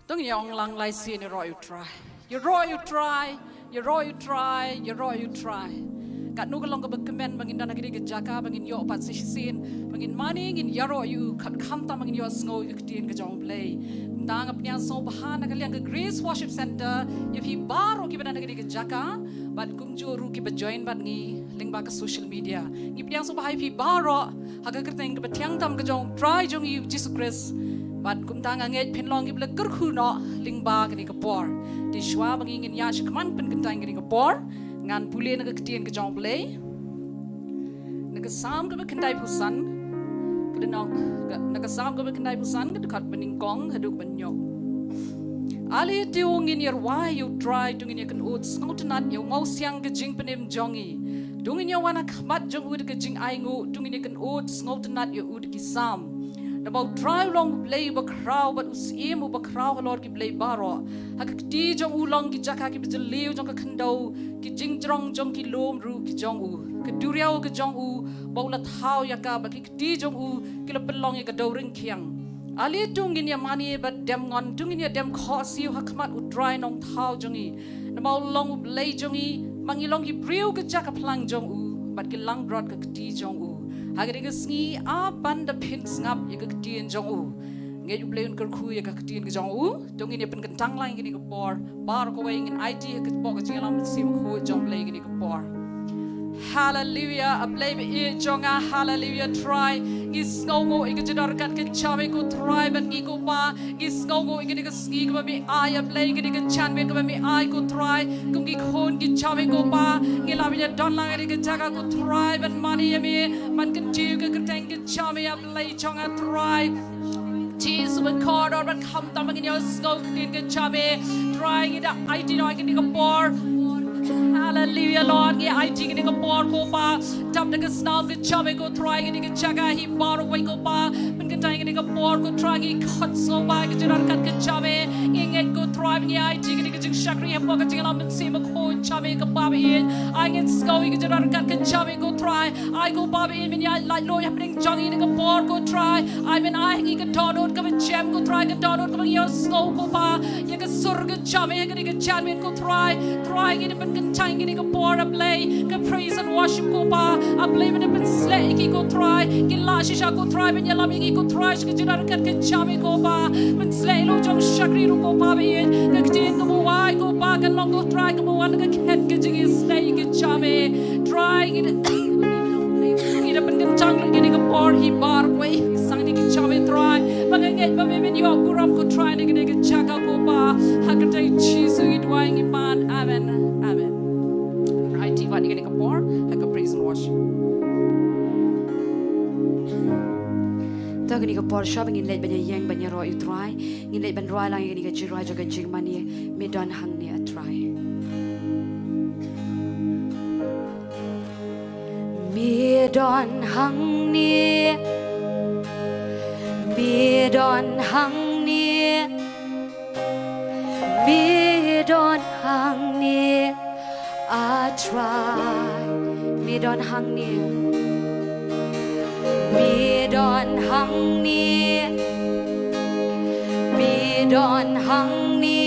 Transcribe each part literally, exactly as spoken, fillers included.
To ngin ïa ong lang lai sien, ïaroh ïa u Trai. Ïaroh ïa u Trai, ïaroh ïa u Trai, ïaroh ïa u Trai. Katno ka long kaba kmen ba ngin don ha kane ka jaka, ba ngin ïoh pat sa shisien, ba ngin mane, ngin ïaroh ïa u, khamtam ba ngin ïohsngew ïa ka ktien ka jong u Blei. Kumta nga pdiang sngewbha na ka liang ka Grace Worship Centre, ïa phi baroh kiba don ha kane ka jaka, bad kumjuh ruh kiba join bad ngi lyngba ka social media. Ngi pdiang sngewbha ïa phi baroh ha ka kyrteng kaba thiang tam ka jong u Trai jong ngi u Jisu Khrist. Bad kumta nga ngeit phin long kiba la kyrkhu noh lyngba kane ka por. Te shuwa ba ngin ïa shim khmat pynkyntang kane ka por, ngan pule na ka ktien ka jong u Blei. Na ka Salm kaba khyndai phew san, ka dkhot, na ka Salm kaba khyndai phew san, ka dkhot banyngkong haduh banyngkong. Ale to ngin ïa rwai ïa u Trai, to ngin ïa kynnoh sngewtynnat ïa u mawsiang ka jingpynim jong ngi. To ngin ïa wan ha khmat jong u da ka jingainguh, to ngin ïa kynnoh sngewtynnat ïa u da ki salm. Namar u Trai u long u Blei uba khraw bad u Syiem uba khraw halor ki blei baroh. Ha ka kti jong u long ki jaka kiba jylliew jong ka khyndew, ki jingjrong jong ki lum ruh ki jong u. Ka duriaw ka jong u ba u la thaw ïa ka, bad ki kti jong u ki la pynlong ïa ka dewryngkhiang. Ale to ngin ïa mane bad dem ngon, to ngin ïa dem khohsiew ha khmat u Trai Nongthaw jong ngi. Namar u long u Blei jong ngi, ma ngi long ki briew ka jaka phlang jong u, bad ki langbrot ka kti jong u. Ha kane ka sngi, ap ban da phin sngap ïa ka ktien jong u. Ngeit u Blei un kyrkhu ïa ka ktien ka jong u. To ngin ïa pynkyntang lang ïa kane ka por. Baroh kawei ngin aiti ha ka por ka jingïalam mynsiem bakhuid jong u Blei ïa kane ka por. Haleluia, a Blei ba ïeit jong nga, haleluia, Trai. Ngi sngewnguh ïa ka jingdon ryngkat ka jam ïa ko Trai bad ngi ko Pa. Ngi sngewnguh ïa kane ka sngi kaba me ai, a Blei, ïa kane ka janmiet kaba me ai ko Trai. Kum ki khun ki jam ïa ko Pa, ngi la ïa don lang ïa kane ka jaka ko Trai ban mane ïa me, ban kyntiew ka kyrteng ka jam ïa, a Blei jong nga Trai. Jisu ba kordor ba khamtam ba ngin ïa sngew ktien ka jam ïa, Trai, ngi da aiti noh ïa kane ka por. Haleluia, Lord, ngi aiti ïa kane ka por ko Pa. Dap da ka snam ka jam ïa ko Trai, ïa kane ka jaka hi baroh kawei ko Pa. Pynkyntang ïa kane ka por ko Trai, ngi khot sngewbha ïa ka jingdon ryngkat ka jam ïa. Ngi ngeit ko Trai, ngi aiti ïa kane ka jingshakri hapoh ka jingïalam mynsiem bakhuid jam ïa ko Pa ba ïeit. Ai ngin sngew ïa ka jingdon ryngkat ka jam ïa ko Trai. Ai ko Pa ba ïeit, men ïa laitluid hapdeng jong ngi ha kane ka por ko Trai. Ai men ai ha ngi ka dohnud kaba jem ko Trai, ka dohnud kaba ngi ïohsngew ko Pa ïa ka sur ka jam ïa ha kane ka janmiet ko Trai. Trai, ngi da pynkyntang ïa kane ka por, a Blei, ka praise and worship ko Pa. A Blei, men da pynshlei ïa ki ko Trai, ki la shisha ko Trai ban ïalam ïa ngi ko Trai sha ka jingdon ryngkat ka jam ïa ko Pa. Pynshlei ïa la u jong u shakri ruh ko Pa ba ïeit. Ka ktien kaba wai ko Pa kan long ko Trai kaba wan ka khet ka jingïashlei ka jam ïa. Trai, ngi da ngi da pynkyntang ïa kane ka por hi baroh kawei. Sa kane ka jam ïa Trai, ba nga ngeit ba me men ïoh burom ko Trai na kane ka jaka ko Pa. Ha ka kyrteng Jisu ngi duwai ngi pan. Amen. Amen. Right, ti wat ïa kane ka por ha ka praise and worship. To kane ka por shuwa ba ngin leit ban ïeng ban ïaroh ïa u Trai, ngin leit ban rwai lang ïa kane ka jingrwai jong ka jingmane, Me don hangne, a Trai. Me don hangne, me don hangne, me don hangne, a Trai. Me don hangne, me don hangne, me don hangne.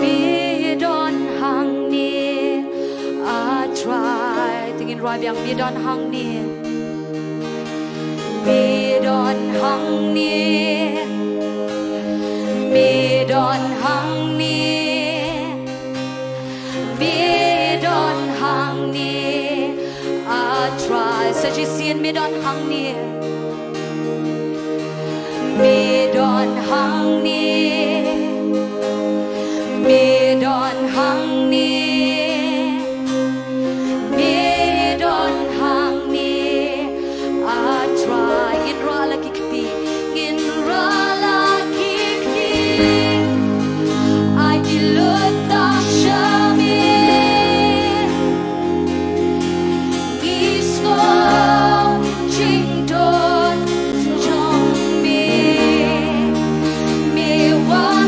Me don hangne, a Trai. Te ngin rwai biang, me don hangne. Me don hangne. Me don hangne. Me don hangne, a Trai. Sa shisien, me don hangne. Me don hangne, me don hangne, me don hangne, a Trai. Ngin rah la ki kti, ngin rah la ki kti. Ai ki lut tang sha me. Ngi sngew jingdon jong me. Me wan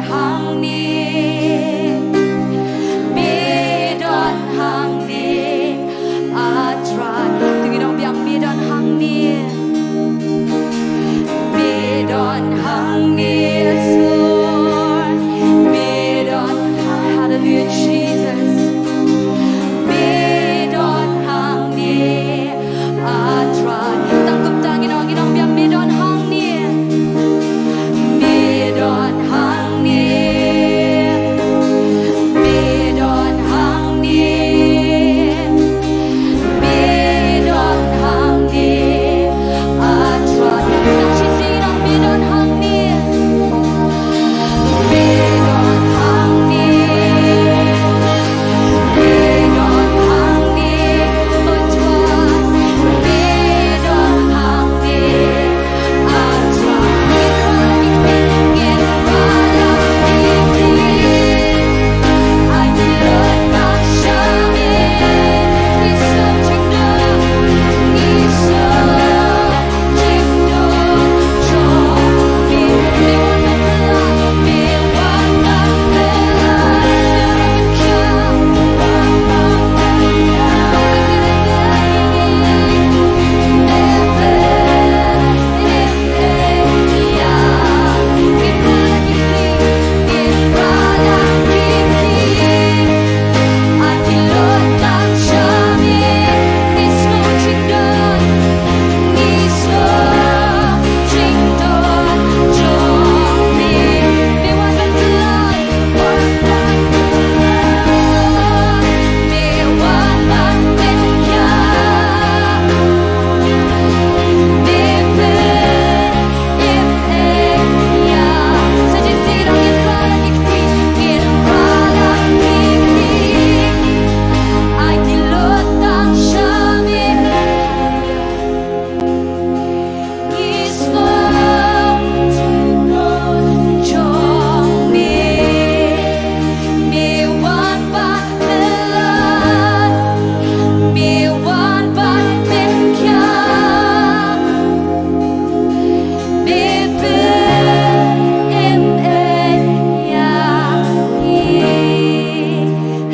hangne, me don hangne, ah Trai. To ngin ong biang, me don hangne. Me don hangne, yes, Lord. Me don, hallelujah, Jesus. Me don hangne, ah Trai. Tang kumta ngin ong, ngin ong biang, me don hangne. Me don hangne. Me don hangne. Me don hangne, ah Trai. Sa shisien, me don hangne. Me don hangne. Me don hangne, oh Trai. Me don hangne.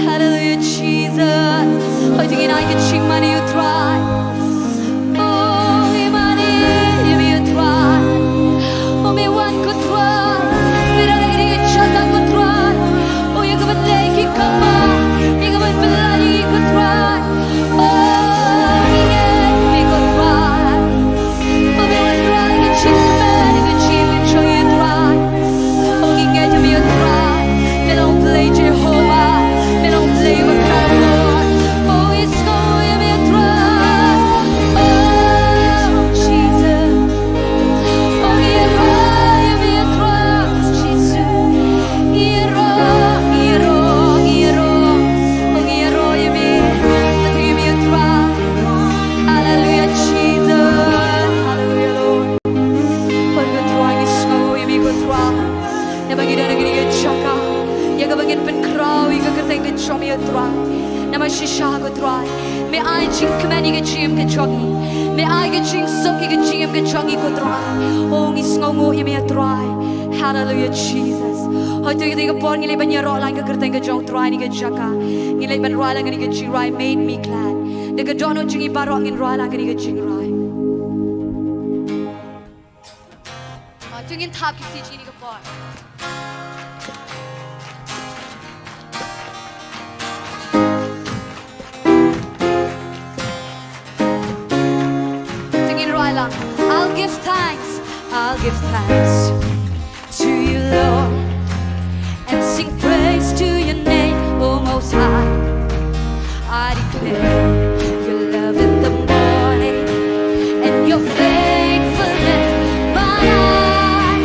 Hallelujah, Jesus. Hoi, to ngin ai ka jingmane ïa u Trai. Oh, me mane ïa me, ko Trai. Oh, me wan, ko Trai. Me don ha kane ka jaka, ko Trai. Oh, ïa kaba dei ki kama, ïa kaba pynlait ïa ngi, ko Trai. Oh, me ngeit ïa me, ko Trai. Oh, me wan Trai, ka jingkmen, ka jingkmen jong ngi, Trai. Oh, ngi ngeit ïa me, Trai. Me long Blei Jehobah. Me long Blei ba khraw. Oh, ngi sngew ïa me, Trai. Oh, Jesus. Oh, ngi ïaroh ïa me, Trai. Jesus. Ngi ïaroh, ngi ïaroh, ngi ïaroh. Oh, ngi ïaroh ïa me. Ïa me, Trai. Hallelujah, Jesus. Hallelujah, Lord. Hoi ko Trai, ngi sngew ïa me ko Trai. Naba ngi don ha kane ka jaka, ïa kaba ngin pynkhraw ïa ka kyrteng ka jong me ko Trai. Namar shisha ko Trai, me ai jingkmen ïa ka jingim ka jong ngi. Me ai ka jingsuk ïa ka jingim ka jong ngi ko Trai. Oh, ngi sngewnguh ïa me ko Trai. Hallelujah, Jesus. Hoi to ïa kane ka por ngi leit ban ïaroh lang ïa ka kyrteng ka jong u Trai ha kane ka jaka. Ngi leit ban rwai lang ïa kane ka jingrwai Made Me Glad. Da ka dohnud jong ngi baroh ngin rwai lang ïa kane ka jingrwai. Ah, to ngin thap ki kti jong ngi ha kane ka por. To ngin rwai lang. I'll give thanks, I'll give thanks to you, Lord, and sing praise to your name, O Most High. I declare your love in the morning and your faithfulness by night.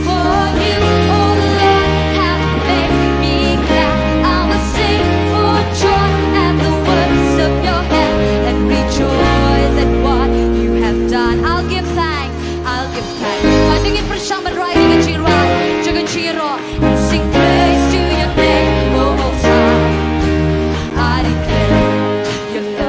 For you, O Lord, have made me glad. I will sing for joy at the works of your hand and rejoice at what you have done. I'll give thanks, I'll give thanks. Hoi to ngin pyrshang ban rwai ïa ka jingrwai jong ka jingïaroh. And sing praise to your name, O Most High. I declare your love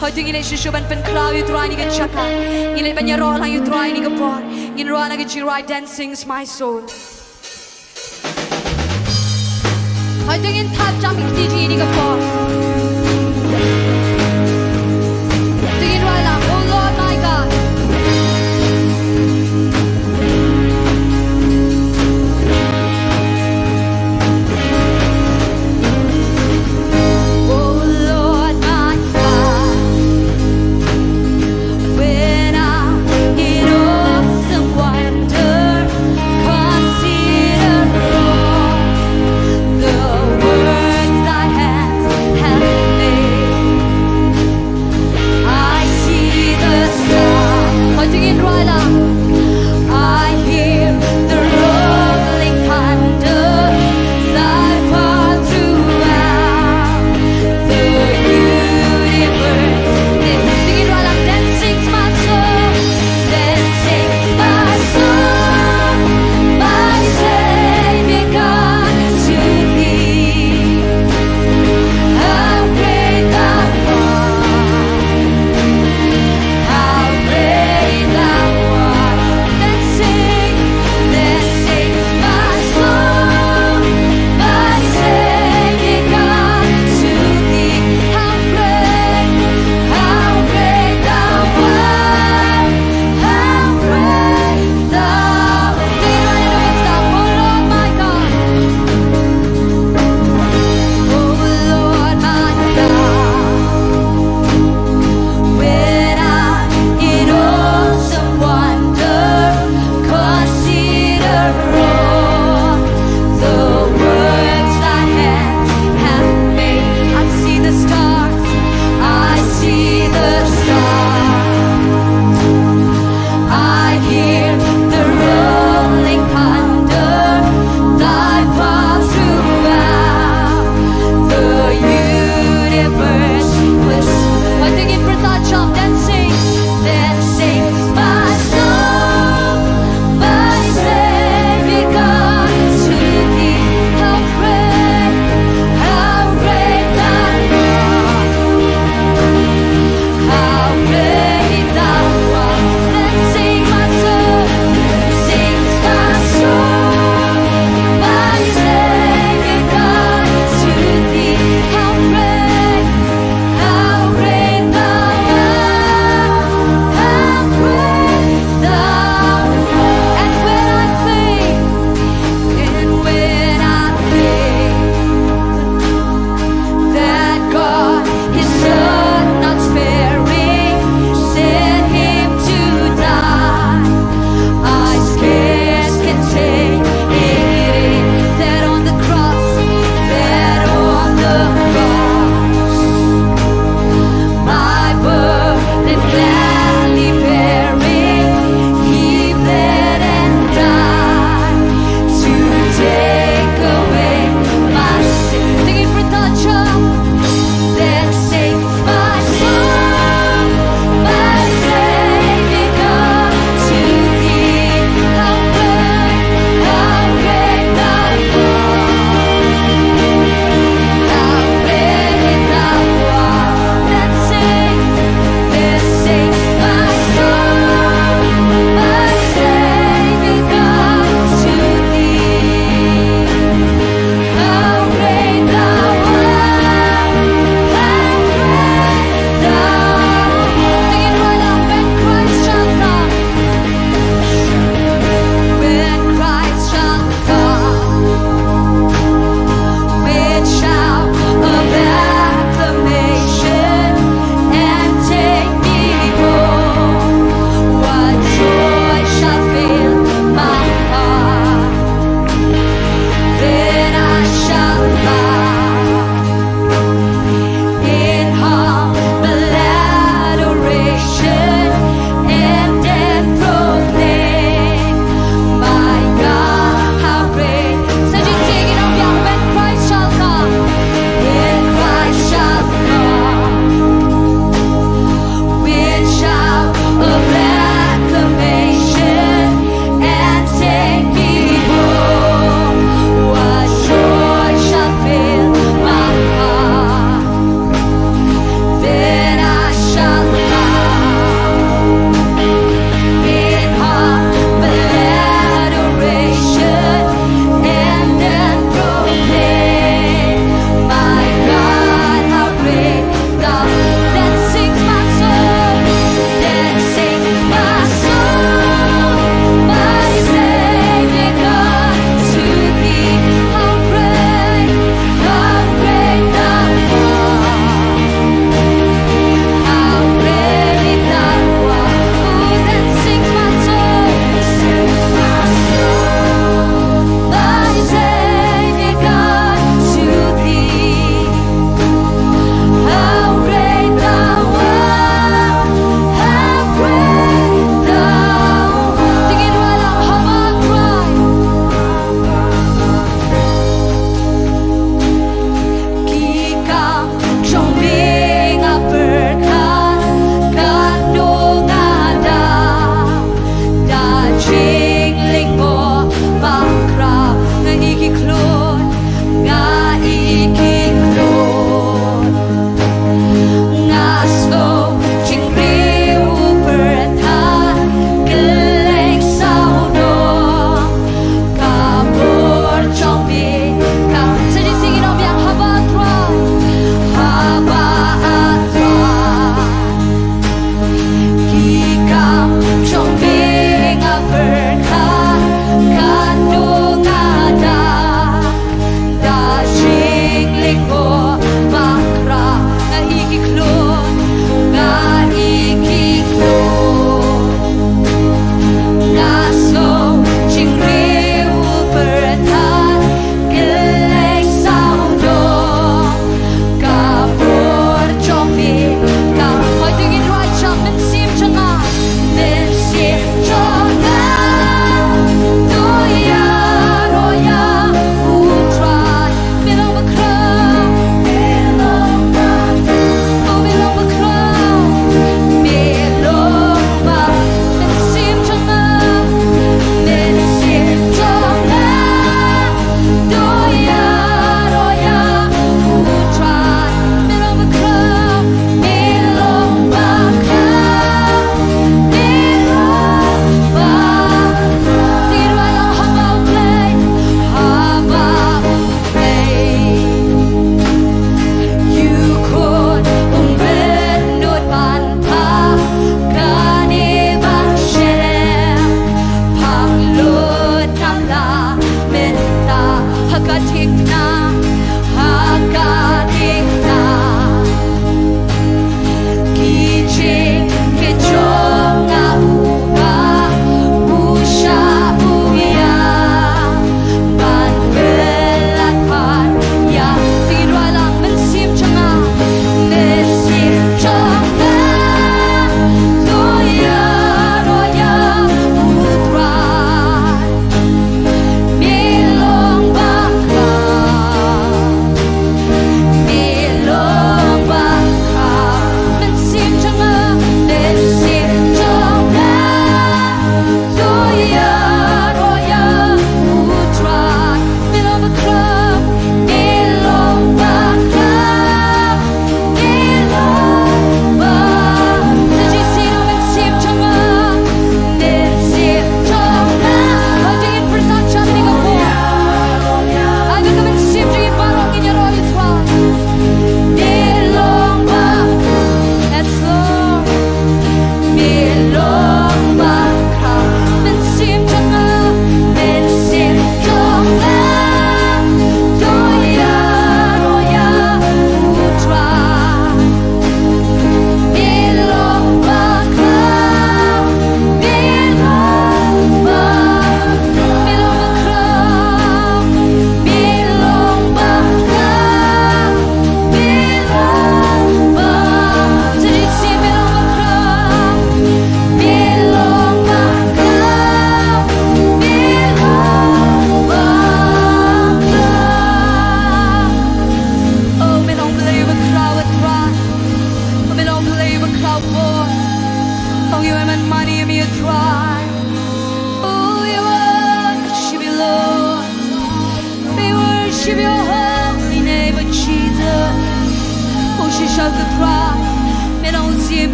Hooid, to ngin leit shuh shuh ban pynkhraw ïa u Trai ha kane ka jaka. Ngin leit ban ïaroh lang ïa u Trai ha kane ka por. Ngin rwai na ka jingrwai Dancing's My Soul. Hooid, to ngin thap jam ïa ka kti jong ngi ha kane ka por. To ngin rwai lang, Oh Lord my God. Oh Lord my God, when I in awesome wonder consider all the works thy hands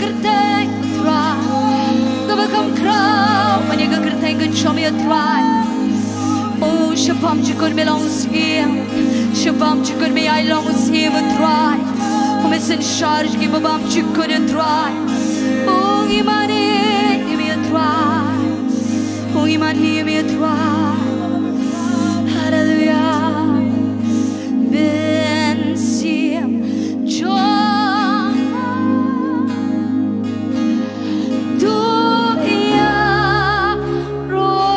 Kyrteng Trai. Kaba kham khraw ban ïa ka kyrteng ka jong me Trai. O, sha bam jingkut me long Syiem. Sha bam jingkut me ai long Syiem Trai. Ko me synshar jong kiba bam jingkut Trai. O, ngi mane ïa me Trai. O, ngi mane ïa me Trai. Haleluia. Mynsiem jong nga. To ïaroh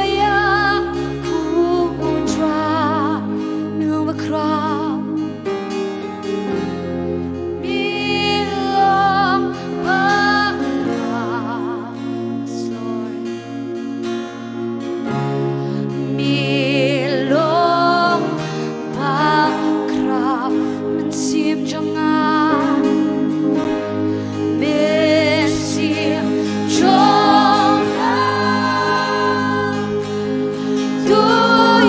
ïa u Trai. Me long bakhraw. Me long bakhraw. Yes, Lord. Me long bakhraw, mynsiem jong nga. Mynsiem jong nga. To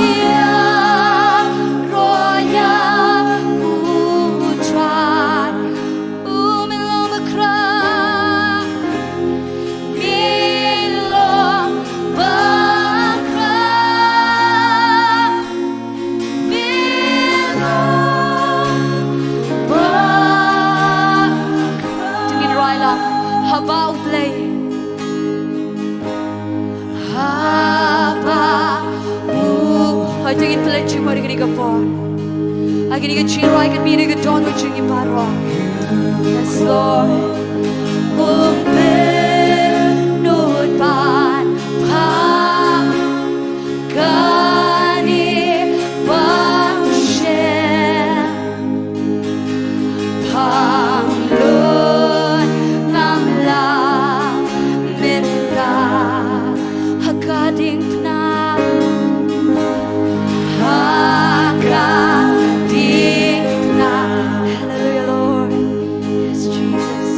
ïaroh ïa u Trai. U, me long bakhraw. Me long bakhraw. Me long bakhraw. To ngin rai lang. Haba U Blei. Haba U. Hooid, to ngin pynleit jingmut ha kane ka por. Ha kane ka jingrai kan mih na ka dohnud jong ngi baroh. Yes, Lord. Um pynnud ban phah kane ba shem. Phang lut ngam lah mynta ha ka diengphna. Ha ka diengphna. Hallelujah, Lord. Yes, Jesus.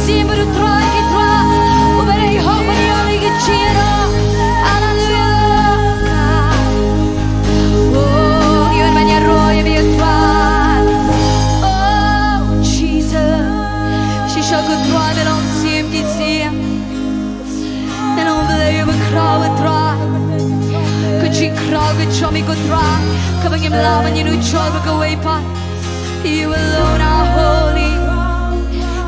Ïa u Trai, ki Trai. U ba dei hok ban ïoh ïa ki jingïaroh. Haleluia. Oh, ïa u ban ïaroh ïa u Trai. Oh, Jesus. Shisha ko Trai, me long syiem ki syiem. Me long Blei uba khraw, ko Trai. Ka jingkhraw ka jong me, ko Trai, kaba ngim lah ban ïanujor bad kawei pat. You alone are holy.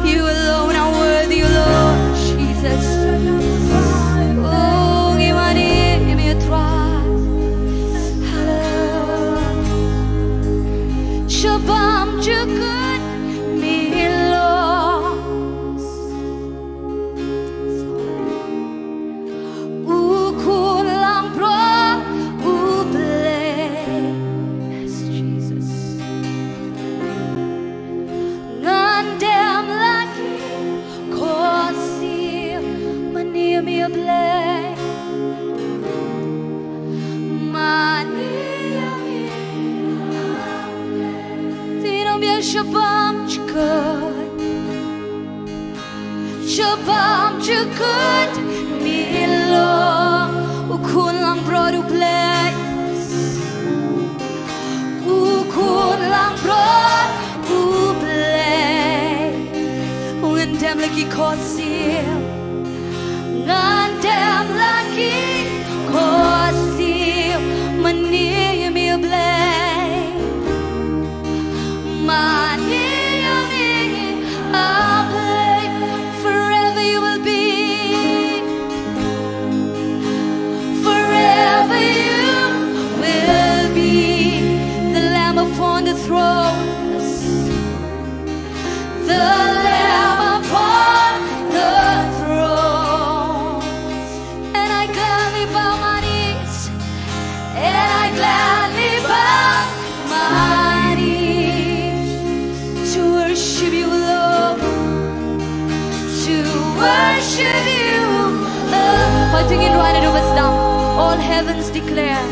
You alone are worthy, Lord Jesus. Oh, ngi wan ïa me, Trai. Hallelujah. Sha bam jukut me long. U khun langbrot U Blei. Yes, Jesus. Ngan dem la ki khohsiew, mane ïa me, Blei. Mane ïa me. Te nang biang sha bam jukut. Sha bam jukut me long, u khun langbrot U Blei. U khun langbrot U Blei. Ngan dem la ki khohsiew. Ngan dem la ki khohsiew, mane ïa me, Blei. Mane ïa me, a Blei. Forever you will be. Forever you will be the Lamb upon the throne. The Lamb upon the throne. And I gladly bow my knees. And I gladly bow my knees to worship you, Lord. To worship you, Lord. Hoi, to ngin wan ïa u bas dang. All heavens declare.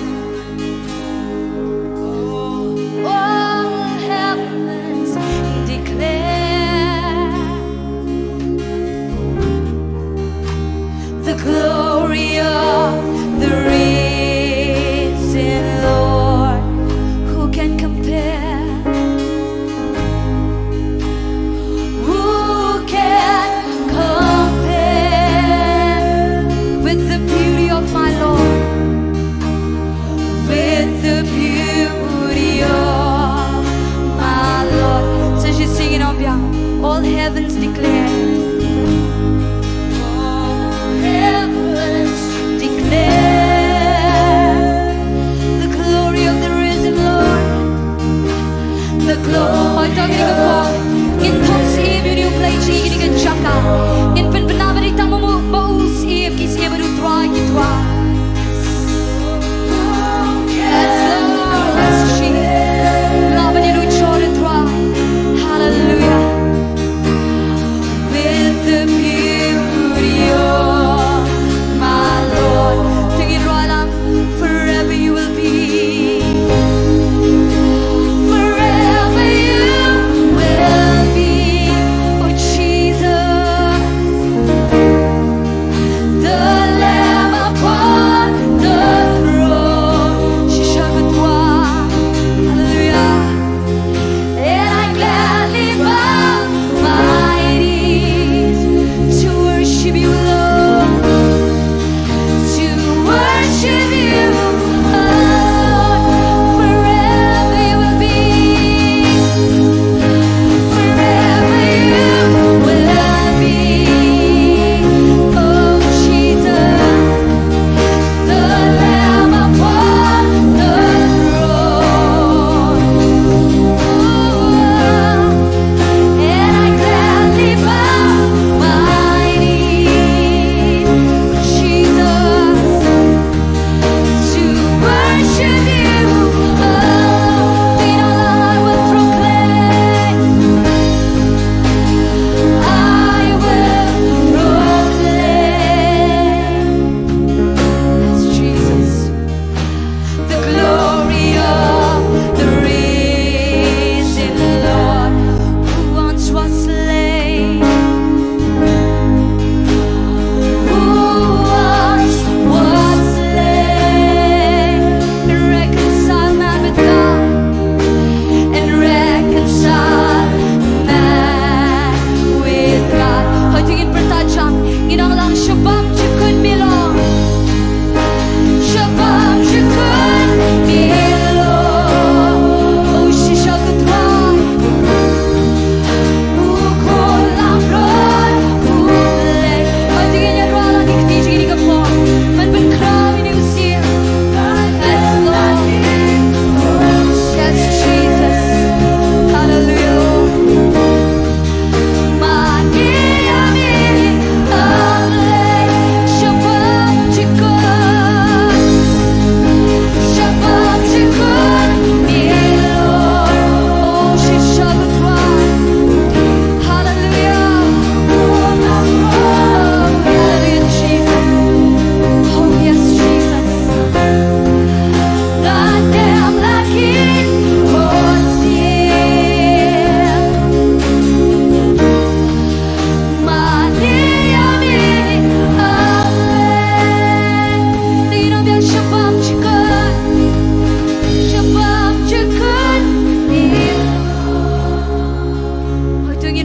All heavens declare the glory of the risen Lord. Who can compare? Who can compare with the beauty of my Lord? With the beauty of my Lord. So as you sing it on, all heavens declare. All heavens declare the glory of the risen Lord. The glory. Hoi to, kine ki por ngin thung syiem ïa u Blei ha kine ki jaka. Ngin pynbna ba dei tang ma u, ma u syiem ki syiem, bad u Trai ki trai. Yes, Lord. Yes, Jesus. Lah ban ïanujor ïa u Trai. Hallelujah. We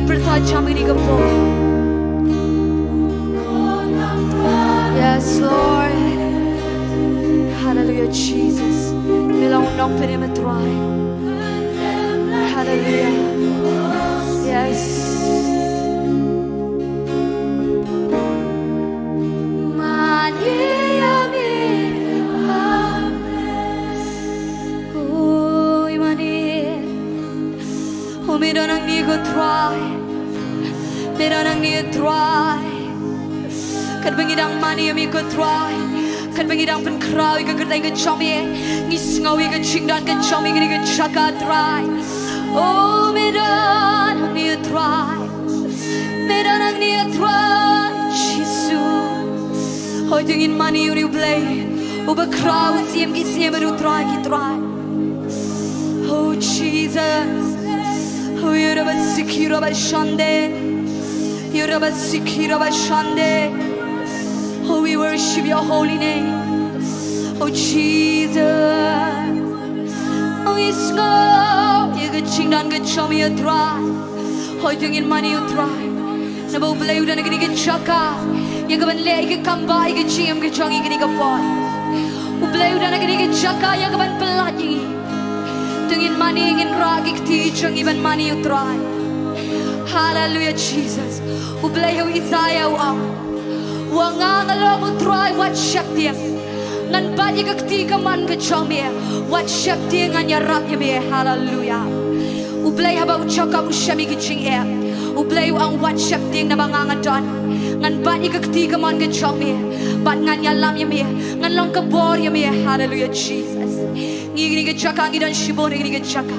Pyrta jam ïa kane ka por. Yes, Lord. Hallelujah, Jesus. Me long nongpynim, me Trai. Hallelujah. Yes. Mane ïa me. Oi, mane. Oh, me don hangne ko Trai. Me don hangne Trai. Katba ngi dang mane ïa me ko Trai, katba ngi dang pynkhraw ïa ka kyrteng ka jong me, ngi sngew ïa ka jingdon ka jong me ha kane ka jaka Trai. Oh, me don hangne Trai. Me don hangne Trai Jisu. Hooid, to ngin mane ïa une u Blei uba khraw, u Syiem ki syiem bad u Trai ki trai. Oh Jesus. Oh, ïa u Rabbi Sikhi Rabbi Shande. Ïa u Rabbi Sikhi Rabbi Shande. Oh, we worship your holy name. Oh Jesus. Oh, ngi sngew ïa ka jingdon ka jong me, Trai. Hooid, to ngin mane ïa u Trai. Naba u Blei u don ha kane ka jaka ïa kaban leh ïa ka kam ba ïa ka jingim ka jong ngi ha kane ka por. U Blei u don ha kane ka jaka ïa kaban pyllait ïa ngi. To ngin mane, ngin rah ki kti jong ngi ban mane ïa u Trai. Hallelujah, Jesus. U Blei ha u Isaiah u ong, u ong, nga nga long u Trai wat sheptieng. Ngan bat ïa ka kti kamon ka jong me. Wat sheptieng, ngan ïarap ïa me. Hallelujah. U Blei haba u Jakob u shem ïa ki jingeh, u Blei u ong wat sheptieng naba nga nga don. Ngan bat ïa ka kti kamon ka jong me. Bad ngan ïalam ïa me. Ngan long ka bor ïa me. Hallelujah, Jesus. Ngi ha kane ka jaka ngi don shibun ha kane ka jaka.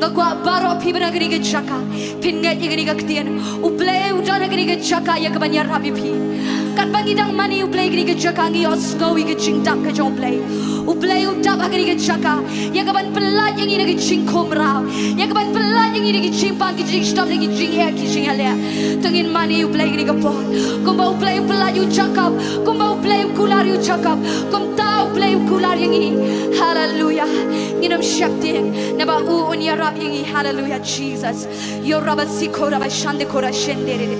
Nga kwah baroh phi ba don ha kane ka jaka phin ngeit ïa kane ka ktien. U Blei u don ha kane ka jaka ïa kaban ïarap ïa phi. Katba ngi dang mane ïa u Blei ha kane ka jaka ngi ïohsngew ïa ka jingdap ka jong u Blei. U Blei u dap ha kane ka jaka ïa kaban pyllait ïa ngi na ki jingkhumraw, ïa kaban pyllait ïa ngi na ki jingpang, ki jingshitom, na ki jingeh, ki jingeh. To ngin mane ïa u Blei ha kane ka por. Kumba u Blei u pyllait ïa u Jakob, kumba u Blei u kular ïa u Jakob, kumta u Blei u kular ïa ngi. Hallelujah. Ngin ym sheptieng naba u un ïarap ïa ngi. Hallelujah, Jesus. Yo raba siko raba shande kora shende re re.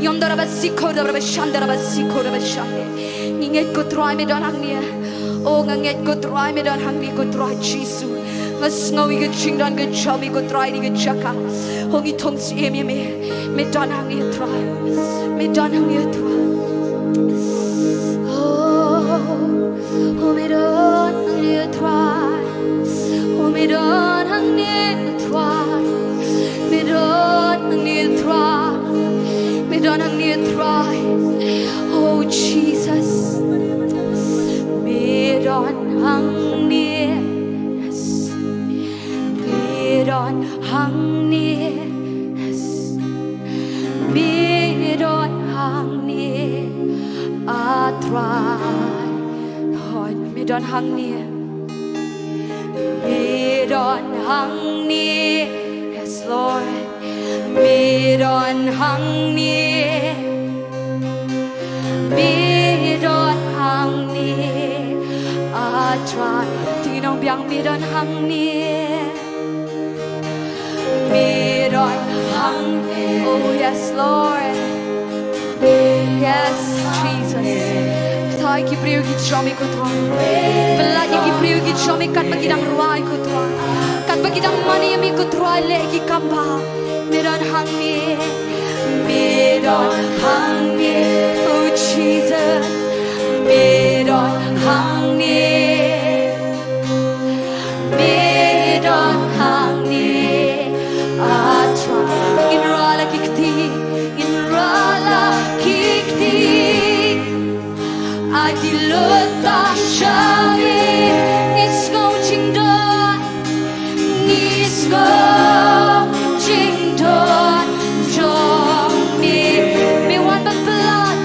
Yom da raba siko da raba shande raba siko raba shande. Ngi ngeit ko Trai me don hangne. O nga ngeit ko Trai me don hangne ko Trai Jisu. Nga sngew ïa ka jingdon ka jong me ko Trai ha kane ka jaka. O ngi thung syiem ïa me. Me don hangne Trai. Me don hangne Trai. Oh. Oh, me don hangne Trai. Oh, me don hangne Trai. Me don hangne Trai. Me don hangne Trai. Oh, Jesus. Me don hangne. Yes. Me don hangne. Yes. Me don hangne. A Trai. Hooid, me don hangne. Me don hangne. Yes, Lord. Me don hangne. Me don hangne. A Trai. To ngin ong biang me don hangne. Me don hangne. Oh, yes, Lord. Yes, Jesus. Pynthei ïa ki briew ki jong me ko Trai. Pyllait ïa ki briew ki jong me katba ki dang rwai ko Trai. Katba ki dang mane ïa me ko Trai, leh ïa ki kam ba. Me don hangne. Me don hangne. Oh, Jesus. Me don hangne. Me don hangne. A Trai. Ngin rah la ki kti. Ngin rah la ki kti. Ha ki lynter jong me. Ngi sngew jingdon. Ngi sngew jingdon jong me. Me wan ban pyllait.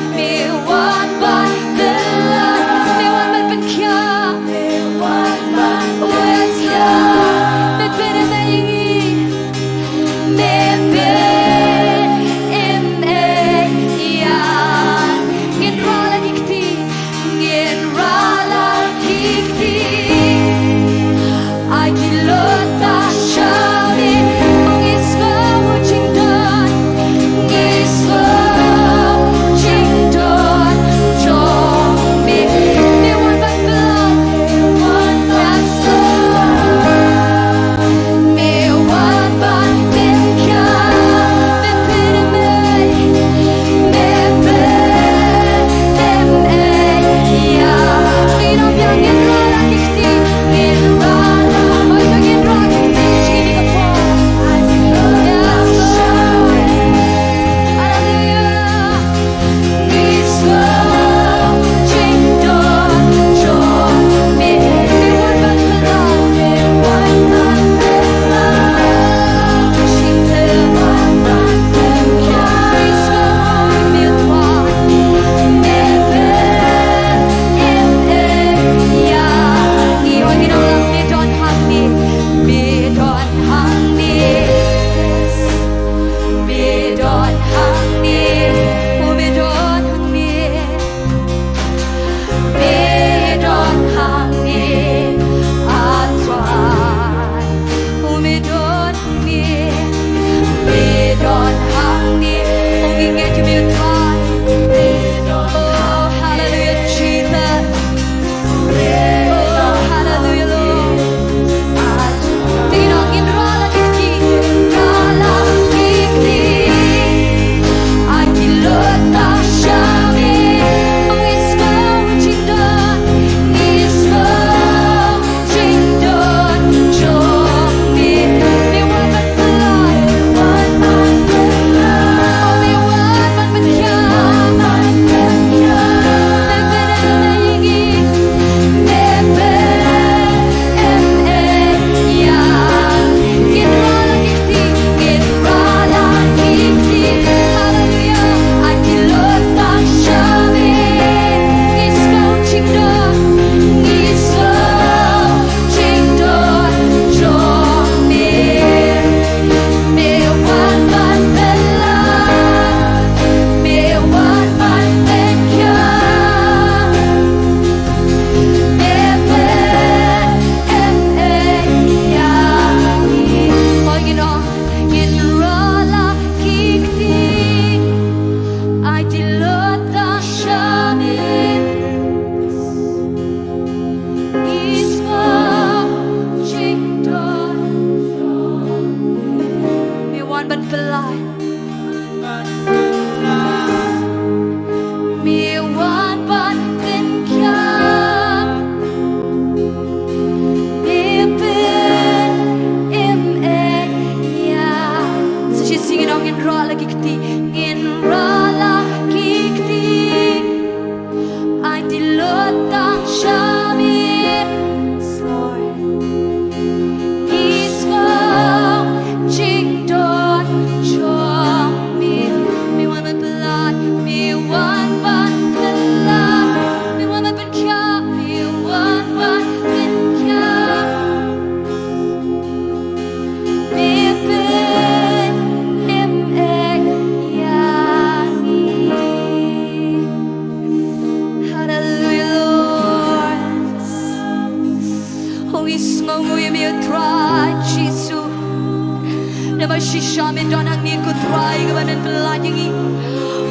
Ïa ngi.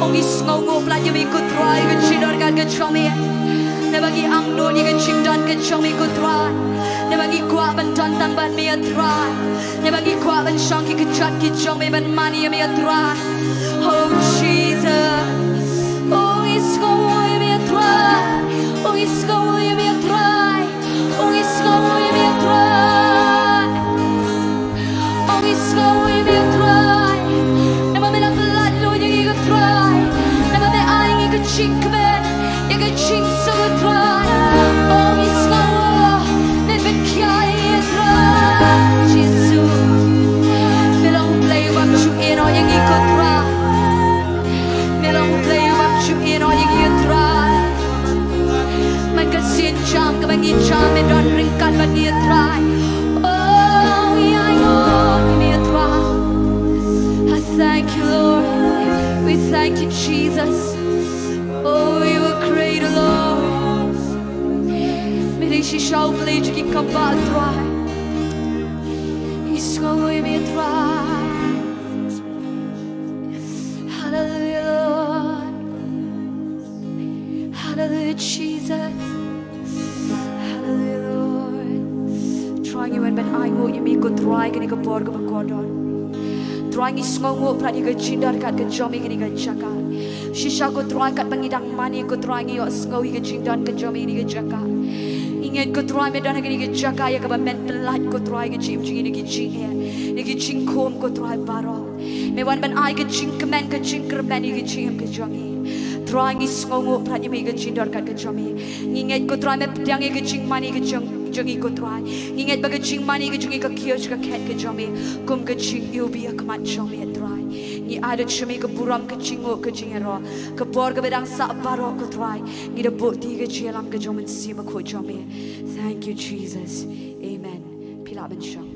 Oh, ngi sngewnguh palat ïa me ko Trai, ka jingdonkam ka jong me. Naba ngi angnud ïa ka jingdon ka jong me ko Trai. Naba ngi kwah ban don tang bad me, ïa Trai. Naba ngi kwah ban shong ki kjat ki jong me ban mane ïa me, ïa Trai. Oh Jesus. Oh, ngi sngewnguh ïa me, ïa Trai. Oh, ngi sngewnguh ïa me, ïa Trai. Oh, ngi sngewnguh ïa me, ïa Trai. Oh, ngi sngewnguh ïa me, ïa Trai. Namar me la pyllait lut ïa ngi ko Trai. Namar me ai ïa ngi ka jingkmen, ïa ka jingsuk ko Trai. Oh, ngi sngewnguh. Me pynkhia ïa ngi ko Trai. Jisu. Me long U Blei u bym ju ïehnoh ïa ngi ko Trai. Me long U Blei u bym ju ïehnoh ïa ngi ko Trai. Man ka sienjam kaba ngi jam, me don ryngkat bad ngi ko Trai. Oh, ngi ainguh ïa me ko Trai. I thank you, Lord. We thank you, Jesus. Oh, you are great, Lord. Me dei shisha U Blei jong ki kambah, Trai. Ngi sngewnguh ïa me, Trai. Hallelujah, Lord. Hallelujah, Jesus. Hallelujah, Lord. Trai, ngi wan ban ainguh ïa me ko Trai, kane ka por kaba kordor. Trai, ngi sngewnguh palat ïa ka jingdonkam ka jong me ha kane ka jaka. Shisha ko Trai, katba ngi dang mane ko Trai, ngi ïohsngew ïa ka jingdon ka jong me ha kane ka jaka. Ngi ngeit ko Trai, me don ha kane ka jaka ïa kaba men pyllait ko Trai, ka jingim jong ngi na ki jingeh, na ki jingkhum ko Trai baroh. Me wan ban ai ka jingkmen, ka jingkyrmen ïa ka jingim ka jong ngi. Trai, ngi sngewnguh palat ïa me ïa ka jingdonkam ka jong me. Ngi ngeit ko Trai, me pdiang ïa ka jingmane ka jong, jong ngi ko Trai. Ngi ngeit ba ka jingmane ka jong ngi ka kiew sha ka khet ka jong me, kum ka jingiwbih ha khmat jong me Trai. Ngi ai lut sha me ka burom, ka jingnguh, ka jingïaroh. Ka por kaba dang sah baroh ko Trai, ngi da buh ïa ka jingïalam ka jong U Mynsiem Bakhuid jong me. Thank you, Jesus. Amen. Phi lah ban shong.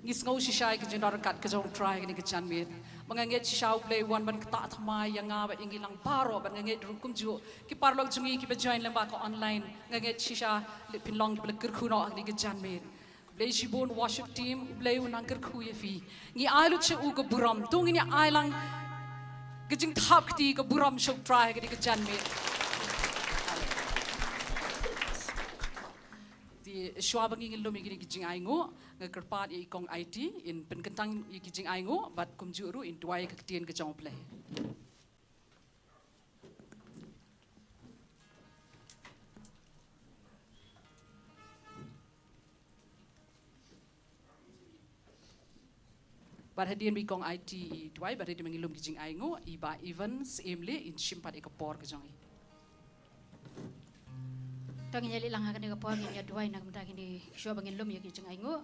Ngi sngew shisha ïa ka jingdonkam ka jong U Trai ha kane ka janmiet. Ba nga ngeit shisha U Blei u wan ban ktah thymmai ïa nga bad ïa ngi lang baroh, bad nga ngeit ruh kumjuh ki paralok jong ngi kiba join lyngba ka online, nga ngeit shisha leh phin long kiba la kyrkhu noh ha kane ka janmiet. Khublei shibun worship team, U Blei un nang kyrkhu ïa phi. Ngi ai lut sha u ka burom, to ngin ïa ai lang ka jingthap kti ka burom sha U Trai ha kane ka janmiet. Te shuwa ba ngin lum ïa kine ki jingainguh, nga kyrpad ïa i Kong Aiti in pynkyntang ïa ki jingainguh bad kumjuh ruh in duwai ïa ka ktien ka jong U Blei. Bad hadien ba i Kong Aiti i duwai, bad hadien ba ngin lum ki jingainguh, i Bah Evans Emley in shim pat ïa ka por ka jong i. To ngin ïa leit lang ha kane ka por, ngin ïa duwai na ka bynta kine, shuwa ba ngin lum ïa ki jingainguh.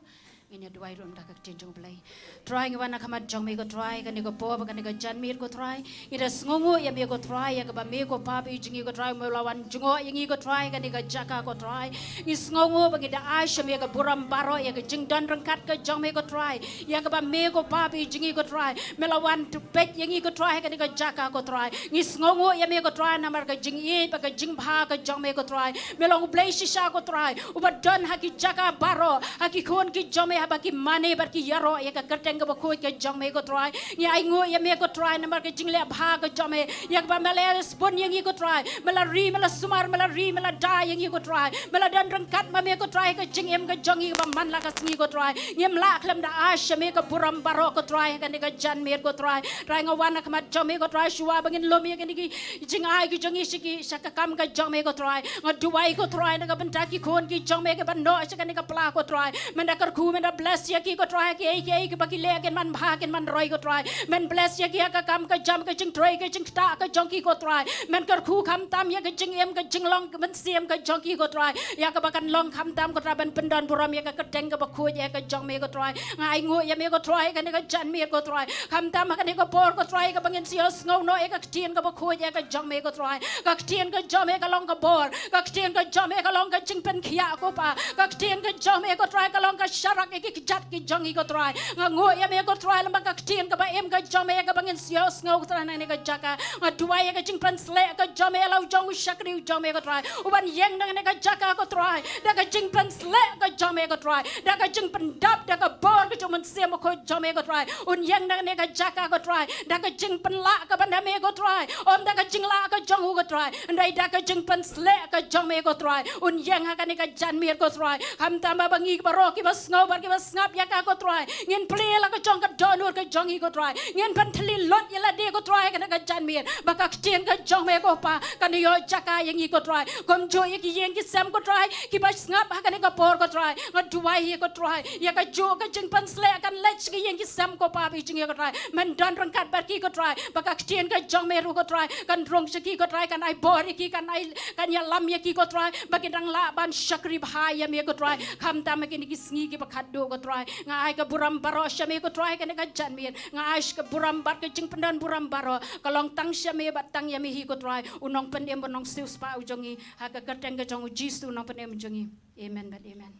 Ngin ïa duwai ruh na ka ktien jong U Blei. Trai, ngi wan ha khmat jong me ko Trai, kane ka por bad kane ka janmiet ko Trai. Ngi da sngewnguh ïa me ko Trai, ïa kaba me ko Papi jong ngi ko Trai, me la wan jngoh ïa ngi ko Trai, kane ka jaka ko Trai. Ngi sngewnguh ba ngi da ai sha me ka burom baroh, ïa ka jingdon ryngkat ka jong me ko Trai. Ïa kaba me ko Papi jong ngi ko Trai, me la wan to peit ïa ngi ko Trai, kane ka jaka ko Trai. Ngi sngewnguh ïa me ko Trai, namar ka jingïeit bad ka jingbha ka jong me ko Trai. Me long U Blei shisha ko Trai, uba don ha ki jaka baroh, ha ki khun ki jong me, haba ki mane bad ki ïaroh ïa ka kyrteng kaba khuid ka jong me ko Trai. Ngi ainguh ïa me ko Trai, namar ka jingleh bha ka jong me, ïa kaba me la sbun ïa ngi ko Trai. Me la ri, me la sumar, me la ri, me la da ïa ngi ko Trai. Me la don ryngkat ma me ko Trai, ka jingim ka jong ngi kaba man la ka sngi ko Trai. Ngim lah khlem da ai sha me ka burom baroh ko Trai, kane ka janmiet ko Trai. Trai, nga wan ha khmat jong me ko Trai, shuwa ba ngin lum ïa kine ki jingai ki jong ngi sha ki, sha ka kam ka jong me ko Trai. Nga duwai ko Trai na ka bynta ki khun ki jong me kiba noh sha kane ka pla ko Trai. Men da kyrkhu, men da bless ïa ki ko Trai, kiei kiei kiba ki leh kin man bha kin man roi ko Trai. Men bless ïa ki ha ka kam ka jam, ka jingtrei ka jingktah ka jong ki ko Trai. Men kyrkhu khamtam ïa ka jingim ka jinglong ka mynsiem ka jong ki ko Trai, ïa kaba kan long khamtam ko Trai ban pyndon burom ïa ka kyrteng kaba khuid ïa ka jong me ko Trai. Nga ainguh ïa me ko Trai kane ka janmiet ko Trai. Khamtam ha kane ka por ko Trai kaba ngin sa ïohsngew noh ïa ka ktien kaba khuid ïa ka jong me ko Trai. Ka ktien ka jong me ka long ka bor, ka ktien ka jong me ka long ka jingpynkhiah ko Pa. Ka ktien ka jong me ko Trai ka long ka sharak ïa ki kjat ki jong ngi ko Trai. Nga nguh ïa me ko Trai lem bad ka ktien kaba im ka jong me kaba ngin sa ïohsngew ko Trai na kane ka jaka. Nga duwai ïa ka jingpynsleh ka jong me ïa la u jong u shakri u jong me ko Trai, u ban ïeng na kane ka jaka ko Trai da ka jingpynsleh ka jong me ko Trai, da ka jingpyndap da ka bor ka jong u Mynsiem Bakhuid jong me ko Trai. Un ïeng na kane ka jaka ko Trai da ka jingpynlah kaba na me ko Trai, ym da ka jinglah ka jong u ko Trai, hynrei da ka jingpynsleh ka jong me ko Trai. Un ïeng ha kane ka janmiet ko Trai. Khamtam ba ngi baroh kiba sngew bad kiba sngap ïa ka ko Trai, ngin plie la ka jong ka dohnud ka jong ngi ko Trai. Ngin pynthylli lut ïa lade ko Trai kane ka janmiet ba ka ktien ka jong me ko Pa kan ïoh jaka ïa ngi ko Trai. Kumjuh ïa ki ïing ki sem ko Trai kiba sngap ha kane ka por ko Trai. Nga duwai ïa ko Trai ïa kajuh ka jingpynsleh kan leit sha ki ïing ki sem ko Pa ba jong ngi ko Trai. Men don ryngkat bad ki ko Trai, ba ka ktien ka jong me ruh ko Trai kan rung sha ki ko Trai, kan ai bor ïa ki, kan ai, kan ïalam ïa ki ko Trai, ba kin dang lah ban shakri bha ïa me ko Trai. Khamtam ha kine ki sngi kiba khatduh ko Trai. Nga ai ka burom baroh sha me ko Trai kane ka janmiet. Nga ai ka burom bad ka jingpyndon burom baroh ka long tang sha me bad tang ïa me hi ko Trai, u Nongpynim bad u Nongsiewspah u jong ngi, ha ka kyrteng ka jong u Jisu u Nongpynim u jong ngi. Amen bad amen.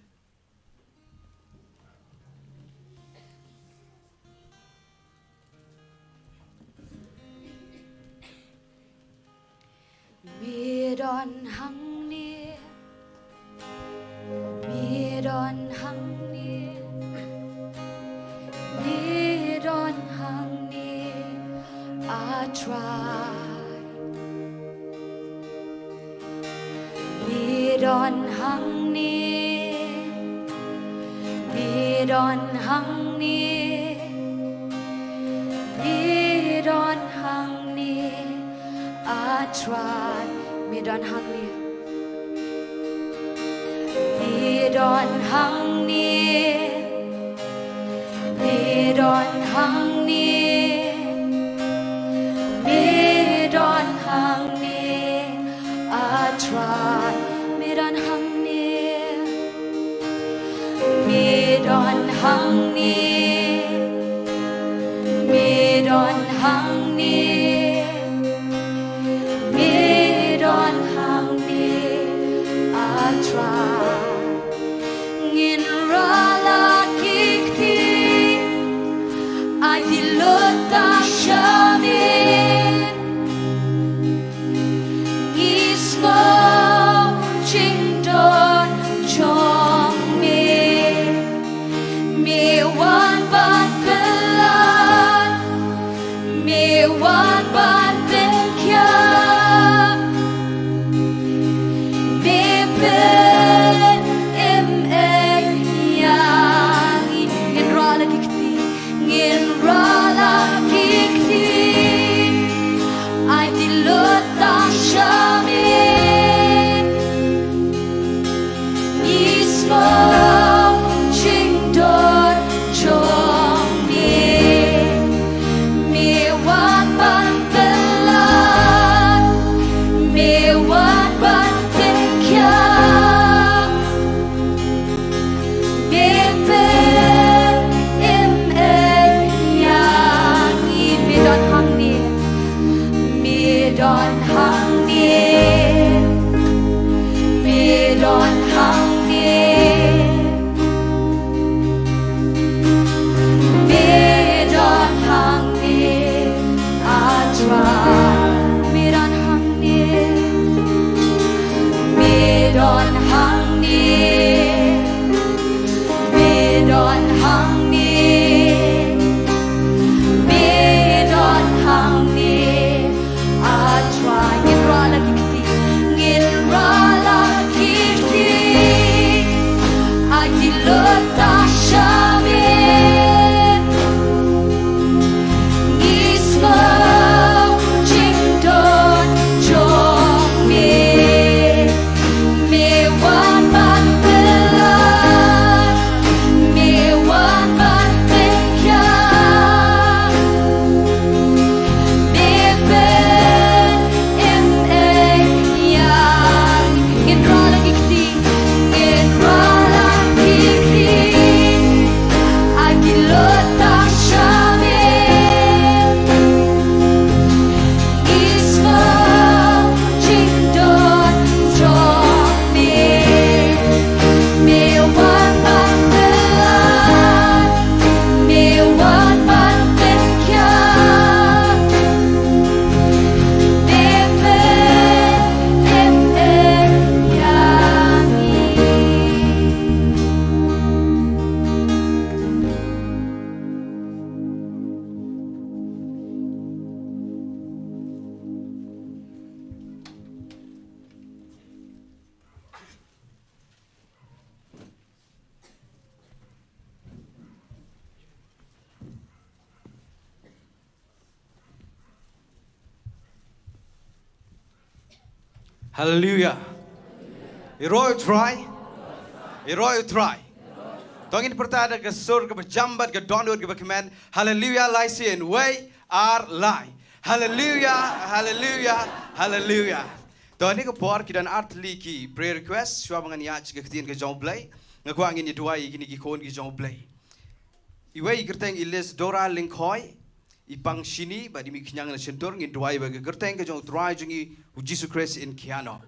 Me don hangne, me don hangne, me don hangne, a Trai. Me don hangne, me don hangne, me don hangne, a Trai. Me don hangne, me don hangne, me don hangne, me don hangne, a Trai. Me don hangne, me don hangne, me don hangne, me don hangne, a Trai. Ngin rah la ki kti, aiti lut tang sha me. Ngi sngew jingdon jong me. Me wan ban pynlait, me wan ban pynkhiah. Me pynim ïa ngi. Ngin rah la ki kti, ngin rah la ki kti, aiti lut tang sha me. Ngi sngew jingdon jong me. Me wan ban pynlait, me wan ban pynkhiah. Me pynim ïa ngi. Me don hangne, me don hangne, me don hangne, me don hangne, a Trai. Me don hangne, me don hangne, me don hangne, me don hangne, a Trai. Ngin rah la ki kti, ngin rah la ki kti, aiti lut tang sha me. Ngi sngew jingdon jong me. Me wan ban pynlait, me Haleluia. Ïaroh ïa u Trai. Ïaroh ïa u Trai. To ngin pyrta da ka sur kaba jam bad ka dohnud kaba kmen. Haleluia, lai sien, wei, ar, lai. Haleluia, haleluia, haleluia. To ha kane ka por ki don ar tylli ki prayer request, shuwa ba ngan ïaid sha ka ktien ka jong U Blei. Nga kwah ngin ïa duwai ïa kine ki khun ki jong U Blei. Iwei i kyrteng i Lizdora Lyngkhoi, i pang shini bad i mih khñiang na shyntur, ngin duwai ba ka kyrteng ka jong U Trai jong ngi U Jisu Khrist in khia noh.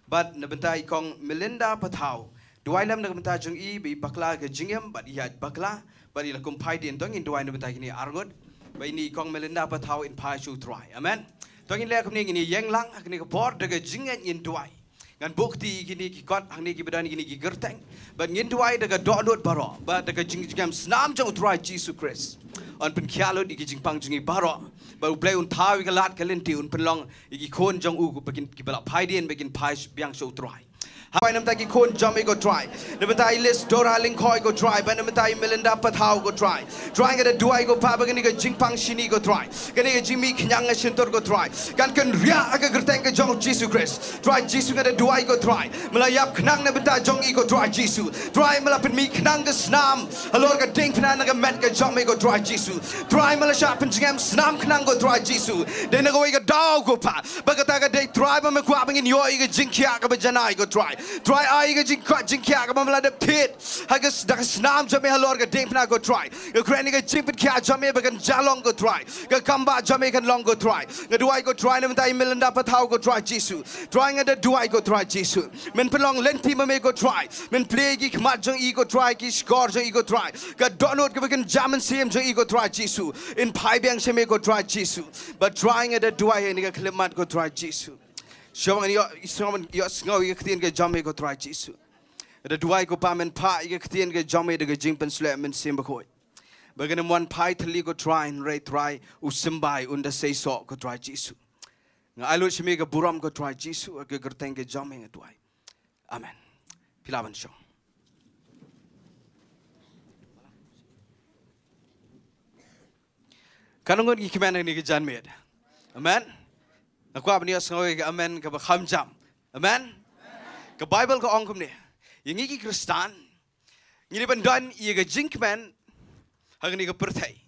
Bad na bynta i kong Melinda Pathaw, duwai lem na ka bynta jong i ba i bakla ka jingim bad i ïaid bakla bad i la kum phai dien. To ngin duwai na bynta kine arngut. Ba ine i kong Melinda Pathaw in phai sha U Trai. Amen. To ngin leh kumne, ngin ïeng lang ha kane ka por da ka jingngeit ngin duwai. Ngan buh kti ïa kine ki kot hangne kiba don ïa kine ki kyrteng. Bad ngin duwai da ka dohnud baroh bad da ka jing, jingim snam jong U Trai Jisu Khrist. Un pynkhiah lut ïa ki jingpang jong ngi baroh. Bad U Blei un thaw ïa ka lad ka lynti, un pynlong ïa ki khun jong u ba kin, kiba la phai dien ba kin phai biang sha U Trai. Haba na bynta ki khun jong me ko Trai, na bynta i Lizdora Lyngkhoi ko Trai, bad na bynta i Melinda Pathaw ko Trai. Trai, nga da duwai ko Pa ba kane ka jingpang shini ko Trai, kane ka jingmih khñiang na shyntur ko Trai, kan kynriah ha ka kyrteng ka jong U Jisu Khrist. Trai Jisu, nga da duwai ko Trai, me la ïap khnang na bynta jong ngi ko Trai Jisu. Trai, me la pynmih khnang ka snam halor ka diengphna na ka met ka jong me ko Trai Jisu. Trai, me la shah pynjngem snam khnang ko Trai Jisu. Dei na kawei ka daw ko Pa, ba kata ka dei Trai ba me kwah ba ngin ïoh ïa ka jingkhiah kaba janai ko Trai. Trai, ai ïa ka jingkhiah, jingkhiah kaba me la dep thied ha ka s-, da ka snam jong me halor ka diengphna ko Trai. Nga kren ïa ka jingpynkhiah jong me ba kan jia long ko Trai. Ka kam ba jong me kan long ko Trai. Nga duwai ko Trai na bynta i Melinda Pathaw ko Trai Jisu. Trai, nga da duwai ko Trai Jisu, men pynlong lynti ma me ko Trai. Men plie ki khmat jong i ko Trai, ki shkor jong i ko Trai. Ka dohnud kaba kynja mynsiem jong i ko Trai Jisu in phai biang sha me ko Trai Jisu. Bad Trai, nga da duwai ha kane ka khyllipmat ko Trai Jisu. Shuwa ba ngan ïoh, shuwa ba ngan ïohsngew ïa ka ktien ka jong me ko Trai Jisu, nga da duwai ko Pa, men phah ïa ka ktien ka jong me da ka jingpynsleh Mynsiem Bakhuid. Ba kan ym wan phai thylli ko Trai, hynrei Trai, u symbai un da seisoh ko Trai Jisu. Nga ai lut sha me ka burom ko Trai Jisu, ha ka kyrteng ka jong me nga duwai. Amen. Phi lah ban shong. Katno ngut ngi kmen ha kane ka janmiet? Amen. Nga kwah ban ïohsngew ïa ka amen kaba kham jam. Amen. Ka Baibl ka ong kumne, ïa ngi ki Khristan, ngi dei ban don ïa ka jingkmen ha kane ka pyrthei.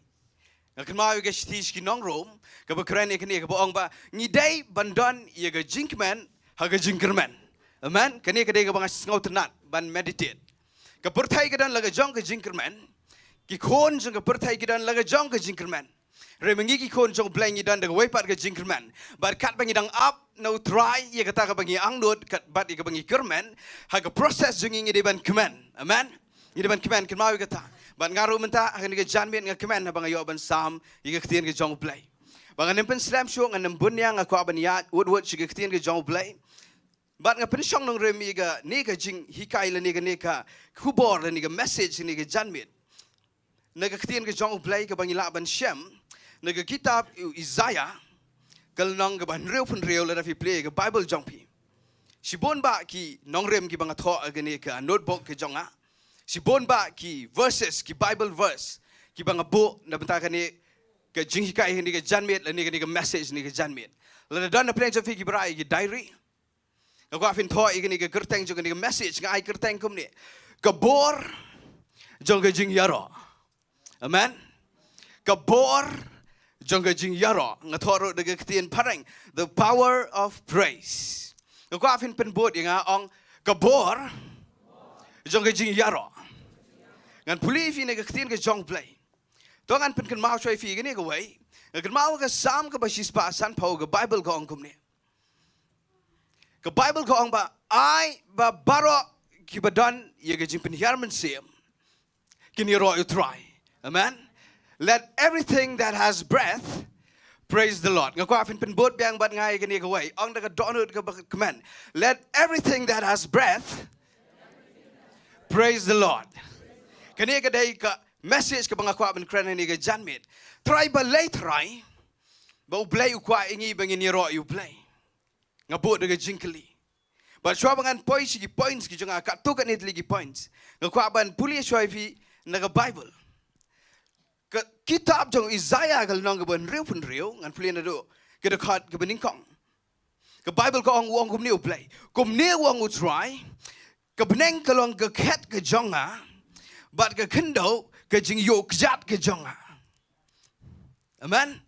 Nga kynmaw ïa ka shithi sha ki nong Rom kaba kren ïa kane, kaba ong ba ngi dei ban don ïa ka jingkmen ha ka jingkyrmen. Amen. Kane ka dei kaba nga sngewtynnat ban meditate. Ka pyrthei ka don la ka jong ka jingkyrmen. Ki khun jong ka pyrthei ki don la ka jong ka jingkyrmen. Hynrei ma ngi ki khun jong U Blei ngi don da kawei pat ka jingkyrmen. Bad katba ngi dang ap na U Trai ïa kata kaba ngi angnud, kat, bad ïa kaba ngi kyrmen, ha ka process jong ngi ngi dei ban kmen. Amen. Ngi dei ban kmen, kynmaw ïa kata. Bad nga ruh mynta ha kane ka janmiet nga kmen haba nga ïoh ban sam ïa ka ktien ka jong U Blei. Ba ngan ym pynslem shuh, ngan ym bun ïa, nga kwah ban ïaid wut wut sha ka ktien ka jong U Blei. Bad nga pynshong nongrim ïa kane ka jinghikai lane kane ka khubor lane ka message lane ka janmiet na ka ktien ka jong U Blei kaba ngi lah ban shem na ka kitab u Isaiah, ka lynnong kaba hynriewphew hynriew, lada phi plie ïa ka Baibl jong phi. Shibun bah ki nongrim kiba nga thoh ha kane ka notebook ka jong nga. Shibun bah ki verses, ki Bible verse kiba nga buh na bynta kane ka jinghikai, kane ka janmiet lane kane ka message, kane ka janmiet. Lada don na pdeng jong phi kiba rah ïa ki diary, nga kwah phin thoh ïa kane ka kyrteng jong kane ka message, nga ai kyrteng kumne: Ka bor jong ka jingïaroh. Amen. Ka bor jong ka jingïaroh. Nga thoh ruh da ka ktien phareng, the power of praise. Nga kwah phin pynbud ïa nga, ong: Ka bor jong ka jingïaroh. Ngan pule ïa phi na ka ktien ka jong U Blei. To ngan pynkynmaw shuwa ïa phi kane kawei. Nga kynmaw ka Salm kaba shispah sanphew, ka Baibl ka ong kumne. Ka Baibl ka ong ba, ai ba baroh kiba don ïa ka jingpynhiar mynsiem kin ïaroh ïa U Trai. Amen. Let everything that has breath praise the Lord. Nga kwah phin pynbud biang bad nga ïa kane kawei. Ong da ka dohnud kaba kmen: Let everything that has breath praise the Lord. Kane ka dei ka message kaba nga kwah ban kren ha kane ka janmiet. Trai, balei Trai ba U Blei u kwah ïa ngi ba ngin ïaroh ïa U Blei? Nga buh da ka jingkylli. Bad shuwa ba ngan poi sha ki points ki jong nga, katto katne tylli ki points, nga kwah ban pule shuwa ïa phi na ka Baibl. Ka kitab jong u Isaiah ka lynnong kaba hynriewphew hynriew, ngan pule naduh ka dkhot kaba nyngkong. Ka Bible ka ong, u ong kumne u Blei. Kumne u ong u Trai, ka bneng ka long ka khet ka jong nga, bad ka khyndew ka jingïoh kjat ka jong nga. Amen.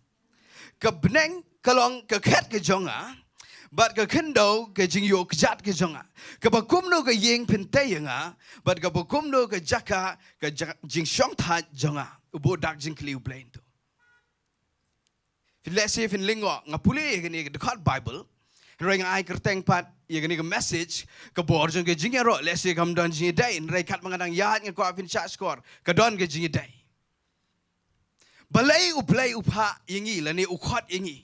Ka bneng ka long ka khet ka jong nga, bad ka khyndew ka jingïoh kjat ka jong nga. Kaba kumno ka ïing phin tei ïa nga, bad kaba kumno ka jaka ka ja-, jingshongthait jong nga. U bud dak jingkylli u Blei hangto. Phin lehse phin lyngngoh, nga pule ïa kane ka dkhot Bible. Hynrei nga ai kyrteng pat ïa kane ka message, ka bor jong ka jingïaroh, lehse kam don jingïadei, hynrei katba nga dang ïaid nga kwah phin shah shkor, ka don ka jingïadei. Balei u Blei u phah ïa ngi, lane u khot ïa ngi?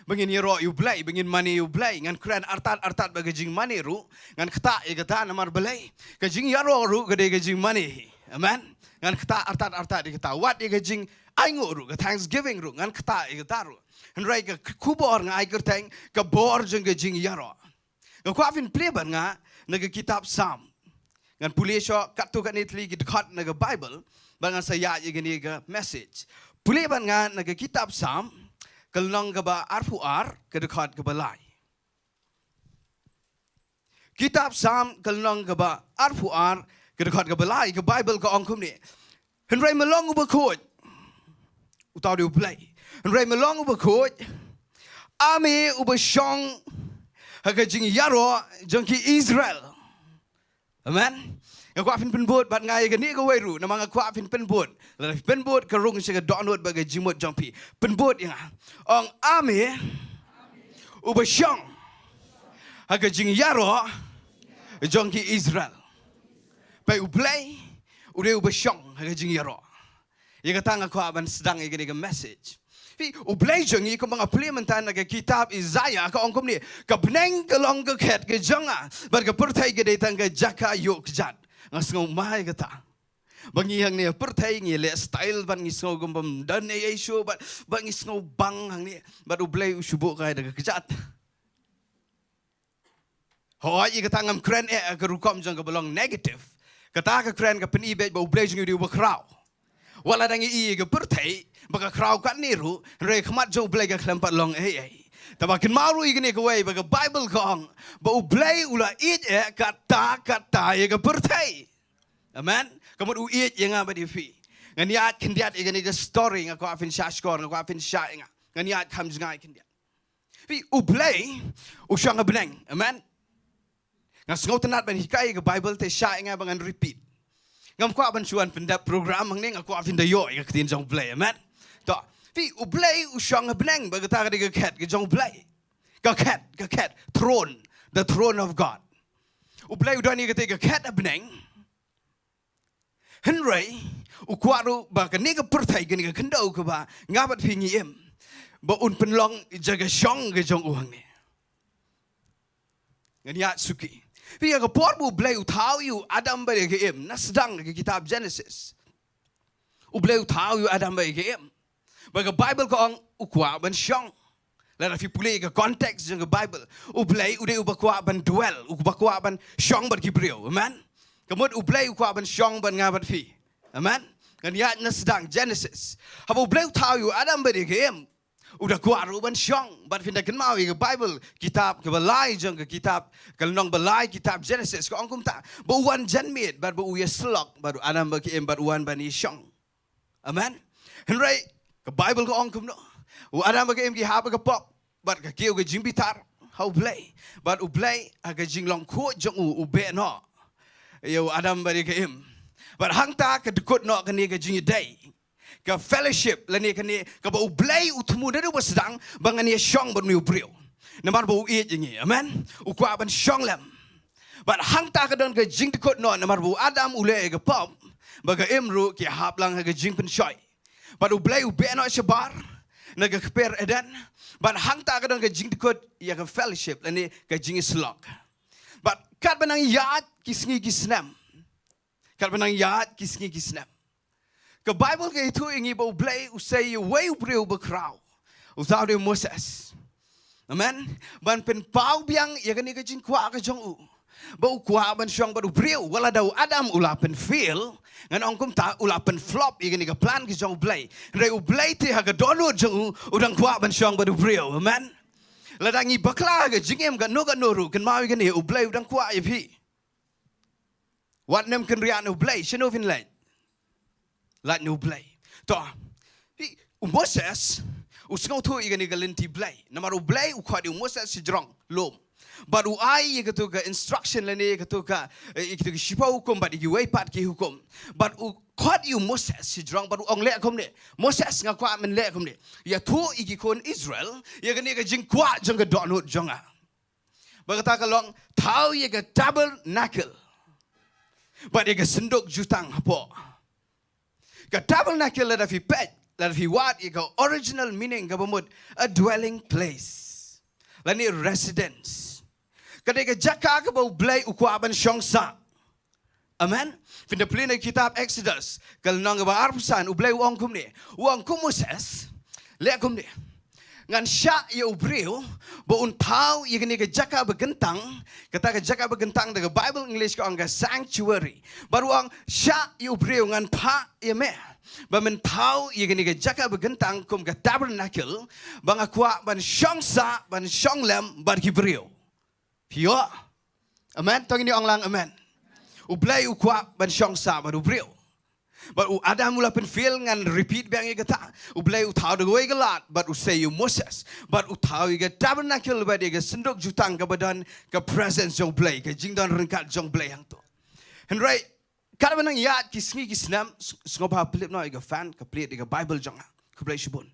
Ba ngin ïaroh ïa u Blei, ba ngin mane ïa u Blei, ngan kren artat artat bad ka jingmane ruh, ngan ktah ïa kata namar balei? Ka jingïaroh ruh ka dei ka jingmane hi. Amen. Ngan ktah artat artat ïa kata. Wat ïa ka jingainguh ruh, ka thanksgiving ruh, ngan ktah ïa kata ruh. Hynrei ka k-, khubor nga ai kyrteng, ka bor jong ka jingïaroh. Nga kwah phin plie bad nga na ka kitab Salm. Ngan pule shuh katto katne tylli ki dkhot na ka Bible, bad ngan sa ïaid ïa kane ka message. Pule bad nga na ka kitab Salm, ka lynnong kaba arphew ar, ka dkhot kaba lai. Kitab Salm, ka lynnong kaba arphew ar, ka dkhot kaba lai, ka Bible ka ong kumne. Hynrei me long uba khuid. Uta u dei u Blei. Hynrei me long uba khuid. A me uba shong ha ka jingïaroh jong ki Israel. Amen. Nga kwah phin pynbud bad nga ïa kane kawei ruh, namar nga kwah phin pynbud. Lada phin pynbud ka rung sha ka dohnud bad ka jingmut jong phi. Pynbud ïa nga. Ong a me uba shong ha ka jingïaroh jong ki Israel. Peit, u Blei u dei uba shong ha ka jingïaroh. Ïa kata nga kwah ban sdang ïa kane ka message. Phi, u Blei jong ngi, kumba nga pule mynta na ka kitab Isaiah, ka ong kumne, ka bneng ka long ka khet ka jong nga, bad ka pyrthei ka dei tang ka jaka ïoh kjat. Nga sngew ma ïa kata. Ba ngi hangne ha pyrthei ngi leh style bad ngi sngew kumba ym don ei ei shuh bad, bad ngi sngew bang hangne. Bad u Blei u shu buh kai da ka kjat. Hooid, ïa kata ngam kren eh ka rukom jong kaba long negative. Kata ka kren ka pyni beit ba u Blei jong ngi u dei uba khraw. Wat la dang ïohi ïa ka pyrthei ba ka khraw katne ruh, hynrei ha khmat jong u Blei ka khlem pat long ei ei. Te ba kynmaw ruh ïa kane kawei ba ka Bible ka ong ba u Blei u la ïeit eh kata kata ïa ka pyrthei. Amen. Ka mut u ïeit ïa nga bad ïa phi. Ngan ïaid khyndiat ïa kane ka story, nga kwah phin shah shkor, nga kwah phin shah ïa nga. Ngan ïaid kham jngai khyndiat. Phi, u Blei u shong ha bneng. Amen. Nga sngewtynnat ban hikai ka Bible te shah ïa nga ba ngan repeat. Ngam kwah ban shu wan pyndep program hangne, nga kwah phin da ïoh ïa ka ktien jong u Blei. Amen. To, phi, u Blei u shong ha bneng, ba kata ka dei ka khet ka jong u Blei. Ka khet, ka khet, throne, the throne of God. U Blei u don ïa kata ka khet ha bneng. Hynrei u kwah ruh ba kane ka pyrthei, kane ka khyndew kaba nga bad phi ngi im, ba un pynlong jaka shong ka jong u hangne. Ngan ïa suki. Phi, ha ka por ba u Blei u thaw ïa u Adam bad ïa ka Im, na sdang ka kitab Genesis. U Blei u thaw ïa u Adam bad ïa ka Im. Ba ka Bible ka ong u kwah ban shong. Lada phi pule ïa ka context jong ka Bible, u Blei u dei uba kwah ban dwell, uba kwah ban shong bad ki briew. Amen. Ka mut u Blei u kwah ban shong bad nga bad phi. Amen. Ngan ïaid na sdang Genesis. Haba u Blei u thaw ïa u Adam bad ïa ka Im, u da kwah ruh ban shong. Bad phin da kynmaw ïa ka Bible, kitab kaba lai jong ka kitab, ka lynnong ba lai kitab Genesis, ka ong kumta, ba u wan janmiet bad ba u ïasyllok bad u Adam bad ka Im bad u wan ban ïashong. Amen. Hynrei ka Bible ka ong kumno? U Adam bad ka Im ki hap ha ka pop, bad ka kiew ka jingbitar ha u Blei. Bad u Blei ha ka jinglong khuid jong u, u beh noh ïa u Adam bad ïa ka Im. Bad hangta ka dkut noh kane ka jingïadei, ka fellowship, lane kane kaba u Blei u thmu naduh ba sdang ba ngan ïashong bad une u briew. Namar ba u ïeit ïa ngi. Amen. U kwah ban shong lem. Bad hangta ka don ka jingdkut noh namar ba u Adam u leh ïa ka pop, bad ka Im ruh ki hap lang ha ka jingpynshoi. Bad u Blei u beh noh shabar na ka kper Eden. Bad hangta ka don ka jingdkut ïa ka fellowship lane ka jingïasyllok. Bad katba nang ïaid ki sngi ki snem, katba nang ïaid ki sngi ki snem, ka Bible ka ïathuh ïa ngi ba u Blei u sei ïa uwei u briew bakhraw, uta u dei u Moses. Amen. Ban pynpaw biang ïa kane ka jingkwah ka jong u, ba u kwah ban shong bad u briew. Wat la da u Adam u la pynfail, ngan ong kumta, u la pynflop ïa kane ka plan ka jong u Blei, hynrei u Blei te ha ka dohnud jong u, u dang kwah ban shong bad u briew. Amen. Lada ngi bakla ka jingim kano kano ruh, kynmaw ïa kane, U Blei u dang kwah ïa phi. Wat nym kynriah na U Blei, shano phin leit? Leit na U Blei. To, hi, u Moses u sngewthuh ïa kane ka lynti Blei. Namar U Blei u khot ïa u Moses shajrong lum. Bad u ai ïa kato ka instruction lane ïa kato ka, eh, ïa kato ka shiphew hukum bad ïa kiwei pat ki hukum. Bad u khot ïa u Moses shajrong bad u ong leh kumne. Moses, nga kwah men leh kumne. Ïathuh ïa ki khun Israel ïa kane ka jingkwah jong ka dohnud jong nga. Bad kata ka long thaw ïa ka tabernacle bad ïa ka synduk jutang hapoh. Ka tabernacle, lada phi peit, lada phi wad ïa ka original meaning kaba mut a dwelling place lane residence. Ka dei ka jaka kaba U Blei u kwah ban shong sah. Amen. Phin da pule na kitab Exodus, ka lynnong kaba arphew san, U Blei u ong kumne. U ong, ko Moses, leh kumne. Ngan shah ïa u briew ba un thaw ïa kane ka jaka ba kyntang, kata ka jaka ba kyntang da ka Bible English ka ong ka sanctuary. Bad u ong, shah ïa u briew, ngan phah ïa me ba men thaw ïa kane ka jaka ba kyntang kum ka tabernacle, ba nga kwah ban shong sah, ban shong lem bad ki briew. Phi ïoh? Amen. To ngin ong lang amen. U Blei u kwah ban shong sah bad u briew. Bad u Adam u la pynfail, ngan repeat biang ïa kata. U Blei u thaw da kawei ka lad bad u sei ïa u Moses. Bad u thaw ïa ka tabernacle bad ïa ka synduk jutang kaba don ka presence jong U Blei, ka jingdon ryngkat jong U Blei hangto. Hynrei katba nang ïaid ki sngi ki snem, s-, sngewbha pyllip noh ïa ka fan, ka plied ïa ka Bible jong nga. Khublei shibun.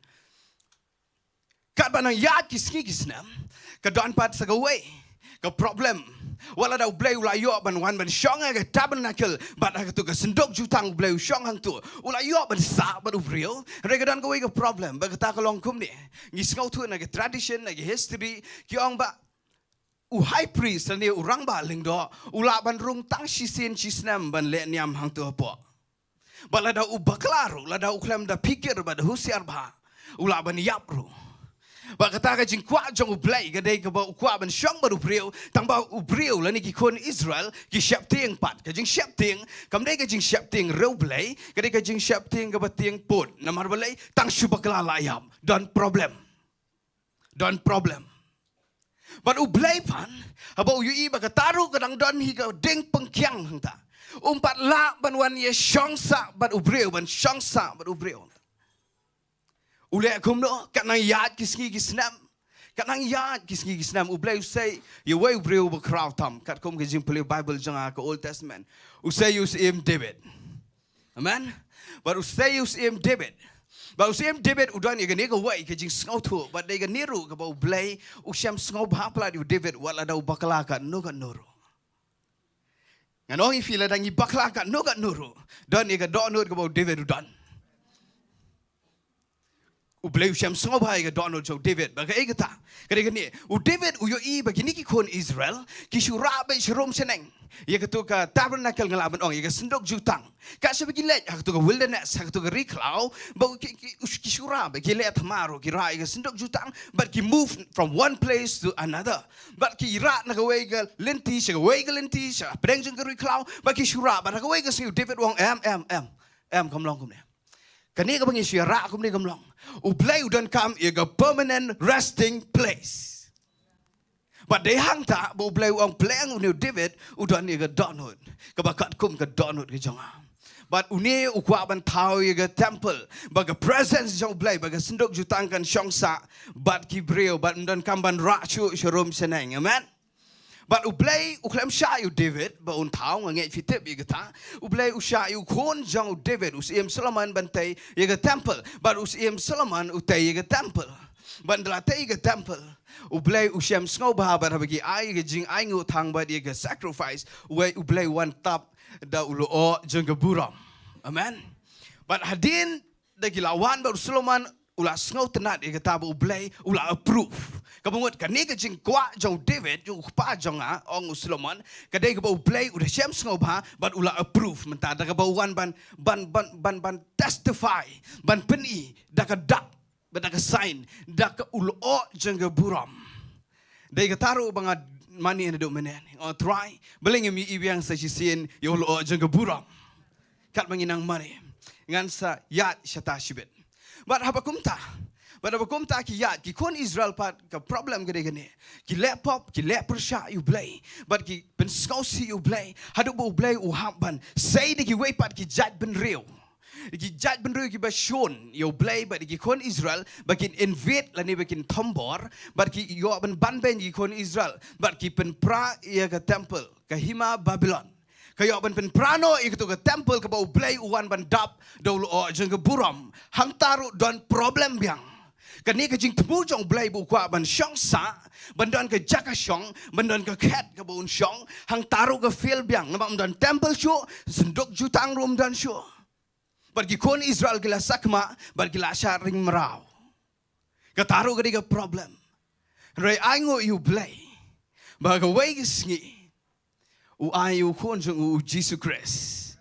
Katba nang ïaid ki sngi ki snem, ka don pat sa kawei ka problem. Wat lada U Blei u la ïoh ban wan ban shong ha ka tabernacle bad ha kato ka synduk jutang U Blei u shong hangto, u la ïoh ban sah bad u briew. Hynrei ka don kawei ka problem, bad kata ka long kumne. Ngi sngewthuh na ka tradition, na ka history, ki ong ba u high priest lane u rangbah lyngdoh u lah ban rung tang shisien shisnem ban leh niam hangto hapoh. Bad lada u bakla ruh, lada u khlem da phikir bad husiar bha, u lah ban ïap ruh. Bad kata ka jingkwah jong U Blei ka dei kaba u kwah ban shong bad u briew, tangba u briew lane ki khun Israel ki sheptieng pat. Ka jingsheptieng kam dei ka jingsheptieng riewblei, ka dei ka jingsheptieng kaba tieng pud. Namar balei? Tang shu bakla la ïap, don problem. Don problem. Bad U Blei pat, haba u ïohi ba kata ruh ka dang don hi ka ding pyngkiang hangta, um pat lah ban wan ïa shong sah bad u briew, ban shong sah bad u briew. U leh kumno? Kat nang ïaid ki sngi ki snem, kat nang ïaid ki sngi ki snem, U Blei u sei ïa uwei u briew ba khraw tam, katkum ka jingpule Bible jong nga ka Old Testament. U sei ïa u Syiem David. Amen. Bad u sei ïa u Syiem David. Bad u Syiem David u don ïa kane kawei ka jingsngewthuh, bad dei kane ruh kaba U Blei u shem sngewbha palat ïa u David wat lada u bakla katno katno ruh. Ngan ong ïa phi, lada ngi bakla katno katno ruh, don ïa ka dohnud kaba u David u don. U Blei u shem sngewbha ïa ka dohnud jong u David. Bad kaei kata? Ka dei kane, u David u ïohi ba kine ki khun Israel ki shu rah beit sharum shaneng ïa kato ka tabernacle, nga lah ban ong ïa ka synduk jutang. Kat shaba ki leit ha kato ka wilderness, ha kato ka ri khlaw, ba ki, ki, ki shu rah beit, ki leh thma ruh, ki rah ïa ka synduk jutang, bad ki move from one place to another. Bad ki rah na kawei ka lynti sha kawei ka lynti, sha pdeng jong ka ri khlaw, bad ki shu rah, bad ha kawei ka sngi u David u ong, em, em, em, em, kam long kumne. Kane kaba ngi shu ïa rah kumne kam long. U Blei u donkam ïa ka permanent resting place. Bad dei hangta ba U Blei u ong pyrshang une u David u don ïa ka dohnud kaba katkum ka dohnud ka jong nga. Bad une u kwah ban thaw ïa ka temple, ba ka presence jong U Blei, ba ka synduk jutang kan shong sah bad ki briew, bad ym donkam ban rah shuh sharum shaneng. Amen. Bad U Blei u khlem shah ïa u David ba un thaw, nga ngeit phi tip ïa kata. U Blei u shah ïa u khun jong u David, u Syiem Solomon, ban tei ïa ka temple. Bad u Syiem Solomon u tei ïa ka temple. Bad ynda la tei ïa ka temple, U Blei u shem sngewbha, bad haba ki ai ïa ka jingainguh thang bad ïa ka sacrifice, uwei U Blei u wan tap da u lyoh jong ka burom. Amen. Bad hadien da ki la wan bad u Solomon u la sngewtynnat ïa kata ba U Blei u la approve. Kaba mut kane ka jingkwah jong u David, jong u kpa jong nga, ong u Solomon, ka dei kaba U Blei u da shem sngewbha bad u la approve mynta, da kaba u wan ban, ban, ban, ban, ban testify, ban pyni da ka dak, bad da ka sign, da ka u lyoh jong ka burom. Dei kata ruh ba nga mane naduh mynne. Nga ong, Trai, balei ngim ïohi biang sa shisien ïa u lyoh jong ka burom? Katba ngi nang mane, ngan sa ïaid shata shibit. Bad haba kumta, Bad haba kumta ki ïaid, ki khun Israel pat ka problem ka dei kane. Ki leh pop, ki leh pyrshah ïa U Blei. Bad ki pynsngewsih ïa U Blei. Haduh ba U Blei u hap ban sei da kiwei pat ki jaitbynriew. Ki jaitbynriew kiba shun ïa U Blei bad ki khun Israel, ba kin invade lane ba kin thombor, bad ki ïoh ban banbeiñ ïa ki khun Israel, bad ki pynpra ïa ka temple, ka hima Babilon. Ka ïoh ban pynpra noh ïa katu ka temple kaba U Blei u wan ban dap da u lyoh jong ka burom. Hangta ruh don problem biang. Kane ka jingthmu jong U Blei ba u kwah ban shong sah, ban don ka jaka shong, ban don ka khet kaba un shong, hangta ruh ka fail biang, namar ym don temple shuh, synduk jutang ruh ym don shuh. Bad ki khun Israel ki la sakma, bad ki la shah ring mraw. Kata ruh ka dei ka problem. Hynrei ai nguh ïa U Blei ba kawei ka sngi u ai ïa u khun jong u, U Jisu Khrist.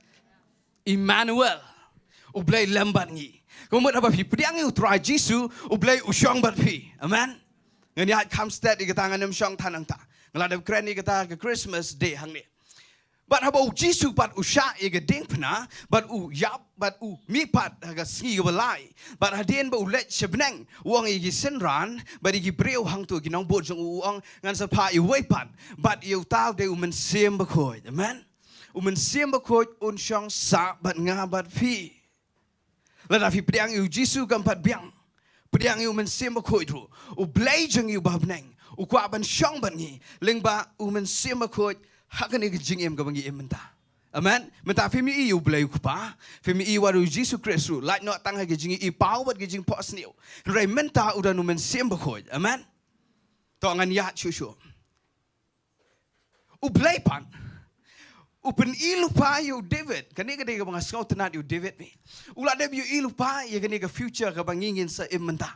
Emmanuel. U Blei lem bad ngi. Ka mut haba phi pdiang ïa U Trai Jisu, U Blei u shong bad phi. Amen. Ngan ïaid kham stet ïa kata, ngan ym shong than hangta. Nga la dep kren ïa kata ha ka Christmas Day hangne. Bad haba U Jisu pat u shah ïa ka diengphna, bad u ïap, bad u mih pat ha ka sngi kaba lai. Bad hadien ba u leit sha bneng, u ong ïa ki synran, bad ïa ki briew hangto, ki nongbud jong u, u ong, ngan sa phah ïa uwei pat, bad ïa uta u dei U Mynsiem Bakhuid. Amen. U Mynsiem Bakhuid un shong sah bad nga bad phi. Lada phi pdiang ïa U Jisu kam pat biang. Pdiang ïa U Mynsiem Bakhuid ruh. U Blei jong ngi uba ha bneng u kwah ban shong bad ngi lyngba U Mynsiem Bakhuid ha kane ka jingim kaba ngi im mynta. Amen. Mynta phim ïohi ïa U Blei U Kpa, phim ïohi wat U Jisu Khrist ruh, lait noh tang ha ka jingïohi paw bad ka jingphohsniew. Hynrei mynta u don U Mynsiem Bakhuid. Amen. To ngan ïaid shuh shuh. U Blei pat u pyni lypa ïa u David. Kane ka dei kaba nga sngewtynnat ïa u David me. U la dep ïohi lypa ïa kane ka future kaba ngi ngin sa im mynta.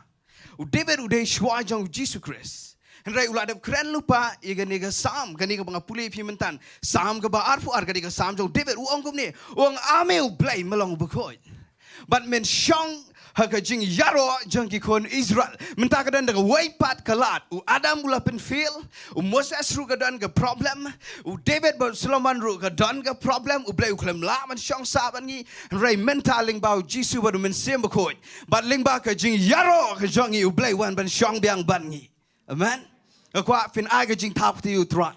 U David u dei shuwa jong U Jisu Khrist. Hynrei u la dep kren lypa ïa kane ka Salm, kane kaba nga pule ïa phi mynta. Salm kaba arphew ar, ka dei ka Salm jong u David, u ong kumne. U ong, A me U Blei me long bakhuid. Bad men shong ha ka jingïaroh jong ki khun Israel. Mynta ka don da kawei pat ka lad. U Adam u la pynfail, u Moses ruh ka don ka problem, u David bad u Solomon ruh ka don ka problem, U Blei u khlem lah ban shong sah bad ngi, hynrei mynta lyngba U Jisu bad U Mynsiem Bakhuid, bad lyngba ka jingïaroh ka jong ngi, U Blei wan ban shong biang bad ngi. Amen. Nga kwah phin ai ka jingthap kti ïa U Trai.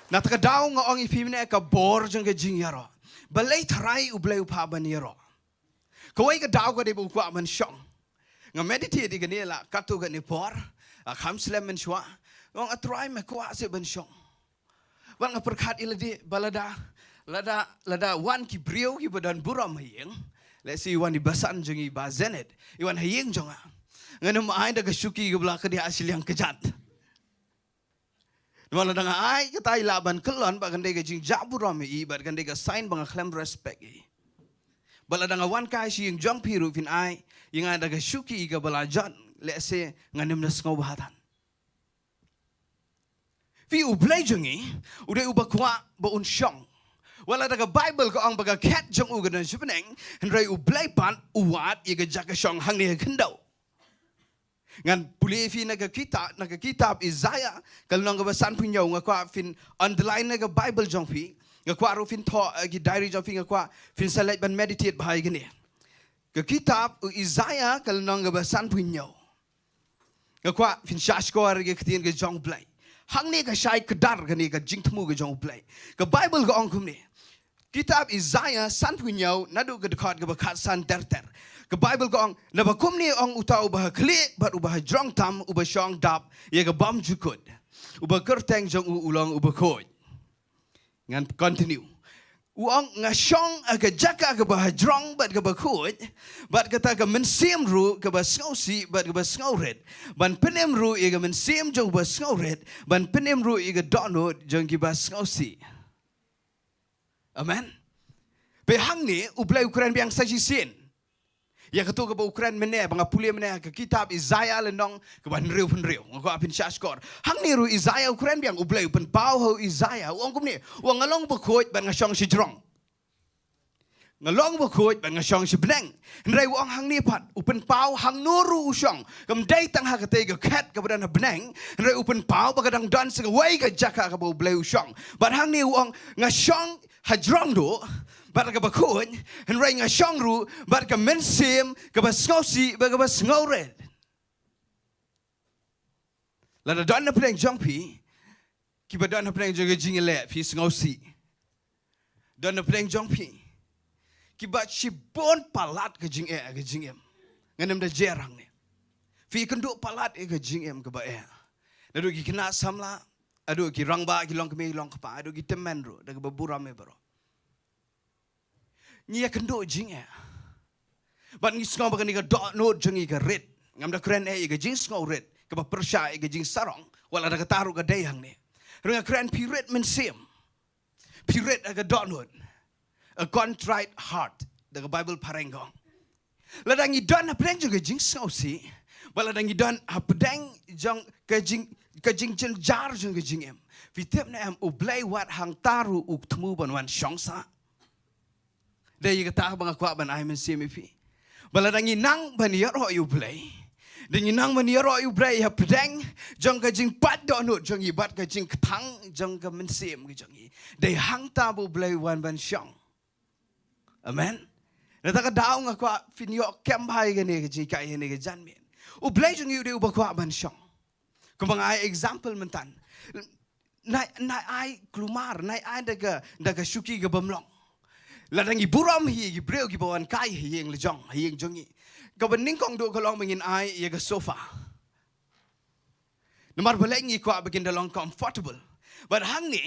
Na kata ka daw nga ong ïa phi mynne ka bor jong ka jingïaroh. Balei tharai U Blei u phah ban ïaroh? Kawei ka daw ka dei ba u kwah ban shong. Nga meditate ïa kane la katto katne por, ah, kham slem mynshuwa. Nga ong, A Trai, me kwah seh ban shong. Bad nga pyrkhat ïa lade ba lada, lada, lada wan ki briew kiba don burom ha ïing. Let's say wan i basan jong ngi, Bah Zenet, i wan ha ïing jong nga, ngan ym ai da ka shuki kaba la kdiah shiliang kjat. Namar lada nga ai kata i lah ban kyllon, bad kan dei ka jingjah burom ïa i, bad kan dei ka sign ba nga khlem respect ïa i. Bad lada nga wan kai sha ïing jong phi ruh phin ai ïa nga da ka shuki kaba la jot, let's say, ngan ym da sngewbha than. Phi, U Blei jong ngi u dei uba kwah ba un shong. Wat lada ka Baibl ka ong ba ka khet jong u ka don sha bneng, hynrei U Blei pat u wad ïa ka jaka shong hangne ha khyndew. Ngan pule ïa phi na ka kitab, na ka kitab Isaiah, ka lynnong kaba sanphew hynñiew, nga kwah phin underline na ka Baibl jong phi. Nga kwah ruh phin thoh, eh, ki diary jong phi, nga kwah phin sa leit ban meditate bha ïa kane. Ka kitab u Isaiah, ka lynnong kaba sanphew hynñiew. Nga kwah phin shahshkor ïa ka ktien ka jong U Blei. Hangne ka shai kdar kane ka jingthmu ka jong U Blei. Ka Baibl ka ong kumne. Kitab Isaiah sanphew hynñiew naduh ka dkhot kaba khatsan ter ter. Ka Baibl ka ong, naba kumne ong uta uba ha khlieh bad uba ha jrong tam, uba shong dap ïa ka bymjukut, uba kyrteng jong u u long uba khuid. Ngan continue. U ong, nga shong ha ka jaka kaba ha jrong bad kaba khuid, bad kata ka mynsiem ruh kaba sngewsih bad kaba sngewrit, ban pynim ruh ïa ka mynsiem jong uba sngewrit, ban pynim ruh ïa ka dohnud jong kiba sngewsih. Amen. Peit hangne, U Blei u kren biang sa shisien ïa kato kaba u kren mynne, ba nga pule mynne ha ka kitab Isaiah lynnong kaba hynriewphew hynriew. Nga kwah phin shahshkor. Hangne ruh Isaiah u kren biang, U Blei u pynpaw ha u Isaiah. U ong kumne, u ong, nga long bakhuid bad nga shong shajrong. Nga long bakhuid bad nga shong sha bneng. Hynrei u ong hangne pat, u pynpaw hangno ruh u shong. Kam dei tang ha katei ka khet kaba don ha bneng, hynrei u pynpaw ba ka dang don sa kawei ka jaka kaba U Blei u shong. Bad hangne u ong, nga shong ha jrong duh, bad kaba khuid, hynrei nga shong ruh bad ka mynsiem kaba sngewsih bad kaba sngewrit. Lada don na pdeng jong phi kiba don na pdeng jong ka jingeh, phi sngewsih. Don na pdeng jong phi kiba shibun palat ka jingeh, ka jingim. Ngam da jer hangne. Phi kynduh palat ïa ka jingim kaba eh. Naduh ki khynnah samla, haduh ki rangbah, ki longkmie, ki longkpa, haduh ki tymmen ruh, da kaba burom eh baroh. Ngi ïa kynduh jingeh. Bad ngi sngew ba kane ka dohnud jong ngi ka rit. Ngam da kren eh ïa ka jingsngewrit kaba pyrshah ïa ka jingsarong, wat la da kata ruh ka dei hangne. Hynrei nga kren phi rit mynsiem. Phi rit ha ka dohnud. A contrite heart, da ka Bible phareng ka ong. Lada ngi don ha pdeng jong ka jingsngewsih, bad lada ngi don ha pdeng jong ka jing, ka jingjynjar jong ka jingim, phi tip ne em, U Blei wat hangta ruh u thmu ban wan shong sah. Dei ïa kata ba nga kwah ban ai mynsiem ïa phi. Ba lada ngi nang ban ïaroh ïa U Blei, da ngi nang ban ïaroh ïa U Blei ha pdeng jong ka jingpait dohnud jong ngi bad ka jingkthang jong ka mynsiem ka jong ngi, dei hangta ba U Blei u wan ban shong. Amen. Na kata ka daw nga kwah phin ïoh kem bha ïa kane ka jinghikai, ïa kane ka janmiet. U Blei jong ngi u dei uba kwah ban shong. Kumba nga ai example mynta. Nai, nai ai kulmar, nai ai da ka, da ka shuki kaba mlong. Lada ngi burom hi ïa ki briew kiba wan kai ha ïing la jong, ha ïing jong ngi, kaba nyngkong duh ka long ba ngin ai ïa ka sofa. Namar balei? Ngi kwah ba kin da long comfortable. Bad hangne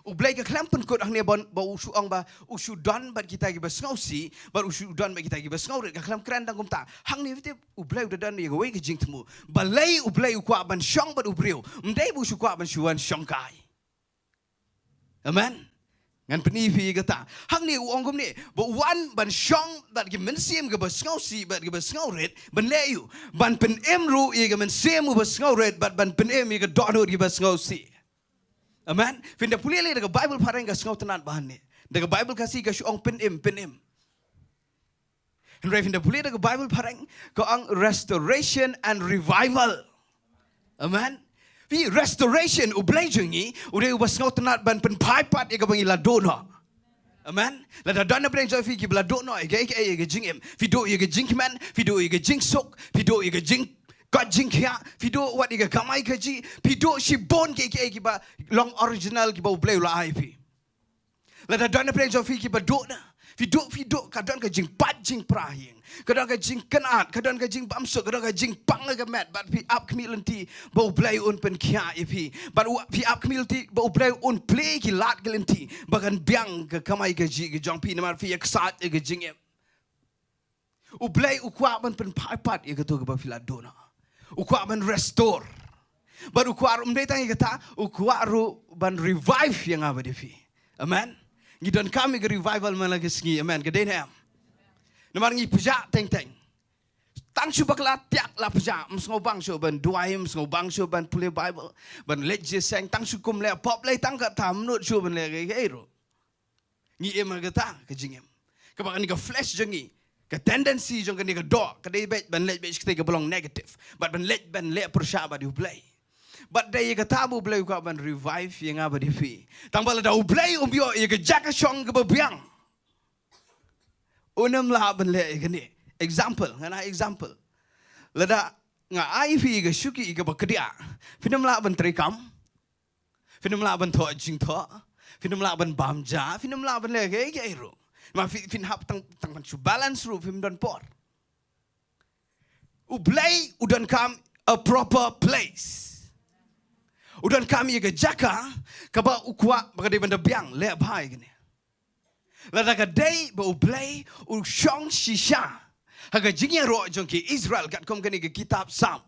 U Blei ka khlem pynkut hangne ban, ba u shu ong ba u shu don bad kita kiba sngewsih, bad u shu don bad kita kiba sngewrit, ka khlem kren tang kumta. Hangne phi tip U Blei u da don ïa kawei ka jingthmu. Balei U Blei u kwah ban shong bad u briew? Ym dei ba u shu kwah ban shu wan shong kai. Amen. Ngan pyni phi ïa kata. Hangne u ong kumne, ba u wan ban shong bad ki mynsiem kiba sngewsih bad kiba sngewrit, ban leh aïu? Ban pynim ruh ïa ka mynsiem uba sngewrit bad ban pynim ïa ka dohnud kiba sngewsih. Amen. Phin da pule lei da ka Bible phareng ka sngewtynnat bha hangne. Da ka Bible Khasi ka shu ong pynim, pynim. Hynrei phin da pule da ka Bible phareng, ka ong restoration and revival. Amen. Phi, restoration, U Blei jong ngi u dei uba sngewtynnat ban pynphai pat ïa kaba ngi la duh noh. Amen. Lada don na pdeng jong phi kiba la duh noh ïa ka, ïa ka, ïa ka jingim, phi duh ïa ka jingkmen, phi duh ïa ka jingsuk, phi duh ïa ka jingkoit jingkhiah, phi duh wat ïa ka kamai kajih, phi duh shibun kiei kiei kiba long original kiba U Blei u la ai phi. Lada don na pdeng jong phi kiba duh na, phi duh, phi duh, ka don ka jingpait jingpra ha ïing, ka don ka jingkynad, ka don ka jingbamsuk, ka don ka jingpang ha ka met, bad phi ap khmih lynti ba U Blei un pynkhiah ïa phi. Bad u, phi ap khmih lynti ba U Blei un plie ki lad ki lynti ba kan biang ka kamai kajih ka jong phi namar phi ïaksaid ïa ka jingim. U Blei u kwah ban pynphai pat ïa kato kaba phi la duh noh. U kwah ban restore. Bad u kwah ruh, ym dei tang ïa kata, u kwah ruh ban revive ïa nga bad ïa phi. Amen. Ngi donkam ïa ka revival man la ka sngi. Amen. Ka dei ne em? Namar ngi pjah teng teng. Tang shu bakla tiak la pjah, ym sngewbang shuh ban duwai, ym sngewbang shuh ban pule Bible, ban leit jingïaseng, tang shu kum leh pop lei tang kata, ym nud shuh ban leh kaei kaei ruh. Ngi im ha kata ka jingim. Kaba kane ka flesh jong ngi, ka tendency jong kane ka doh, ka dei beit ban leit beit sha katei kaba long negative. Bad ban leit ban leh pyrshah bad ïa U Blei. Bad dei ïa kata ba U Blei u kwah ban revive ïa nga bad ïa phi. Tang ba lada U Blei um ïoh ïa ka jaka shong kaba biang, un ym lah ban leh ïa kane. Example, ngan ai example. Lada nga ai phi ïa ka shuki kaba kdiah, phin ym lah ban treikam. Phin ym lah ban thoh jingthoh. Phin ym lah ban bam ja. Phin ym lah ban leh kaei kaei ruh. Ma phi, phin hap tang, tang ban shu balance ruh, phim don por. U Blei u donkam a proper place. U donkam ïa ka jaka kaba u kwah ba ka dei ban da biang, leh bha ïa kane. Lada ka dei ba U Blei u shong shisha ha ka jingïaroh jong ki Israel katkum kane ka kitab Salm.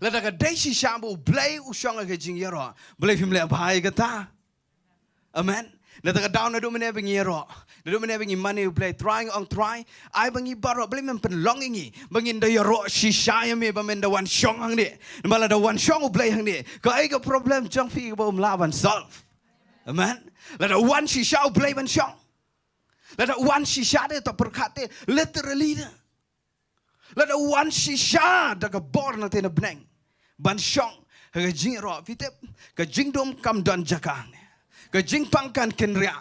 Lada ka dei shisha ba U Blei u shong ha ka jingïaroh, balei phim leh bha ïa kata? Amen. Na kata ka daw naduh mynne ba ngi ïaroh, naduh mynne ba ngi mane U Blei, Trai, nga ong Trai, ai ba ngi baroh, Blei men pynlong ïa ngi ba ngin da ïaroh shisha ïa me, ba men da wan shong hangne. Namar lada wan shong U Blei hangne, kaei ka problem jong phi ba um lah ban solve? Amen. Lada wan shisha U Blei ban shong. Lada wan shisha de, to pyrkhat de, literally de. Lada wan shisha da ka bor na te na bneng ban shong ha ka jingïaroh, phi tip, ka jingdum kam don jaka hangne. Ka jingpang kan kynriah.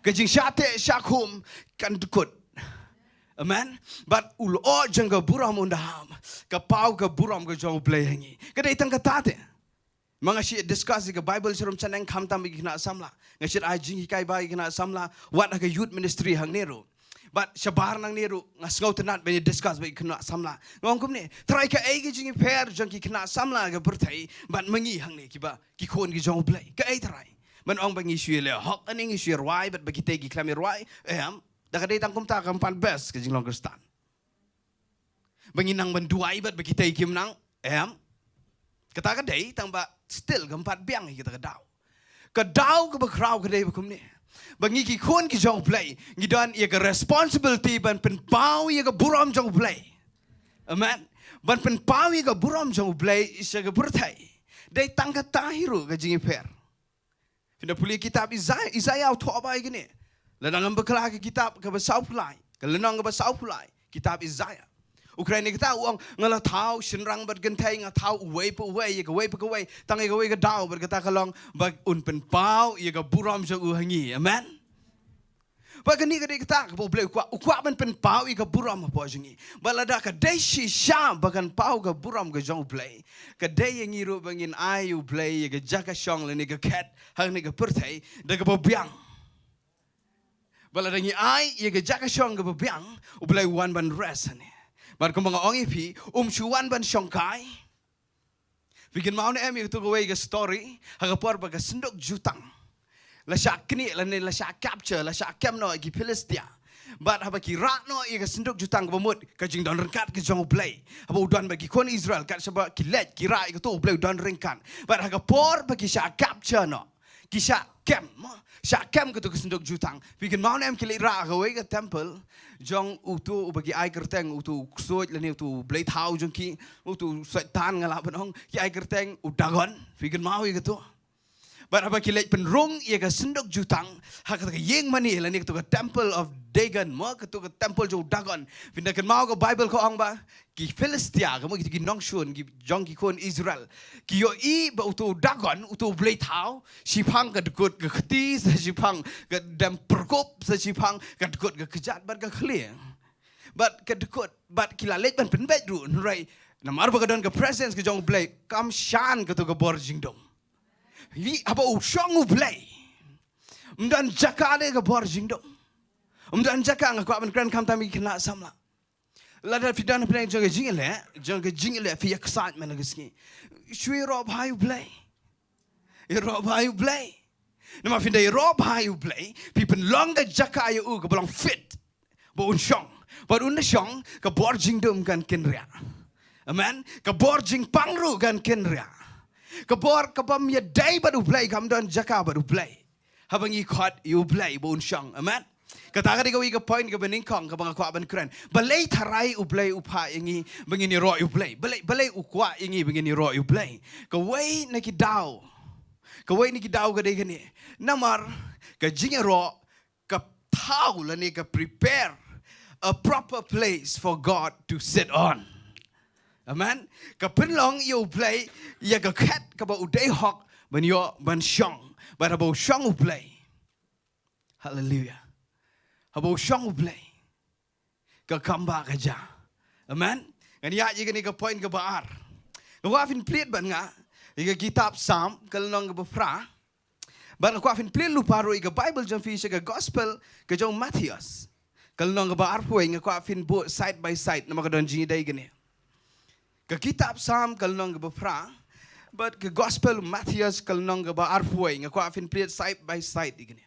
Ka jingshah teh shah khum kan dkut. Amen. Bad u lyoh jong ka burom un da hap. Ka paw ka burom ka jong U Blei ha ngi. Ka dei tang kata te. Ma nga shu discuss ïa ka Bible sharum shaneng khamtam bad ki khynnah samla. Nga shu ai jinghikai bad ki khynnah samla. Wat ha ka youth ministry hangne ruh. Bad shabar nangne ruh nga sngewtynnat ban ïa discuss bad ki khynnah samla. Nga ong kumne, Trai, kaei ka jingïapher jong ki khynnah samla ka pyrthei bad ma ngi hangne kiba ki khun ki jong U Blei? Kaei Trai? Ban ong ba ngi shu ïaleh hok, ani ngi shu ïarwai bad ba kitei ki khlem ïarwai. Em, da ka dei tang kumta kam pat best ka jinglong Khristan. Ba ngi nang ban duwai bad ba kitei kim nang. Em. Kata ka dei tang ba still kam pat biang ïa kata ka daw. Ka daw kaba khraw ka dei ba kumne. Ba ngi ki khun ki jong U Blei, ngi don ïa ka responsibility ban pynpaw ïa ka burom jong U Blei. Amen. Ban pynpaw ïa ka burom jong U Blei sha ka pyrthei. Dei tang kata hi ruh ka jingïapher. Phin da pule kitab Isaiah, Isaiah u thoh ba ïa kane. Lada ngam bakla ka kitab kaba sawphew lai, ka lynnong kaba sawphew lai, kitab Isaiah. U kren ïa kata u ong, nga la thaw shynrang bad kynthei, nga thaw uwei pa uwei ïa kawei pa kawei, tang ïa kawei ka daw bad kata ka long ba un pynpaw ïa ka burom jong u ha ngi. Amen. Ba kane ka dei kata kaba U Blei u kwah, u kwah ban pynpaw ïa ka burom hapoh jong ngi. Ba lada ka dei shisha ba kan paw ka burom ka jong U Blei, ka dei ïa ngi ruh ba ngin ai U Blei ïa ka jaka shong lane ka khet hangne ka pyrthei da kaba biang. Ba lada ngi ai ïa ka jaka shong kaba biang, U Blei u wan ban rest hangne. Bad kumba nga ong ïa phi, um shu wan ban shongkai. Phi kynmaw ne em ïa katu kawei ka story, ha ka por ba ka synduk jutang la shah knieh lane la shah capture, la shah kem noh ïa ki Philistia. Bad haba ki rah noh ïa ka synduk jutang kaba mut, ka jingdon ryngkat ka jong U Blei. Haba u don bad ki khun Israel, kat shaba ki leit ki rah ïa katu, U Blei u don ryngkat. Bad ha ka por ba ki shah capture noh, ki shah kem, shah kem katu ka synduk jutang. Phi kynmaw ne em ki leit rah ha kawei ka temple jong utu uba ki ai kyrteng utu u ksuid lane utu u blei thaw jong ki, utu u Soitan nga lah ban ong, ki ai kyrteng u Dagon. Phi kynmaw ïa katu? Bad haba ki leit pynrung ïa ka synduk jutang ha katu ka ïing mane lane katu ka temple of Dagon, mo, katu ka temple jong u Dagon. Phin da kynmaw ka Bible ka ong ba ki Philistia, ka mut ki nongshun ki jong ki khun Israel, ki ïohi ba utu u Dagon, utu u blei thaw, shiphang ka dkut ka kti, sa shiphang ka dem pyrkup, sa shiphang ka dkut ka kjat bad ka khlieh. Bad ka dkut, bad ki la leit ban pynbeit ruh, hynrei namar ba ka don ka presence ka jong U Blei, kam shan katu ka bor jingdum. Haba u shong U Blei, ym don jaka de ka bor jingdum. Ym don jaka, nga kwah ban kren khamtam ïa ki khynnah samla. Lada phi don hapdeng jong ka jingïaleh, jong ka jingïaleh phi excitement ha ka sngi, shu ïaroh bha ïa U Blei. Ïaroh bha ïa U Blei. Namar phin da ïaroh bha ïa U Blei, phi pynlong ka jaka ïa u kaba long fit ba un shong. Bad un da shong, ka bor jingdum kan kynriah. Amen. Ka bor jingpang ruh kan kynriah. Ka bor kabym ïadei bad U Blei, kam don jaka bad U Blei. Haba ngi khot ïa U Blei ba un shong. Amen. Kata ka dei kawei ka point kaba nyngkong kaba nga kwah ban kren. Balei tharai U Blei u phah ïa ngi ba ngin ïaroh ïa U Blei? Balei, balei u kwah ïa ngi ba ngin ïaroh ïa U Blei? Kawei na ki daw, kawei na ki daw ka dei kane. Namar ka jingïaroh ka thaw lane ka prepare a proper place for God to sit on. Amen. Ka pynlong ïa U Blei ïa ka khet kaba u dei hok ban ïoh ban shong. Bad haba u shong U Blei, haleluia, haba u shong U Blei, ka kam ba ka ja. Amen. Ngan ïaid ïa kane ka point kaba ar. Nga kwah phin plie bad nga ïa ka kitab Salm, ka lynnong kaba phra. Bad nga kwah phin plie lypa ruh ïa ka Bible jong phi sha ka Gospel ka jong u Mathaios, ka lynnong kaba arphew wei, nga kwah phin buh side by side namar ka don jingïadei kane. Ka kitab Salm, ka lynnong kaba phra, bad ka Gospel u Mathaios, ka lynnong kaba arphew wei, nga kwah phin plie side by side ïa kane.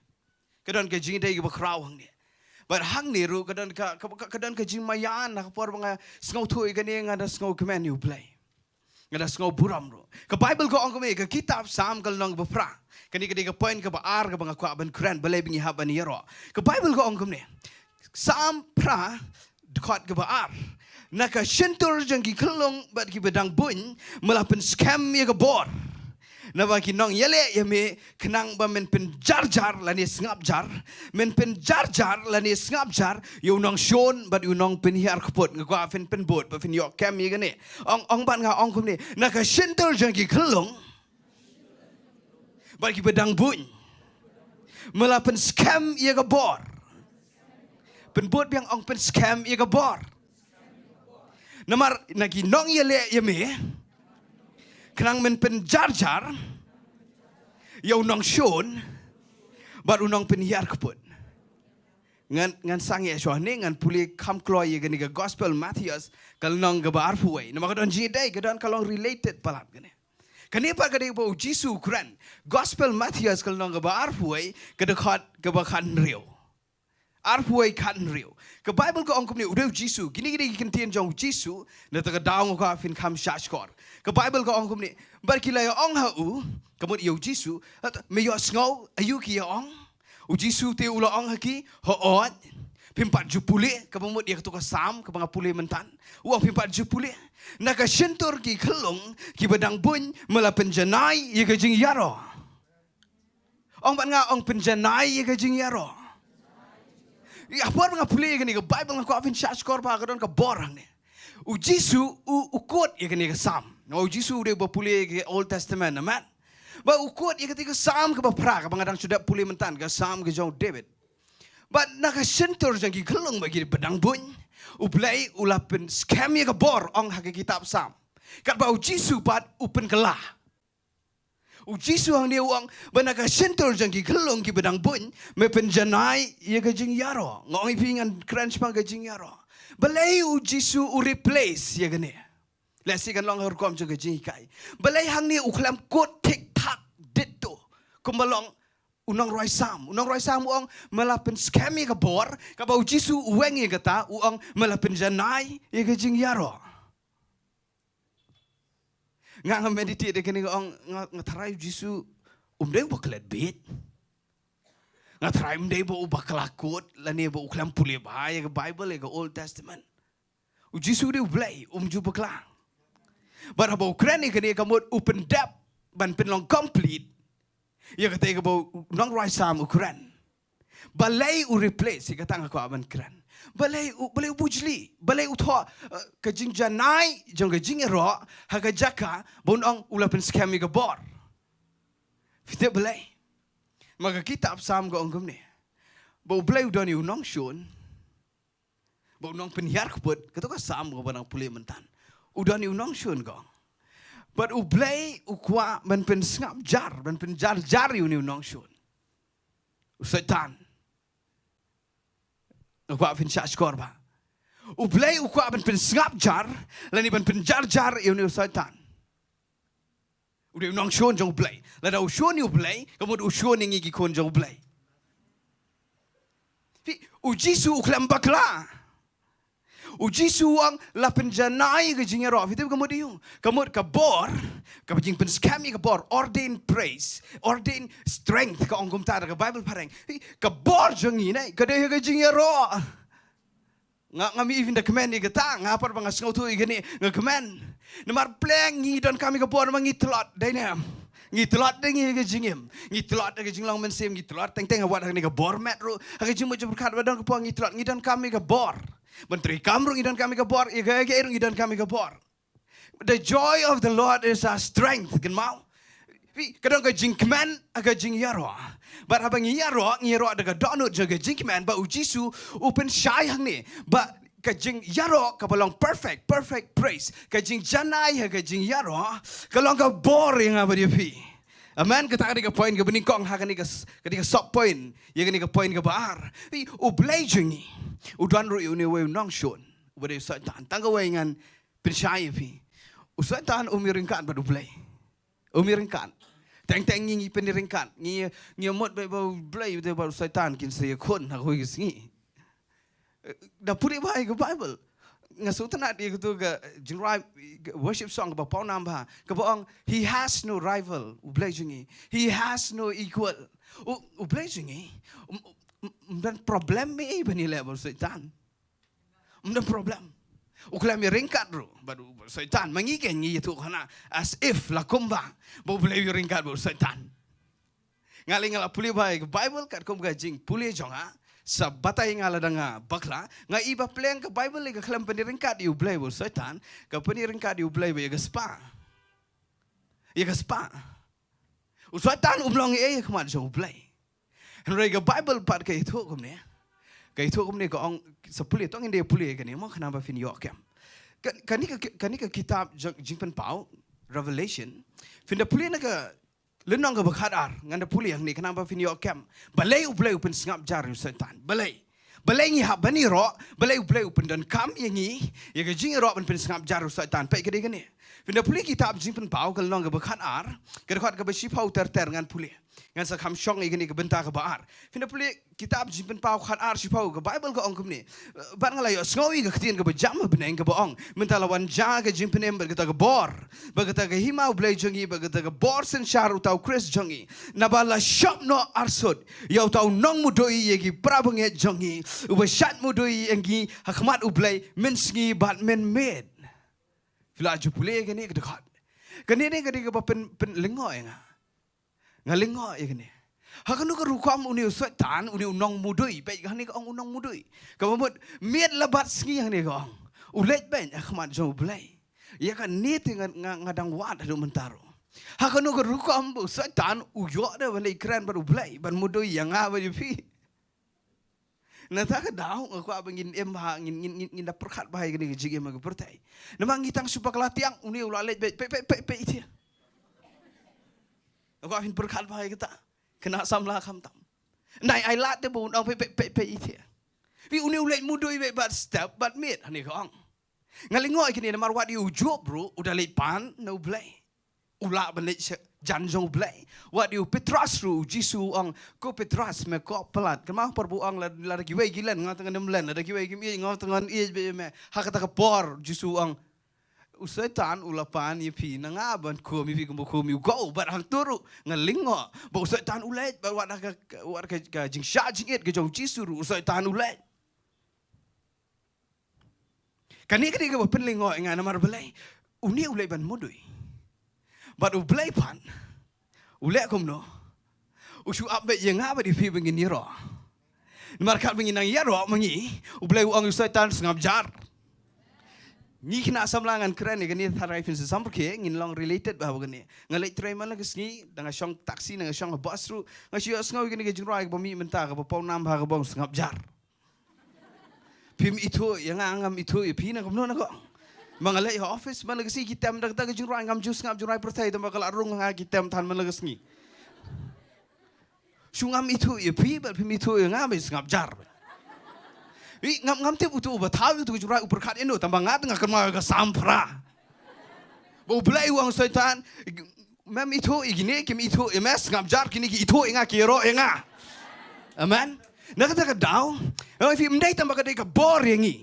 Ka don ka jingïadei kaba khraw hangne. Bad hangne ruh ka don ka, ka, ka, ka don ka jingmaïan ha ka por ba nga sngewthuh ïa kane, nga da sngewkmen ïa U Blei. Nga da sngewburom ruh. Ka Bible ka ong kumne, ka kitab Salm, ka lynnong kaba phra. Kane ka dei ka point kaba ar kaba nga kwah ban kren, balei ba ngi hap ban ïaroh. Ka Bible ka ong kumne. Salm phra, dkhot kaba ar. Na ka shyntur jong ki khyllung bad kiba dang buiñ, me la pynskhem ïa ka bor. Naba ki nongïaleh ïa me, khnang ba men pynjarjar lane sngapjar, men pynjarjar lane sngapjar ïa u nongshun bad ïa u nongpynhiar kput. Nga kwah phin pynbud ba phin ïoh kem ïa kane. Ong, ong bad nga, ong kumne, na ka shyntur jong ki khyllung bad kiba dang buiñ, Me la pynskhem ïa ka bor. Pynbud biang, ong pynskhem ïa ka bor. Namar na ki nongïaleh ïa me, khnang men pynjarjar ïa u nongshun bad u nongpynhiar kput. Ngan, ngan sangeh shuwa ne, ngan pule kham kloi ïa kane ka Gospel Mathaios, ka lynnong kaba arphew wei. Namar ka don jingïadei, ka don, ka long related palat kane. Kane pat ka dei ba u Jisu u kren. Gospel Mathaios, ka lynnong kaba arphew wei, ka dkhot kaba khathynriew. Arphew wei, khathynriew. Ka Baibl ka ong kumne, u dei u Jisu. Kine ki dei ki kyntien jong u Jisu, na kata ka daw nga kwah phin kham shahshkor. Ka Baibl ka ong kumne, bad ki la ïa ong ha u, ka mut ïa u Jisu, "Me ïohsngew aïu ki ïa ong?" U Jisu te u la ong ha ki, "Hooid, phim pat ju pule, kaba mut ïa kato ka Salm kaba nga pule mynta." U ong, "Phim pat ju pule. Na ka shyntur ki khyllung kiba dang buiñ, me la pynjanai ïa ka jingïaroh." Ong bad nga, ong, "Pynjanai ïa ka jingïaroh." Ïa, ha por ba nga pule ïa kane ka Baibl, nga kwah phin shahshkor ba ka don ka bor hangne. U Jisu u, u quote ïa kane ka Salm. Namar u Jisu u dei uba pule ïa ka Old Testament, amen. Bad u quote ïa kata ka Salm kaba phra, kaba nga dang shu dep pule mynta, ka Salm ka jong u David. Bad na ka shyntur jong ki khyllung ba kiba dang buiñ, U Blei u la pynskhem ïa ka bor, ong ha ka kitab Salm. Katba u Jisu pat u pynkylla. U Jisu hangne u ong, ba na ka shyntur jong ki khyllung kiba dang buiñ, me pynjanai ïa ka jingïaroh. Nga ong ïa phi, ngan kren shaphang ka jingïaroh. Balei u Jisu u replace ïa kane? Lehse kan long ha rukom jong ka jinghikai. Balei hangne u khlem quote thik thak ditto kumba long u nongrwai Salm? U nongrwai Salm u ong, me la pynskhem ïa ka bor, katba u Jisu u weng ïa kata, u ong, me la pynjanai ïa ka jingïaroh. Nga, nga meditate ïa kane, nga ong, nga, nga tharai u Jisu um dei uba klet bit. Nga tharai um dei ba u bakla kot, lane ba u khlem pule bha ïa ka Baibl, ïa ka Old Testament. U Jisu u dei U Blei, um ju bakla. Bad haba u kren ïa kane, ka mut u pyndep ban pynlong complete ïa kata kaba u nongrwai Salm u kren. Balei u replace, ïa kata nga kwah ban kren. Balei u, balei u bujli, balei u thoh, eh, ka jingjanai jong ka jingïaroh ha ka jaka ba un ong u la pynskhem ïa ka bor? Phi tip balei? Ma ka kitab Salm ka ong kumne, ba U Blei u don ïa u nongshun, ba u nongpynhiar kput, kato ka Salm kaba nang pule mynta. U don ïa u nongshun, ka ong. Bad U Blei u kwah ban pynsngap jar, ban pynjar jar ïa une u nongshun. U Soitan. Nga kwah phin shahshkor bha. U Blei u kwah ban pynsngap jar, lane ban pynjar jar ïa une u Soitan. U dei u nongshun jong U Blei. Lada u shun ïa U Blei, ka mut u shun ïa ngi ki khun jong U Blei. Phi, u Jisu u khlem bakla. U Jisu u ong la pynjanai ka jingïaroh. Phi tip ka mut aïu? Ka mut ka bor, ka jingpynskhem ïa ka bor, ordained praise, ordained strength, ka ong kumta da ka Baibl phareng. Phi, ka bor jong ngi ne, ka dei ka jingïaroh. Nga, nga mih ïa phi da kmen ïa kata, nga, ha por ba nga sngewthuh ïa kane, nga kmen. Namar pleng ngi donkam ïa ka bor, namar ngi tlot, dei ne em? Ngi tlot da ngi ïa ka jingim. Ngi tlot da ka jinglong mynsiem, ngi tlot teng teng, ha wat ha kane ka bor met ruh, ha ka jingmut jingpyrkhat ba don ka por ngi tlot, ngi donkam ïa ka bor. Ban trei kam ruh ngi donkam ïa ka bor, ïa ka, ïa ka ruh ngi donkam ïa ka bor. The joy of the Lord is our strength, kynmaw. Phi, ka don ka jingkmen ha ka jingïaroh. Bad haba ngi ïaroh, ngi ïaroh da ka dohnud jong ka jingkmen, ba u Jisu u pynshai hangne ba ka jingïaroh kaba long perfect, perfect praise, ka jingjanai ha ka jingïaroh, ka long ka bor ïa nga bad ïa phi. Amen. Kata ka dei ka point kaba nyngkong ha kane ka s-, ka dei ka sub point ïa kane ka point kaba ar. Phi, U Blei jong ngi u don ruh ïa une uwei u nongshun, uba dei u Soitan. Tang kawei ngan pynshai ïa phi. U Soitan um ïaryngkat bad U Blei. Um ïaryngkat. Teng teng ngi, ngi pynïaryngkat. Ngi, ngi mut ba, ba U Blei, ba, ba u Soitan kin sa ïakhun ha kawei ka sngi. Eh, da pule bha ïa ka Baibl. Nga sngewtynnat ïa kato ka jingrwai, ka worship song kaba pawnam bha, kaba ong, "He has no rival," U Blei jong ngi. "He has no equal." U, U Blei jong ngi um, um, um don problem ei ban ïaleh bad u Soitan. Um don problem. U khlem ïaryngkat ruh bad u Soitan. Ma ngi kein ngi ïathuh khana as if la kumba ba U Blei u ïaryngkat bad u Soitan. Nga lei nga la pule bha ïa ka Baibl katkum ka jingpule jong nga. Sa batai nga lada nga bakla. Nga i ba pleng ka Baibl lei ka khlem pynïaryngkat ïa U Blei bad u Soitan. Ka pynïaryngkat ïa U Blei bad ïa ka spah. Ïa ka spah. U Soitan um long ei ha khmat jong U Blei. Hynrei ka Bible pat ka ïathuh kumne. Ka ïathuh kumne, ka ong, sa pule, to ngin da pule kane mo, khnang ba phin ïoh kem. Ka, kane ka, kane ka kitab jing, Jingpynpaw, Revelation, phin da pule na ka lynnong kaba khatar, ngan da pule hangne khnang ba phin ïoh kem. Balei U Blei u pynsngap jar ïa u Soitan? Balei? Balei ngi hap ban ïaroh? Balei U Blei u pyndonkam ïa ngi ïa ka jingïaroh ban pynsngap jar ïa u Soitan? Peit ka dei kane. Phin da pule kitab Jingpynpaw ka lynnong kaba khatar, ka dkhot kaba shiphew ter ter, ngan pule. Ngan sa kham shong ïa kane ka bynta kaba ar. Phin da pule kitab Jingpynpaw khatar shiphew, ka Bible ka ong kumne. Bad nga la ïohsngew ïa ka ktien kaba jam ha bneng kaba ong, mynta la wan ja ka jingpynim bad kata ka bor, bad kata ka hima U Blei jong ngi, bad kata ka bor synshar uta u Khrist jong ngi. Naba la shop noh arsut ïa uta u nongmudui ïa ki para bangeit jong ngi, uba shait mudui ïa ngi ha khmat U Blei mynsngi bad mynmiet. Phi la ju pule ïa kane ka dkhot? Kane ne kane kaba pyn, pynlyngngoh ïa nga. Nga lyngngoh ïa kane. Ha kano ka rukom une u Soitan, une u nongmudui, peit hangne ka ong u nongmudui. Kaba mut miet la bad sngi hangne ka ong u leit beit ha khmat jong U Blei. Ïa kane te nga, nga, nga dang wad haduh mynta ruh. Ha kano ka rukom ba u Soitan u ïoh da ban leit kren bad U Blei, ban mudui ïa nga bad ïa phi? Nangta ka daw nga kwah ba ngin im ha, ngin, ngin, ngin, ngin da pyrkhat bha ïa kane ka jingim ha ka pyrthei. Namar ngi tang shu bakla tiang, une u la leit beit, peit, peit, peit, peit ïa. Nga kwah phin pyrkhat bha ïa kata. Khynnah samla khamtam. Nai ai lad te ba un ong peit, peit, peit, peit ïa. Phi, une u leit mudui beit bad step bad miet, hangne ka ong. Nga lyngngoh ïa kine namar wat ïa u Job ruh u da leit pan na U Blei. U lah ban leit sha jan jong U Blei. Wat ïa u Petros ruh, u Jisu u ong, ko Petros, me koh palat. Kynmaw por ba u ong la, lada kiwei ki len, nga te ngan ym len, lada kiwei kim ïeit, nga te ngan ïeit beit ïa me. Ha kata ka por, Jisu u ong, u Soitan u la pan ïa phi na nga ban khum ïa phi kumba khum ïa u Gow, bad hangto ruh nga lyngngoh ba u Soitan u leit, bad wat ha ka, wat ka, ka jingshah jingit ka jong u Jisu ruh, u Soitan u leit. Kane ka dei kaba pynlyngngoh ïa nga namar balei? Une u leit ban mudui. Bad U Blei pat u leh kumno? U shu ap beit ïa nga bad ïa phi ba ngin ïaroh. Namar katba ngin nang ïaroh ma ngi, U Blei u ong ïa u Soitan, sngap jar. Ngi khynnah samla ngan kren ïa kane, tharai phin sa samrkhie, ngin long related bha bad kane. Nga leit trei man la ka sngi, da nga shong taxi, da nga shong ha bus ruh, nga shu ïohsngew ïa kane ka jingrwai kaba mih mynta, kaba paw nam bha, kaba ong sngap jar. Phim ithuh ïa nga, ngam ithuh ïa phi, na kumno na ko. Ma nga leit ha office man la ka sngi, ki tem da kata ka jingrwai, ngam ju sngap jingrwai pyrthei, tangba ka la rung ha nga, ki tem than man la ka sngi. Shu ngam ithuh ïa phi bad phim ithuh ïa nga, ba sngap jar. Ï, ngam, ngam tip uto uba thaw ïa uto ka jingrwai u pyrkhat ïano, tangba nga te nga kynmaw ïa ka Sam phra. Ba U Blei u ong Soitan, mem ithuh ïa kine, kim ithuh ïa me, sngap jar, kine ki ithuh ïa nga, ki ïaroh ïa nga. Amen. Na kata ka daw, ïa phi, ym dei tang ba ka dei ka bor ïa ngi.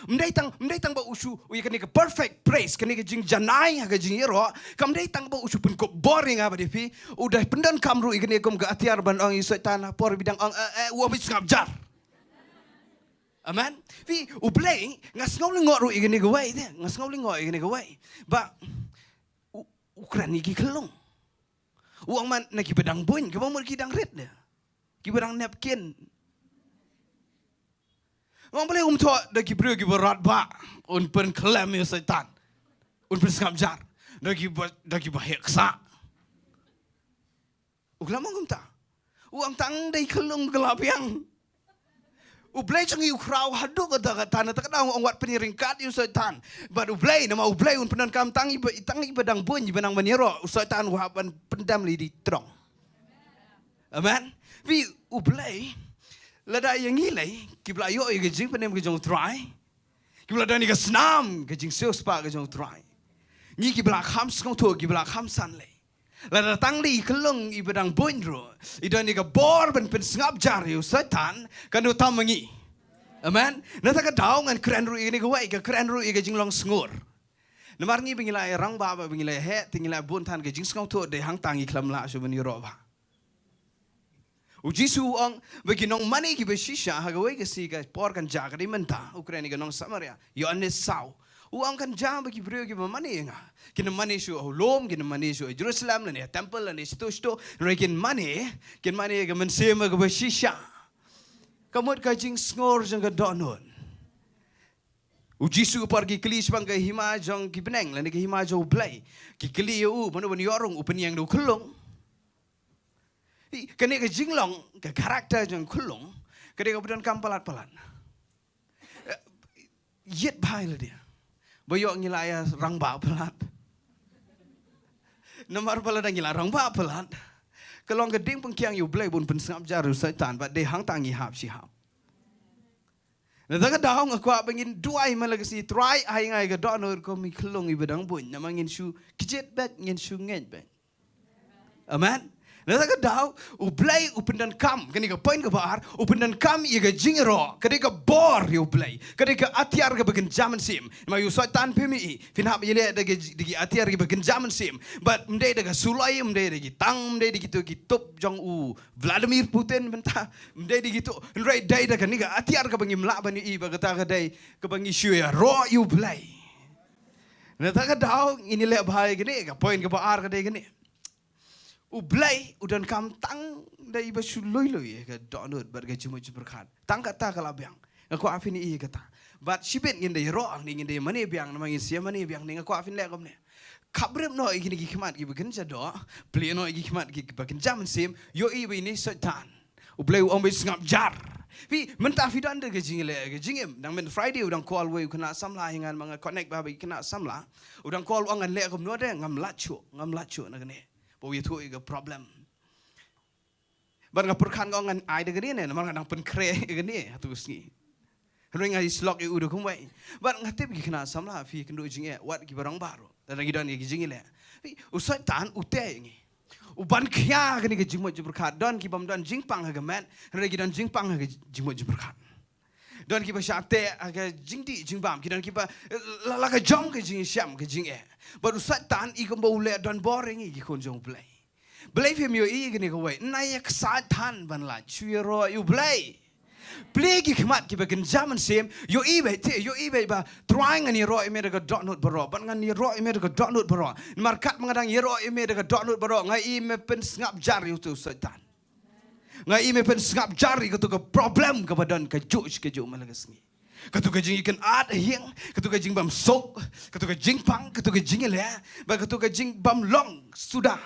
Ym dei tang, ym dei tang ba u shu, u ïa kane ka perfect praise, kane ka jingjanai ha ka jingïaroh, kam dei tang ba u shu pynkup bor ïa nga bad ïa phi, u da pyndonkam ruh ïa kane kum ka atiar ban ong ïa u Soitan ha por ba dang ong, eh, eh, u ong ba sngap jar. Amen. Phi, U Blei, nga sngew lyngngoh ruh ïa kane kawei te, nga sngew lyngngoh ïa kane kawei. Ba u, u kren ïa ki khyllung. U ong man na kiba dang buiñ, kiba mut ki dang rit de. Kiba dang napkin. Nga ong balei um thoh da ki briew kiba radbah, un pynkhlem ïa u Soitan, un pynsngap jar. Da kiba, da kiba heh ksah. U khlem ong kumta. U ong tang da ki khyllung ka la biang. U Blei jong ngi u khraw haduh katta katta, na kata ka daw nga ong wat pynïaryngkat ïa u Soitan bad U Blei, namar U Blei un pyndonkam tang iba, tang iba dang buiñ, iba nang ban ïaroh, u Soitan u hap ban pyndem lei die trong. Amen. Phi, U Blei, lada ïa ngi lei, kiba la ïoh ïa ka jingpynim ka jong U Trai, kiba la don ïa ka snam ka jingsiewspah ka jong U Trai, ngi kiba la kham sngewthuh, kiba la kham san lei, lada tang da i khyllung iba dang buiñ ruh i don ïa ka bor ban pynsngap jar ïa u Soitan, kan do tam ma ngi. Amen. Na kata ka daw ngan kren ruh ïa kane kawei, ka kren ruh ïa ka jinglong sngur. Namar ngi ba ngi la ïa rangbah, ba ngi la ïa heh, te ngi la bun than ka jingsngewthuh, dei hangta ngi khlem lah shuh ban ïaroh bha. U Jisu u ong ba ki nongmane kiba shisha ha kawei ka sngi, ka por kan jia, ka dei mynta, u kren ïa ka nong Samaria, Ïoannis saw. U ong kan jia ba ki briew kiba mane ïa nga kin mane shuh ha u lum, kin mane shuh ha Jerusalem lane ha temple lane shito shito, hynrei kin mane, kin mane ïa ka mynsiem kaba shisha. Ka mut ka jingsngur jong ka dohnud. U Jisu, ka por ki kylli shaphang ka hima jong ki bneng lane ka hima jong U Blei, ki kylli ïa u, mano ban ïoh rung, u pynïeng da u khyllung. Kane ka jinglong, ka character jong u khyllung, ka dei kaba donkam palat palat. Ïeit bha ïa lade. Ba ïoh ngi la ïa rangbah palat. Namar ba lada ngi la rangbah palat, ka long ka ding pynkiang ïa u Blei ban pynsngap jar ïa u Soitan, bad dei hangta ngi hap shi hap. Na kata ka daw nga kwah ba ngin duwai man la ka sngi, Trai ai ïa nga ïa ka dohnud kum i khyllung iba dang buiñ, namar ngin shu kjit beit, ngin shu ngeit beit. Amen. Na kata ka daw, u Blei u pyndonkam, kane ka point kaba ar, u pyndonkam ïa ka jingïaroh, ka dei ka bor ïa u Blei, ka dei ka atiar kaba kynja mynsiem. Namar ïa u Soitan, phim ïohi, phin hap ïaleh da ki, da ki atiar kiba kynja mynsiem. Bad ym dei da ka suloi, ym dei da ki tang, ym dei da kito ki tup jong u Vladimir Putin mynta, ym dei da kito, hynrei dei da kane ka atiar kaba ngim lah ban ïohi, ba kata ka dei kaba ngi shu ïaroh ïa u Blei. Na kata ka daw ngin ïaleh bha ïa kane, ka point kaba ar ka dei kane. U Blei u donkam tang da iba shu lui lui ïa ka dohnud bad ka jingmut jingpyrkhat. Tang kata ka la biang. Nga kwah phin ïohi ïa kata. Bad shibit ngin da ïaroh hangne, ngin da ïamane biang, namar ngin sa ïamane biang hangne, nga kwah phin leh kumne. Khapbrip noh ïa kine ki khmat kiba kynja doh, plie noh ïa ki khmat kiba kynja mynsiem, ïohi ba ine i Soitan, u Blei u ong ba sngap jar. Phi, mynta phi don da ka jingïaleh, ka jingim. Dang mynta Friday u dang call wei u khynnah samla ïa nga, namar nga connect bha bad ki khynnah samla. U dang call, u ong ngan leh kumno de, ngam lait shuh, ngam lait shuh na kane. Ba u ïathuh ïa ka problem. Bad nga pyrkhat, nga ong ngan ai da kane ne, namar nga dang pynkhreh ïa kane ha tu ka sngi. Hynrei nga ïa slok ïa u da kumwei. Bad nga tip ki khynnah samla phi kynduh jingeh, wat kiba rangbah ruh, lada ngi don ïa ki jingïaleh. Phi, u Soitan u tei ïa ngi. U ban khia kane ka jingmut jingpyrkhat, don ki bym don jingpang ha ka met, hynrei ki don jingpang ha ka jingmut jingpyrkhat. Don kiba shah teh ha ka jingdih jingbam, ki don kiba, eh, la, la ka jong ka jingshem ka jingeh. Bad u Soitan i kumba u leh donbor ïa ngi ki khun jong u Blei. Balei phim ïohi ïa kane kawei? Nai ïa ka Soitan ban lait shuh ïaroh ïa u Blei. Plie ki khmat kiba kynja mynsiem, ïohi beit te, ïohi beit ba Trai ngan ïaroh ïa me da ka dohnud baroh, bad ngan ïaroh ïa me da ka dohnud baroh. Namar katba nga dang ïaroh ïa me da ka dohnud baroh, nga i me pynsngap jar ïa uto u Soitan. Nga i me pynsngap jar ïa kato ka problem kaba don kajuh shi kajuh man la ka sngi. Kato ka jingïakynad ha ïing, kato ka jingbymsuk, kato ka jingpang, kato ka jingïaleh, bad kato ka jingbymlong suda.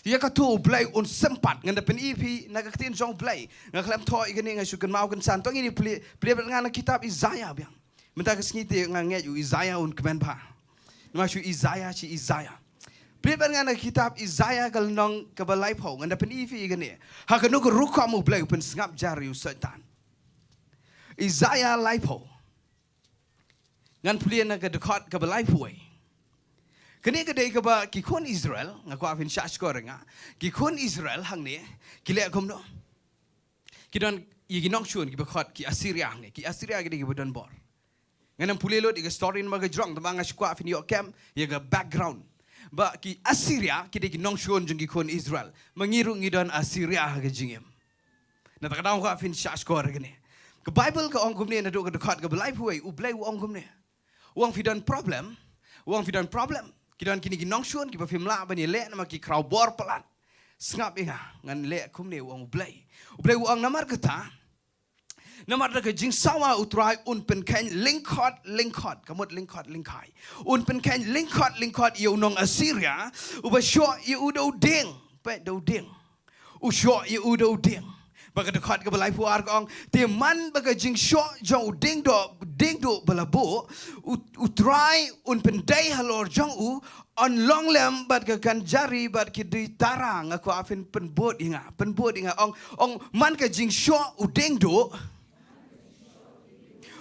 Ïa kato u Blei un sympat, ngan da pyni phi na ka ktien jong u Blei. Nga khlem thoh ïa kane, nga shu kynmaw kynsan, to ngin ïa plie, plie bad nga na kitab Isaiah biang. Mynta ka sngi te nga ngeit u Isaiah un kmen bha. Namar shu Isaiah shi Isaiah. Plie bad nga na kitab Isaiah ka lynnong kaba laiphew, ngan da pyni phi ïa kane. Ha kano ka rukom u Blei u pynsngap jar ïa u Soitan. Isaiah laiphew. Ngan plie na ka dkhot kaba laiphew wei. Kane ka dei kaba ki khun Israel, nga kwah phin shah shkor ïa nga. Ki khun Israel hangne, ki leh kumno? Ki don ïa ki nongshun kiba khot ki Assyria hangne. Ki Assyria ki dei kiba don bor. Ngan ym pule lut ïa ka story namar ka jrong, tangba nga shu kwah phin ïoh kem ïa ka background. Ba ki Assyria ki dei ki nongshun jong ki khun Israel. Ma ngi ruh ngi don Assyria ha ka jingim. Na kata ka daw nga kwah phin shah shkor ïa kane. Ka Bible ka ong kumne, naduh ka dkhot kaba laiphew wei, u Blei u ong kumne. U ong phi don problem, u ong phi don problem. Ki don kine ki nongshun kiba phim lah ban ïaleh namar ki khraw bor palat. Sngap ïa nga, ngan leh kumne, u ong u Blei. U Blei u ong namar kata, namar da ka jingsawa u Trai un pynkheiñ lyngkhot lyngkhot, ka mut lyngkhot lyngkhai. Un pynkheiñ lyngkhot lyngkhot ïa u nong Assyria, uba shoh ïa u da u dieng, peit, da u dieng. U shoh ïa u da u dieng. Bad ka dkhot kaba laiphew ar ka ong, te man ba ka jingshoh jong u dieng duh, dieng duh ba la buh, u, u Trai un pyndei halor jong u, yn long lem bad ka kynjari bad ki duitara. Nga kwah phin pynbud ïa nga, pynbud ïa nga, ong, ong man ka jingshoh u dieng duh,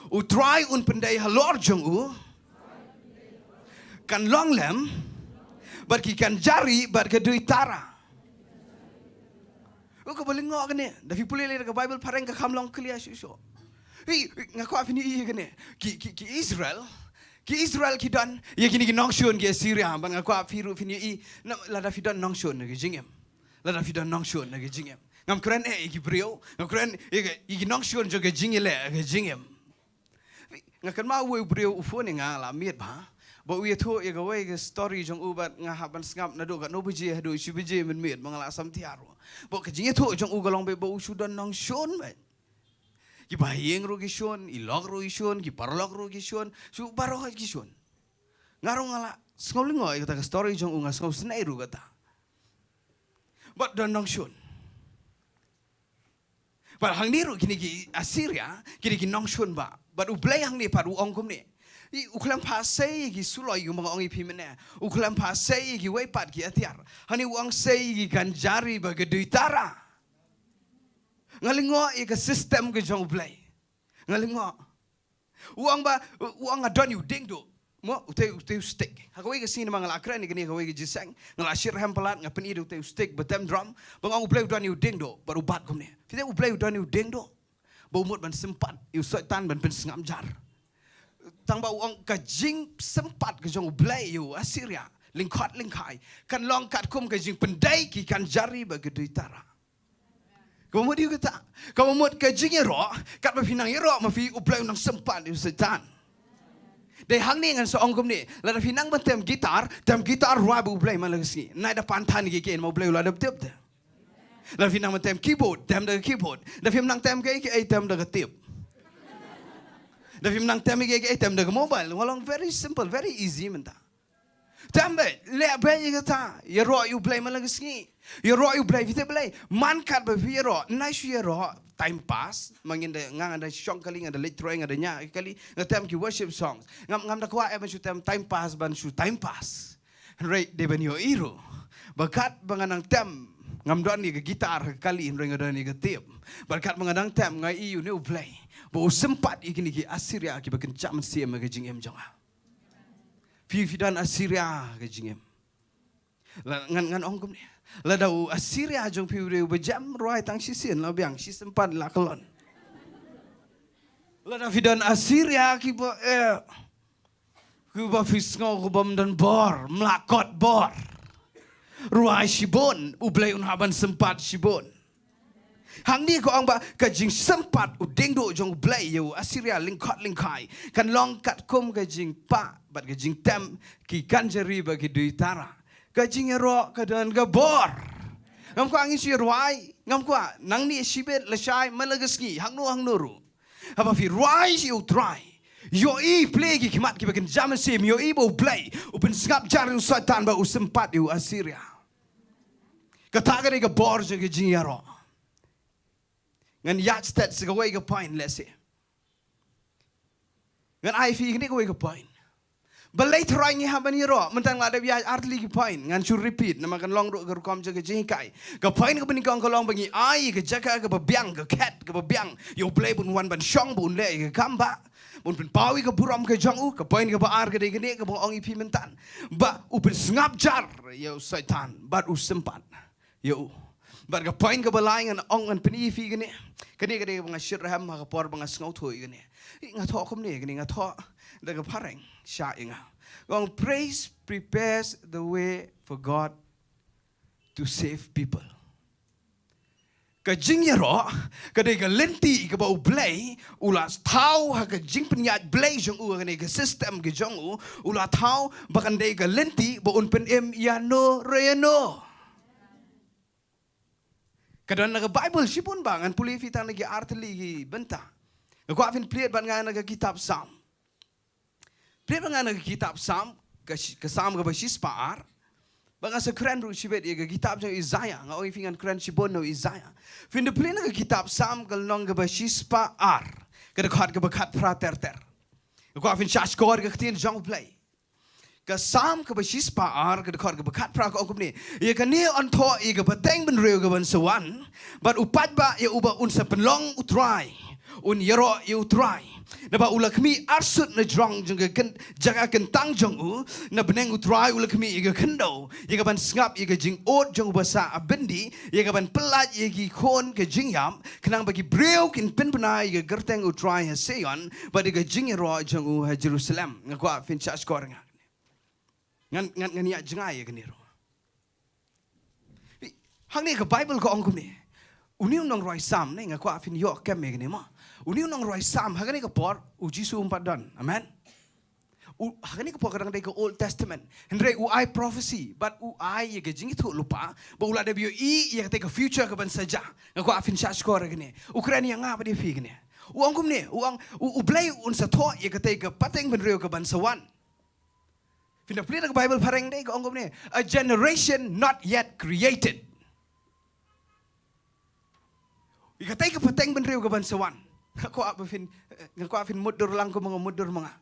u Trai un pyndei halor jong u, kan long lem bad ki kynjari bad ki duitara. U kaba lyngngoh kane, da phi pule lei da ka Bible phareng ka kham long clear shuh shuh. Hi, nga kwah phin ïohi kane. Ki, ki, ki Israel, ki Israel ki don ïa kine ki nongshun ki Assyria, bad nga kwah phi ruh phin ïohi, na, lada phi don nongshun na ka jingim. Lada phi don nongshun na ka jingim. Ngam kren eh ïa ki briew, ngam kren ïa ki, ïa ki nongshun jong ka jingïaleh ka jingim. Nga kynmaw uwei u briew u phone ïa nga, la miet bha. Ba u ïathuh ïa kawei ka story jong u bad nga hap ban sngap naduh katno baje haduh shi baje mynmiet, ba nga la sam thiar ruh. Ba ka jingïathuh jong u ka long beit ba u shu don nongshun beit. Kiba ha ïing ruh ki shun, i lok ruh i shun, ki paralok ruh ki shun, shu baroh ki shun. Nga ruh nga la sngew lyngngoh ïa kata ka story jong u, nga sngew snei ruh kata. Bad don nongshun. Pat hangne ruh kine ki Assyria, kine ki nongshun ba. Bad U Blei hangne pat u ong kumne. I, u khlem pha sei ki suloi ïa u, ma nga ong ïa phi mynne. U khlem pha sei ki wei pat ki atiar. Hangne u ong sei ki kan jari ba ka dui tara. Nga lyngngoh ïa ka system ka jong U Blei. Nga lyngngoh. U ong ba, u ong nga don ïa u dieng duh. Mo, utei, utei u stick. Ha kawei ka sngi namar nga la kren ïa kane ha kawei ka jingïaseng. Nga la shit rhem palat, nga pyni da utei u stick, ba tem drum. Ba nga ong U Blei u don ïa u dieng duh, bad u bat kumne. Phi tip U Blei u don ïa u dieng duh. Ba u mut ban sympat ïa u Soitan ban pynsngap jar. Tang ba u ong ka jingsympat ka jong U Blei ïa u Assyria. Lyngkhot lyngkhai. Kan long katkum ka jingpyndei ki kan jari ba ka dui tara. Kaba mut ïa kata. Kaba mut ka jingïaroh, katba phi nang ïaroh ma phi, U Blei u nang sympat ïa u Soitan. Dei hangne ngan sa ong kumne, lada phi nang ban tem guitar, tem guitar rwai bad U Blei man la ka sngi. Nai da pan than ki ki ma U Blei u la dep dep de. Lada phi nang ban tem keyboard, tem da keyboard. Da phim nang tem ki ki tem da ka tip. Da phim nang tem ki ki tem da ka mobile. Nga long very simple, very easy mynta. Tem beit, leh beit ïa kata. Ïaroh ïa U Blei man la ka sngi. Ïaroh ïa U Blei, phi tip balei. Man katba phi ïaroh, nai shu ïaroh time pass. Ma ngin da, nga, nga da shong kali, nga da leit trei, nga da ñiah kali, nga tem ki worship songs. Ngam, ngam da kwah eh ban shu tem time pass, ban shu time pass. Hynrei dei ban ïohi ruh ba katba nga nang tem, ngam don ïa ka guitar ha ka kali, hynrei nga don ïa ka tip. Bad katba nga nang tem, nga ïohi ïa une U Blei ba u sympat ïa kine ki Assyria kiba kynjah mynsiem ha ka jingim jong nga. Phi, phi don Assyria ha ka jingim. La, ngan, ngan ong kumne. Lada u Assyria jong phi u dei uba jem rwai tang shisien la biang, shisien pat la kyllon. Lada phi don Assyria kiba, eh, kiba phi sngew kibym don bor, ym lah kot bor. Rwai shibun, U Blei un hap ban sympat shibun. Hangne ka ong ba ka jingsympat u dieng duh jong U Blei ïa u Assyria lyngkhot lyngkhai kan long katkum ka jingpah bad ka jingtem ki kan jari ba ki dui tara. Ka jingïaroh ka don ka bor. Ngam kwah ngin shu rwai, ngam kwah nangne shibit lashai man la ka sngi, hangno hangno ruh. Haba phi rwai sha U Trai, ïohi plie ki khmat kiba kynjah mynsiem, ïohi ba U Blei u pynsngap jar ïa u Soitan bad u sympat ïa u Assyria. Kata ka dei ka bor jong ka jingïaroh. Ngan ïaid stet sa kawei ka point lehse. Ngan ai phi kane kawei ka point. Balei tharai ngi hap ban ïaroh? Mynta nga la dep ïaid ar tylli ki point. Ngan shu repeat namar kan long ruh ka rukom jong ka jinghikai. Ka point kaba nyngkong ka long ba ngi ai ka jaka kaba biang, ka khet kaba biang ïa U Blei ba un wan ban shong, ba un leh ïa ka kam ba, ba un pynpaw ïa ka burom ka jong u. Ka point kaba ar ka dei kane kaba nga ong ïa phi mynta, ba u pynsngap jar ïa u Soitan bad u sympat ïa u. Bad ka point kaba lai ngan ong, ngan pyni ïa phi kane. Kane ka dei kaba nga shit rhem ha ka por ba nga sngewthuh ïa kane. Nga thoh kumne, kane nga thoh da ka phareng shah ïa nga. Ka ong, praise prepares the way for God to save people. Ka jingïaroh ka dei ka lynti kaba U Blei u la thaw ha ka jingpynïaid Blei jong u, ha kane ka system ka jong u, u la thaw ba kan dei ka lynti ba un pynim ïano re ïano. Ka don na ka Baibl shibun, ba ngan pule ïa phi tang na ki ar tylli ki bynta. Nga kwah phin plie bad nga na ka kitab Salm. Plie bad nga na ka kitab Salm, ka shi-, ka Salm kaba shispah ar. Ba nga sa kren ruh shibit ïa ka kitab jong Isaiah, nga ong ïa phi ngan kren shibun na u Isaiah. Phin da plie na ka kitab Salm ka lynnong kaba shispah ar, ka dkhot kaba khatphra ter ter. Nga kwah phin shah shkor ïa ka ktien jong U Blei. Ka Salm kaba shispah ar, ka dkhot kaba khatphra ka ong kumne: Ïa kane yn thoh ïa ka pateng bynriew ka ban sa wan, bad u paidbah ïa uba un sa pynlong U Trai, un ïaroh ïa U Trai. Naba u la khmih arsut na jrong jong ka kyn-, jaka kyntang jong u, na bneng U Trai u la khmih ïa ka khyndew, ïa ka ban sngap ïa ka jingud jong u basah byndi, ïa ka ban pyllait ïa ki khun ka jingïap, khnang ba ki briew kin pynbna ïa ka kyrteng U Trai ha Zion, bad ïa ka jingïaroh jong u ha Jerusalem. Nga kwah phin shah shkor ïa nga. Ngan, ngan, ngan ïa jngai ïa kane ruh. Hangne ka Baibl ka ong kumne. Une u nongrwai Salm ne, nga kwah phin ïoh kem ïa kane mo. Une u nongrwai Salm, ha kane ka por u Jisu um pat don. Amen. U, ha kane ka por ka dang dei ka Old Testament. Hynrei u ai prophecy, bad u ai ïa ka jingithuh lypa ba u la dep ïohi ïa katei ka future ka ban sa jia. Nga kwah phin shah shkor ïa kane. U kren ïa nga bad ïa phi kane. U ong kumne, u ong, U, U Blei un sa thoh ïa katei ka pateng bynriew ka ban sa wan. Phin da plie na ka Baibl phareng de, ka ong kumne: A generation not yet created. Ïa katei ka pateng bynriew ka ban sa wan. Nga kwah ba phin, nga kwah phin mutdur lang kumba nga mutdur ma nga.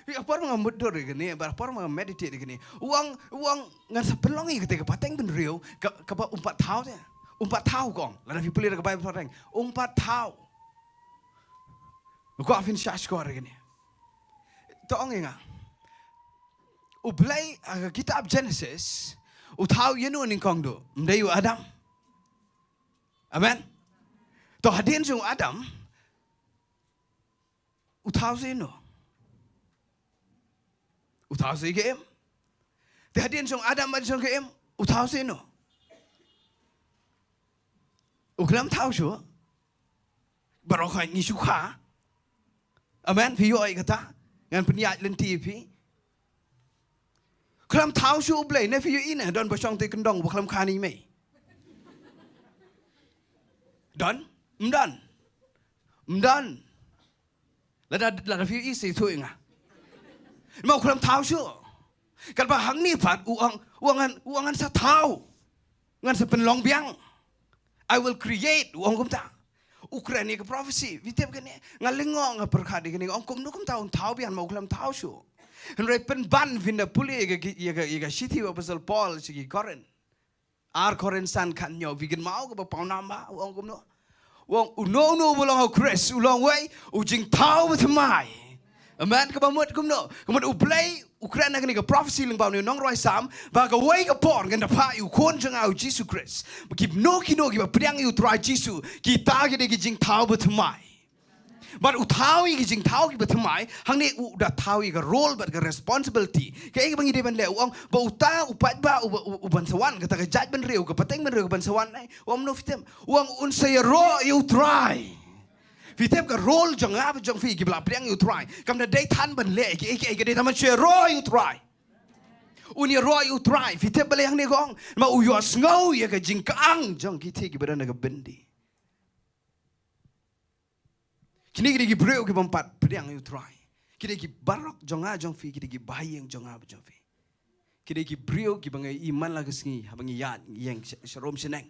Ïa ka por ba nga mutdur ïa kane, ba ka por ba nga meditate ïa kane. U ong, u ong ngan sa pynlong ïa katei ka pateng bynriew, ka, kaba um pat thaw te. Um pat thaw u ong. Lada phi pule da ka Bible pateng. Um pat thaw. Nga kwah phin shah shkor ïa kane. To ong ïa nga. U Blei, ha ka kitab Genesis, u thaw ïano nyngkong duh? Ym dei u Adam? Amen. To hadien jong u Adam, u thaw sa ïano? U thaw sa ïa ka im. Te hadien jong u Adam bad jong ka im, u thaw sa ïano? U khlem thaw shuh. Baroh khoit ngi shu kha. Amen. Phi ïohi kata? Ngan pynïaid lynti ïa phi. Khlem thaw shuh u Blei, ne phi ïohi ne don ba shong te kyndong ba khlem kha ne mei? Don? Ym don. Ym don. Lada, lada phi ïohi sa ïathuh ïa nga. Namar u khlem thaw shuh. Katba hangne pat u ong, u ong ngan, u ong ngan sa thaw. Ngan sa pynlong biang. I will create, u ong kumta. U kren ïa ka prophecy, phi tip kane, nga lyngngoh nga pyrkhat ïa kane, nga ong kumno kumta un thaw biang ma u khlem thaw shuh. Hynrei pynban phin da pule ïa ka, ïa ka, ïa ka shithi u Apostol Paul sha ki Korinth. Ar Korinth san khathynñiew, phi kynmaw kaba pawnam bha, u ong kumno. U ong uno uno uba long ha u Khrist, u long uwei u jingthaw bathymmai. Amen, kaba mut kumno. Ka mut u Blei u kren ha kane ka prophecy lyngba une u nongrwai Salm, ba kawei ka por ngan da phah ïa u Khun jong nga u Jisu Khrist. Ba kino kino kiba pdiang ïa u Trai Jisu, kita ki dei ki jingthaw bathymmai. Bad u thaw ïa ki jingthaw kiba thymmai, hangne u da thaw ïa ka role bad ka responsibility. Kaei kaba ngi dei ban leh, u ong ba uta u paidbah uba, u, u ban sa wan, kata ka jaitbynriew, ka pateng bynriew ka ban sa wan, eh, u ong kumno phi tip. U ong un sa ïaroh ïa u Trai. Phi tip ka role jong nga bad jong phi kiba la pdiang ïa u Trai. Kam da dei than ban leh kiei kiei, ka dei tang ban shu ïaroh ïa u Trai. Un ïaroh ïa u Trai. Phi tip balei hangne ka ong? Namar u ïohsngew ïa ka jingkyang jong kitei kiba don ha ka byndi. Kine ki dei ki briew ki bym pat pdiang ïa u Trai. Ki dei ki baroh jong nga jong phi, ki dei ki bahaïing jong nga bad jong phi. Ki dei ki briew kiba ngi ïohi man la ka sngi, haba ngi ïaid ïeng sha, sharum shaneng.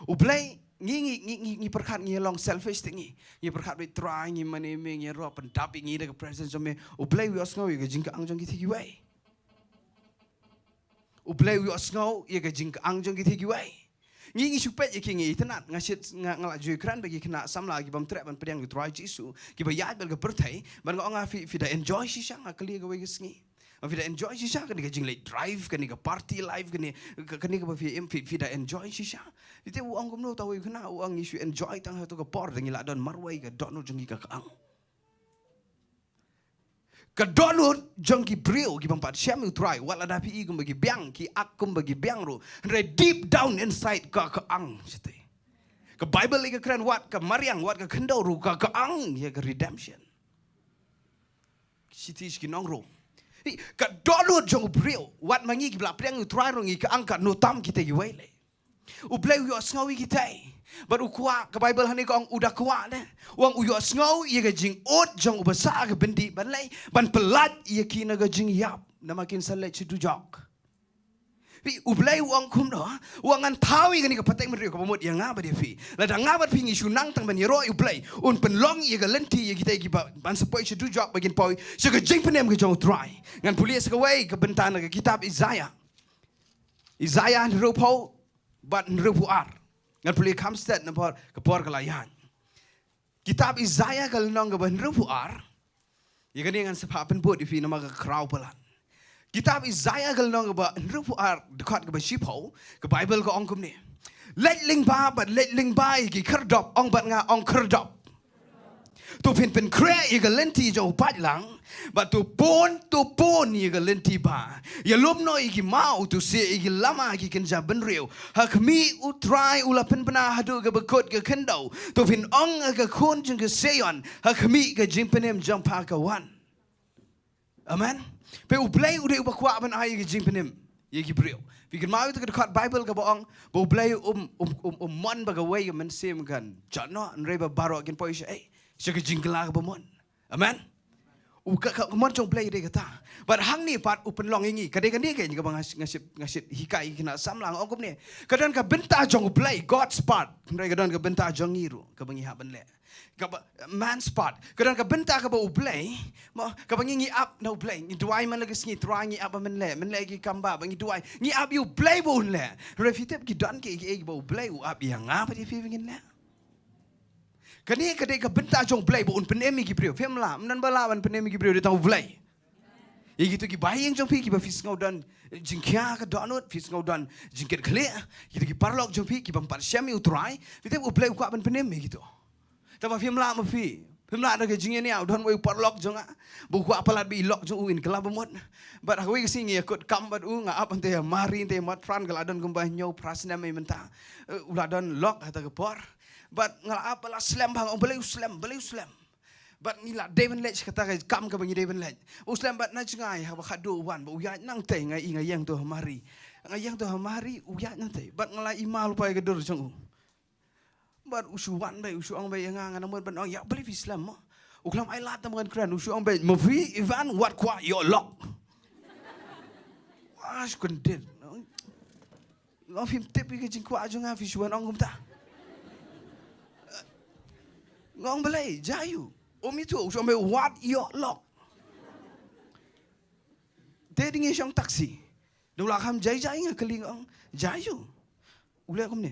U Blei, ngi, ngi, ngi, ngi, ngi pyrkhat ngi long selfish te ngi. Ngi pyrkhat ba Trai ngi mane me, ngi ïaroh pyndap ïa ngi da ka presence jong me. U Blei u ïohsngew ïa ka jingkyang jong kitei kiwei. U Blei u ïohsngew ïa ka jingkyang jong kitei kiwei. Ngi, ngi shu peit ïa ki, ngi itynnad, nga shit, nga, nga la ju kren bad ki khynnah samla ki bym treh ban pdiang ïa u Trai Jisu, kiba ïaid bad ka pyrthei, bad nga ong ïa phi, phi da enjoy shisha, nga kylli kawei ka sngi. Phi da enjoy shisha kane ka jingleit drive, kane ka party life, kane, ka-, kane kaba phi im, phi, phi da enjoy shisha. Phi tip u ong kumno uta uwei u khynnah, u ong ngi shu enjoy tang hato ka por, da ngi la don marwei ka dohnud jong ngi ka kyang. Ka dohnud jong ki briew ki bym pat shem ïa u Trai, wat lada phi i kumba ki biang, ki act kumba ki biang ruh. Hynrei deep down inside ka, ka kyang shatei. Ka Bible ka kren wat ka mariang, wat ka khyndew ruh ka, ka kyang ïa ka redemption. Shithi sha ki nong Rom. Hi, ka dohnud jong u briew, wat ma ngi kiba la pdiang ïa u Trai ruh ngi kyang katno tam kitei kiwei lei. U Blei u ïohsngew ïa kitei. Bad u kwah, ka Bible hangne ka ong u da kwah ne. U ong u ïohsngew ïa ka jingud jong uba sah ka byndi ban lei, ban pyllait ïa ki na ka jingïap. Namar kin sa leit sha dujok. Phi, u Blei u ong kumno, u ong ngan thaw ïa kane ka pateng bynriew kaba mut ïa nga bad ïa phi. Lada nga bad phi ngi shu nang tang ban ïaroh ïa u Blei, un pynlong ïa ka lynti ïa kitei kiba, ban sa poi sha dujok ba kin poi sha ka jingpynim ka jong u Trai. Ngan pule sa kawei ka bynta na ka kitab Isaiah. Isaiah hynriewphew bad hynriewphew ar. Ngan pule kham stet namar ka por ka la ïaid. Kitab Isaiah ka lynnong kaba hynriewphew ar. Ïa kane ngan sa phah pynbud ïa phi namar ka khraw palat. Kitab Isaiah ka lynnong kaba hynriewphew ar, dkhot kaba shiphew, ka Bible ka ong kumne. Leit lyngba bad leit lyngba ïa ki khyrdop, ong bad nga, ong khyrdop. To phin pynkhreh ïa ka lynti jong u paidlang, bad to pun, to pun ïa ka lynti ba ïalum noh ïa ki maw, to sieh ïa ki lama ki kynja bynriew. Ha khmih u Trai u la pynbna haduh kaba kut ka khyndew. To phin ong ha ka khun jong ka Zion, ha khmih ka jingpynim jong pha ka wan. Amen. Phi, u Blei u dei uba kwah ban ai ïa ka jingpynim ïa ki briew. Phi kynmaw ïa ka dkhot Bible kaba ong ba u Blei um, um, um, um mon ba kawei ka mynsiem kan jot noh, hynrei ba baroh kin poi sha, eh, sha ka jingkylla kaba mon. Amen. U ka, ka, ka mon jong U Blei dei kata. Bad hangne pat u pynlong ïa ngi. Ka dei kane ka, kaba nga, nga shit, nga shit hikai ïa ki khynnah samla, nga ong kumne. Ka don ka bynta jong U Blei, God's part. Hynrei ka don ka bynta jong ngi ruh, kaba ngi hap ban leh. Kaba, man's part. Ka don ka bynta kaba U Blei, mo, kaba ngi, ngi ap na U Blei. Ngi duwai man la ka sngi, Trai ngi ap ba men leh, men leh ki kam ba, ba ngi duwai. Ngi ap ïa U Blei ba un leh. Hynrei phi tip ki don ki, ki, kiba U Blei u ap ïa nga bad ïa phi ba ngin leh. Kane ka dei ka bynta jong U Blei ba un pynim ïa ki briew. Phim lah, ym don ba lah ban pynim ïa ki briew, dei tang U Blei. Ïa kito ki bahaïing jong phi kiba phi sngew don jingkhia ka dohnud, phi sngew don jingkitkhlieh, kito ki paralok jong phi kiba ym pat shem ïa U Trai, phi tip U Blei u kwah ban pynim ïa kito. Tangba phim lah ma phi. Phim lah da ka jingïania, u don uwei u paralok jong nga ba u kwah palat ba i lok jong u in kylla bamut. Bad ha kawei ka sngi ngi ïakut kam bad u, nga ap hangtei ha Mawhari, hangtei ha Mawthrang, ka la don kumba hynñiew phra snem mynta. Eh, u la don lok ha kata ka por. Bad nga la ap ba la slem bha, nga ong balei u slem, balei u slem. Bad ngi la dei ban leit sha kata ka kam kaba ngi dei ban leit. U slem bad na jngai haba khatduh u wan, bad u ïaid nangtei, nga i nga ïeng to ha Mawhari. Nga ïeng to ha Mawhari, u ïaid nangtei. Bad nga la i mal pa ïa ka dur jong u. Bad u shu wan beit, u shu ong beit ïa nga, nga nang mut ban ong ïa balei phi slem mo. U khlem ai lad tang ban kren, u shu ong beit, ma phi Ivan wat kwah ïoh lok. Wa shu kyndit. Nga ong phim tip ïa ka jingkwah jong nga, phi shu wan ong kumta. Nga ong balei, jia ïa u. Um ïa tu, u shu ong beit wat ïoh lok. Te dang ïa shong taxi. Nang la kham jai jai nga kylli nga ong jai ïa u. U leh kumne.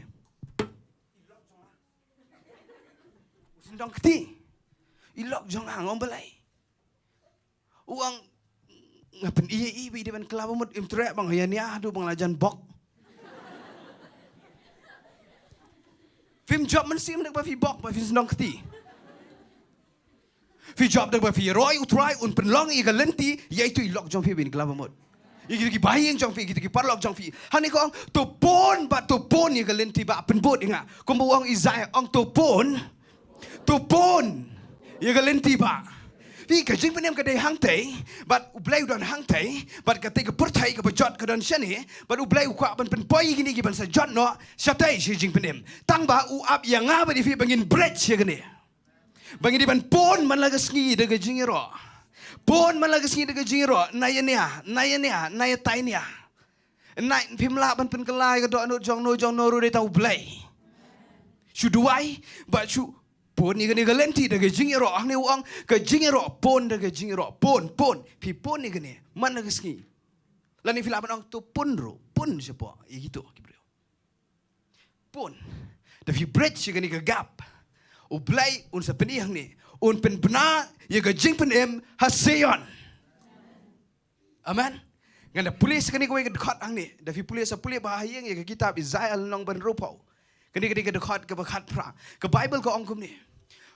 U sngewdong kti. I lok jong nga, nga ong balei. U ong nga pyn-i ïa i ba i dei ban kylla bamut, im treh ba nga ïania haduh ba nga la jan bok. Phim jop mynsiem da kaba phi bok, ba phi sngewdong kti. Phi jop da kaba phi ïaroh ïa U Trai, un pynlong ïa ka lynti, ïa itu i lok jong phi ba in kylla bamut. Ïa kito ki bahaïing jong phi, kito ki paralok jong phi. Hangne ka ong to pun bad to pun ïa ka lynti ba pynbud ïa nga. Kumba u ong Isaiah, ong to pun, to pun ïa ka lynti ba. Phi, ka jingpynim ka dei hangtei, bad U Blei u don hangtei, bad katei ka pyrthei kaba jot ka don shane, bad U Blei u kwah ban pynpoi ïa kine ki ban sa jot noh shatei sha jingpynim. Tangba u ap ïa nga bad ïa phi ba ngin bridge ïa kane. Ba ngi dei ban pun man la ka sngi da ka jingïaroh. Pun man la ka sngi da ka jingïaroh. Na ïania, na ïania, na ïatai nia. Na phim lah ban pynkylla ïa ka dohnud jong no jong no ruh, dei tang U Blei. Shu duwai bad shu pun ïa kane ka lynti da ka jingïaroh. Hangne u ong ka jingïaroh, pun da ka jingïaroh. Pun, pun. Phi pun ïa kane man la ka sngi. Lane phi lah ban ong to pun ruh, pun shapoh ïa kito ki briew. Pun. Da phi bridge ïa kane ka gap, U Blei un sa pyni hangne, un pynbna ïa ka jingpynim ha Zion. Amen. Ngan da pule sa kane kawei ka dkhot hangne. Da phi pule sa pule ba ha ïing ïa ka kitab Isaiah lynnong ba hynriewphew. Kane ka dei ka dkhot kaba khatphra. Ka Baibl ka ong kumne.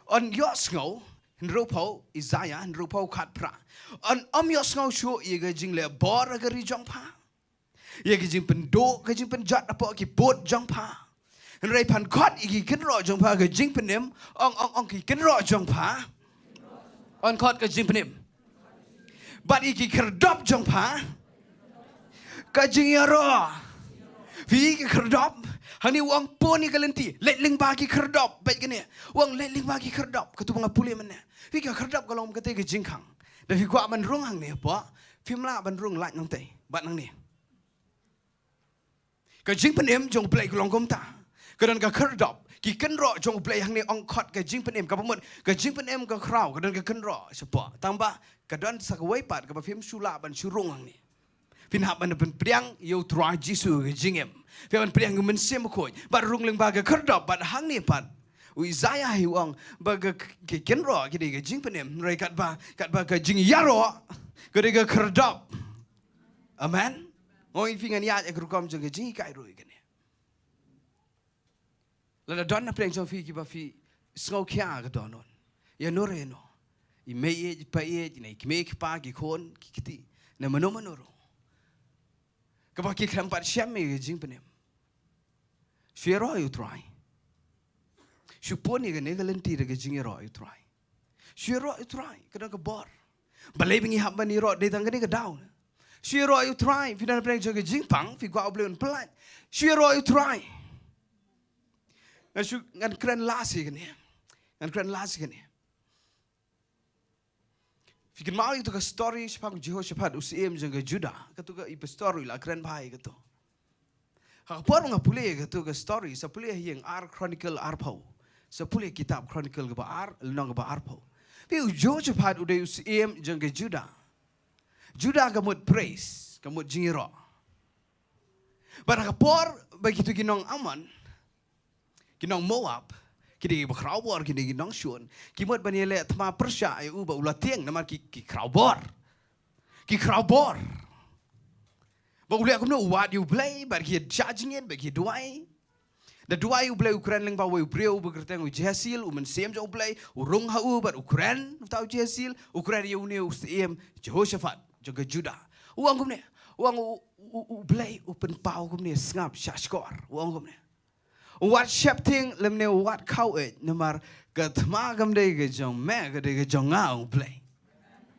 Yn ïohsngew, hynriewphew, Isaiah hynriewphew khatphra. Yn ym ïohsngew shuh ïa ka jingleh bor ha ka ri jong pha. Ïa ka jingpynduh, ka jingpynjot hapoh ki pud jong pha. Hynrei phan khot ïa ki kynroh jong pha ka jingpynim, ong, ong, ong ki kynroh jong pha. Yn khot ka jingpynim. Bad ïa ki khyrdop jong pha ka jingïaroh. Phi, ki khyrdop, hangne u ong pun ïa ka lynti, leit lyngba ki khyrdop, bad kane u ong leit lyngba ki khyrdop, katu ba nga pule mynne. Phi, ka khyrdop ka long katei ka jingkhang. Da phi kwah ban rung hangne hapoh, phim lah ban rung lait nangtei bad nangne. Ka jingpynim jong U Blei ka long kumta. Ka don ka khyrdop, ki kynroh jong U Blei, hangne ong khot ka jingpynim, kaba mut ka jingpynim ka khraw, ka don ka kynroh shapoh. Tangba ka don sa kawei pat kaba phim shu lah ban shu rung hangne. Phin hap ban pynpdiang ïa U Trai Jisu ka jingim. Phin hap ban pdiang ïa U Mynsiem Bakhuid bad rung lyngba ka khyrdop, bad hangne pat u Isaiah hi u ong ba ka, ka kynroh ka dei ka jingpynim, hynrei katba, katba ka jingïaroh ka dei ka khyrdop. Amen. Nga ong ïa phi ngan ïaid ïa ka rukom jong ka jinghikai ruh ïa kane. Lada don na pdeng jong phi kiba phi sngew khia ka dohnud, ïa no re no, i mei ïeit, i pa ïeit, ne i kmie i kpa, ki khun ki kti, ne mano mano ruh, kaba ki khlem pat shem ïa ka jingpynim, shu ïaroh ïa U Trai. Shu pun ïa kane ka lynti da ka jingïaroh ïa U Trai. Shu ïaroh ïa U Trai, ka don ka bor. Balei ba ngi hap ban ïaroh, dei tang kane ka daw. Shu ïaroh ïa U Trai, phi don na pdeng jong ka jingpang, phi kwah U Blei un pynlait. Shu ïaroh ïa U Trai. Ngan shu, ngan kren last ïa kane. Ngan kren last ïa kane. Phi kynmaw ïa katu ka story shaphang Jehoshaphat u syiem jong ka Judah. Katu ka i pastor u la kren bha ïa katu. Ha ka por ba nga pule ïa katu ka story, sa pule ha ïing ar Chronicle arphew. Sa pule kitab Chronicle kaba ar, lynnong kaba arphew. Phi, u Jehoshaphat u dei u syiem jong ka Judah. Judah ka mut praise, ka mut jingïaroh. Bad ha ka por ba kitu ki nong Ammon, ki nong Moab, ki dei kiba khraw bor, ki dei ki nongshun, ki mut ban ïaleh thma pyrshah ïa u ba u la tieng namar ki, ki khraw bor. Ki khraw bor. Ba u leh kumno, u wad ïa u Blei, bad ki ïa judge ngin, bad ki duwai. Da duwai u Blei u kren lyngba uwei u briew uba kyrteng u Jahaziel, u mynsiem jong u Blei u rung ha u, bad u kren uta u Jahaziel, u kren ïa une u syiem Jehoshaphat jong ka Judah. U ong kumne, u ong u, u, u, u Blei u pynpaw kumne, sngap shah shkor. U ong kumne, u wat sheptieng lymne u wat khaw eh, namar ka thma kam dei ka jong me, ka dei ka jong nga, ong u Blei.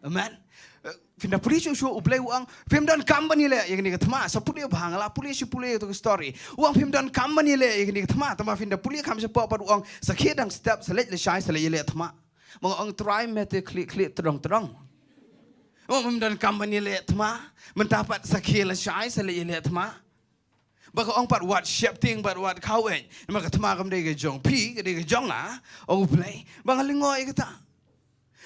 Amen. Eh, phin da pule shuh shuh, u Blei u ong, phim don kam ban ïaleh ïa kane ka thma. Sa pule bha, nga la pule shu pule ïa katu ka story. U ong phim don kam ban ïaleh ïa kane ka thma. Tangba phin da pule kham shapoh pat u ong, sa khie dang step, sa leit lashai, sa leit ïaleh thma. Ma nga ong, Trai, me te khlieh khlieh tdong tdong. U ong phim don kam ban ïaleh thma. Mynta pat sa khie lashai, sa leit ïaleh thma. Ba ka ong pat wat sheptieng bad wat khaw eh. Namar ka thma kam dei ka jong phi, ka dei ka jong nga, ong u Blei. Ba nga lyngngoh ïa kata.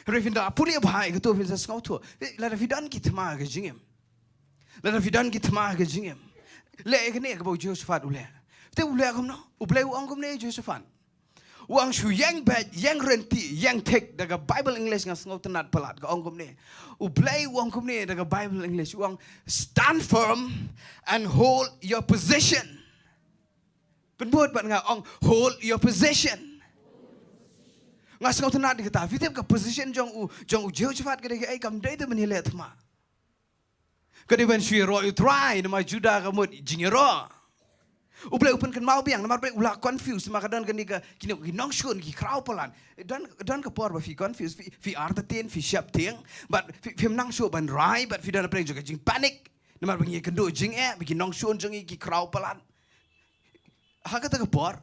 Hynrei phin da pule bha ïa katu phin sa sngewthuh. Eh, lada phi don ki thma ha ka jingim. Lada phi don ki thma ha ka jingim. Leh ïa kane kaba u Jehoshaphat u leh. Te u leh kumno? U Blei u ong kumne ïa u Jehoshaphat. U ong shu ïeng beit, ïeng ryntih, ïeng thik, da ka Bible English nga sngewtynnat palat, ka ong kumne. U Blei u ong kumne da ka Bible English, u ong, "Stand firm and hold your position." Pynbud bad nga, ong, "Hold your position." Nga sngewtynnat ïa kata, phi tip ka position jong u, jong u Jehoshaphat ka dei kaei, kam dei te ban ïaleh thma. Ka dei ban shu ïaroh ïa u Trai, namar Judah ka mut jingïaroh. U Blei u pynkynmaw biang, namar balei u la confuse, namar ka don kane ka, kine ki nongshun, ki khraw palat. Don, don ka por ba phi confuse, phi, phi artatien, phi sheptieng, bad phi, phim nang shuh ban rai, bad phi don hapdeng jong ka jingpanic. Namar ba ngi ïakynduh jingeh, ba ki nongshun jong ngi ki khraw palat. Ha kata ka por,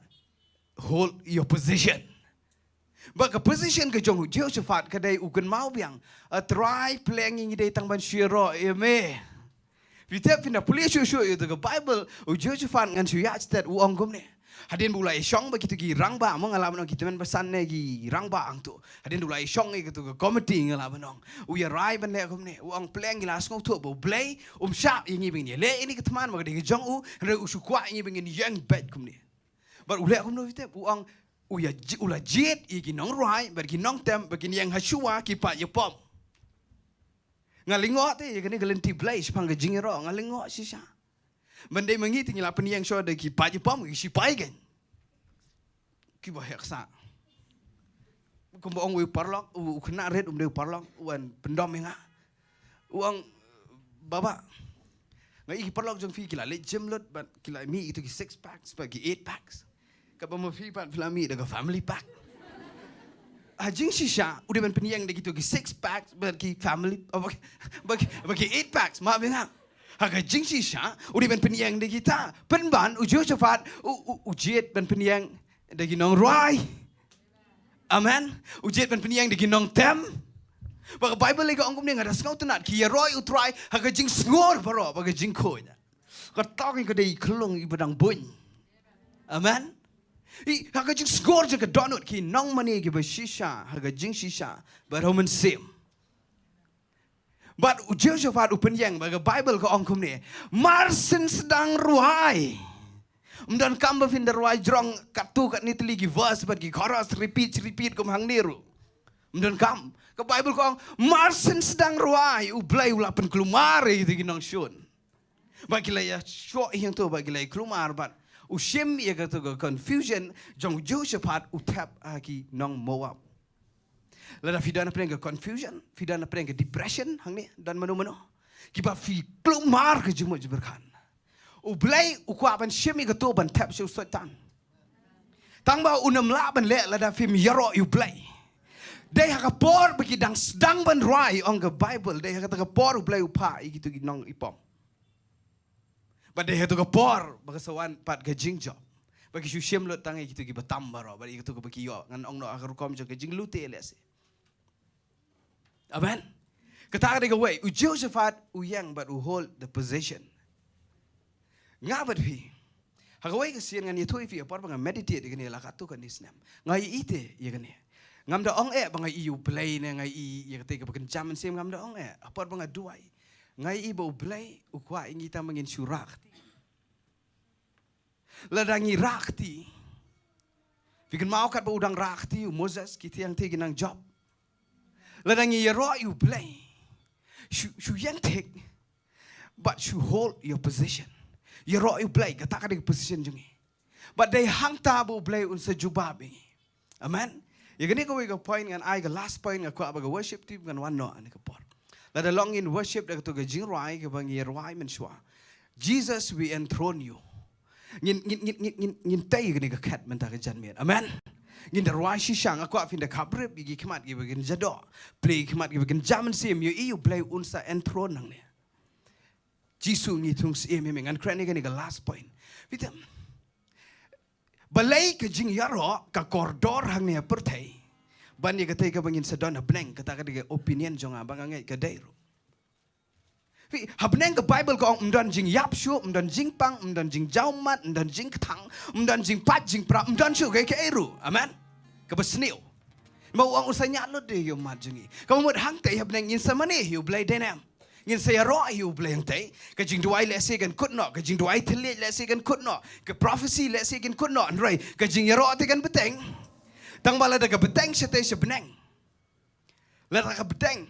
hold your position. Ba ka position ka jong u Jehoshaphat ka dei u kynmaw biang, "A Trai, pyrshang ngi dei tang ban shu ïaroh ïa me." Phi tip, phin da pule shuh shuh ïa katu ka Bible, u Jehoshaphat ngan shu ïa stet, u ong kumne. Hadien ba u la ïashong bad kitu ki rangbah, mo nga lah ban ong ki tymmen basan ne ki rangbah hangto. Hadien ba u la ïashong ïa katu ka committee nga lah ban ong. U ïarai ban leh kumne, u ong, "Pyrshang ngi la sngewthuh ba u Blei um shah ïa ngi ba ngin ïaleh ïa kane ka thma, namar ka dei ka jong u, hynrei u shu kwah ïa ngi ba ngin ïeng beit kumne." Bad u leh kumno phi tip, u ong, u ïa ji-, u la jied ïa ki nongrwai bad ki nongtem ba kin ïeng ha shuwa, ki pat ïapom. Nga lyngngoh te ïa kane ka lynti Blei shaphang ka jingïaroh, nga lyngngoh shisha. Ban dei ma ngi te ngi la pynïeng shuwa da ki pat ïapom, ki sipai kein. Kiba heh sah. Kumba ong uwei u paralok, u, u khynnah rit, um dei u paralok, u wan pyndom ïa nga. U ong, "Baba, nga ïohi ki paralok jong phi ki la leit gym lut, bad ki la mih ïa kitu ki six packs bad ki eight packs. Katba ma phi pat phi la mih da ka family pack." Ha jingshisha u dei ban pynïeng da kitu ki six packs bad ki family, oh, bad ki, bad ki, bad ki eight packs, map ïa nga. Ha ka jingshisha u dei ban pynïeng da kita. Pynban u Jehoshaphat u, u, u jied ban pynïeng da ki nongrwai. Amen. U jied ban pynïeng da ki nongtem. Ba ka Bible ka ong kumne, nga da sngewtynnat, ki ïaroh ïa u Trai ha ka jingsngur baroh bad ka jingkhuid. Ka tang ka dei i khlung iba dang buiñ. Amen. I, ha ka jingsngur jong ka dohnud, ki nongmane kiba shisha ha ka jingshisha bad ha u mynsiem. Bad u Jehoshaphat u pynïeng, ba ka Bible ka ong kumne, mar syn sdang rwai. Ym donkam ba phin da rwai jrong katto katne tylli ki verse bad ki chorus, repeat, repeat kum hangne ruh. Ym donkam. Ka Bible ka ong, mar syn sdang rwai, u Blei u la pynkulmar ïa kito ki nongshun. Ba ki la ïa shoh ïa hangto, ba ki la ïa kulmar, bad u shim ïa kato ka confusion jong u Jehoshaphat, u thep ha ki nong Moab. Lada phi don hapdeng ka confusion, phi don hapdeng ka depression, hangne don mano mano kiba phi kulmar ka jingmut jingpyrkhat, u Blei u kwah ban shim ïa kato ban thep sha u Soitan. Tang ba un ym lah ban leh lada phim ïaroh ïa u Blei. Dei ha ka por ba ki dang sdang ban rwai, ong ka Bible, dei ha kata ka por u Blei u phah ïa kito ki nong ipom. Bad dei ha kato ka por ba ka sa wan pat ka jingjop, ba ki shu shim lut tang ïa kito kiba tam baroh, bad ïa kato kaba ki ïoh, ngan ong noh ha ka rukom jong ka jinglute lehse. Amen. Kata ka dei kawei, u Jehoshaphat u ïeng bad u hold the position. Nga bad phi, ha kawei ka sien ngan ïathuh ïa phi, ha por ba nga meditate ïa kane la katto katne snem, nga ïohi te ïa kane. Ngam da ong eh ba nga ïohi ïa U Blei ne nga ïohi ïa kata kaba kynja mynsiem, ngam da ong eh. Ha por ba nga duwai, nga ïohi ba U Blei u kwah ïa ngi tang ba ngin shu rah kti. Lada ngi rah kti, phi kynmaw katba u dang rah kti u Moses, ki thiang te ki nang jop. Lada ngi ïaroh ïa U Blei, shu, shu ïeng thik bad shu hold your position. Ïaroh ïa U Blei, kata ka dei ka position jong ngi. Bad dei hangta ba U Blei un sa jubab ïa ngi. Amen. Ïa kane kawei ka point ngan ai, ka last point, nga kwah ba ka worship team kan wan noh ha kane ka por. Lada long ngin worship da kato ka jingrwai kaba ngi rwai mynshuwa, Jesus, we enthrone you. Ngin, ngin, ngin, ngin, ngin, ngin tei kane ka khet mynta ka janmiet. Amen. Ngin da rwai shisha, nga kwah phin da khaprip ïa ki khmat kiba kynja doh, plie ki khmat kiba kynja mynsiem, ïohi U Blei un sa enthrone nangne. Jisu, ngi thung syiem ïa me. Ngan kren ïa kane ka last point. Phi tip, balei ka jingïaroh ka kordor hangne ha pyrthei ban ïa katei kaba ngin sa don ha bneng? Kata ka dei ka opinion jong nga, ba nga ngeit ka dei ruh. Phi, ha bneng ka Bible ka ong ym don jingïap shuh, ym don jingpang, ym don jingjaw mat, ym don jingkthang, ym don jingpait jingpra, ym don shuh kaei kaei ruh. Amen. Kaba sniew. Namar u ong un sa ñiah lut ïa u mat jong ngi. Kaba mut hangtei ha bneng ngin sa mane ïa U Blei, dei ne em? Ngin sa ïaroh ïa U Blei hangtei. Ka jingduwai lehse kan kut noh, ka jingduwai thylliej lehse kan kut noh, ka prophecy lehse kan kut noh, hynrei ka jingïaroh te kan bteng. Tang ba lada ka bteng shatei sha bneng, lada ka bteng,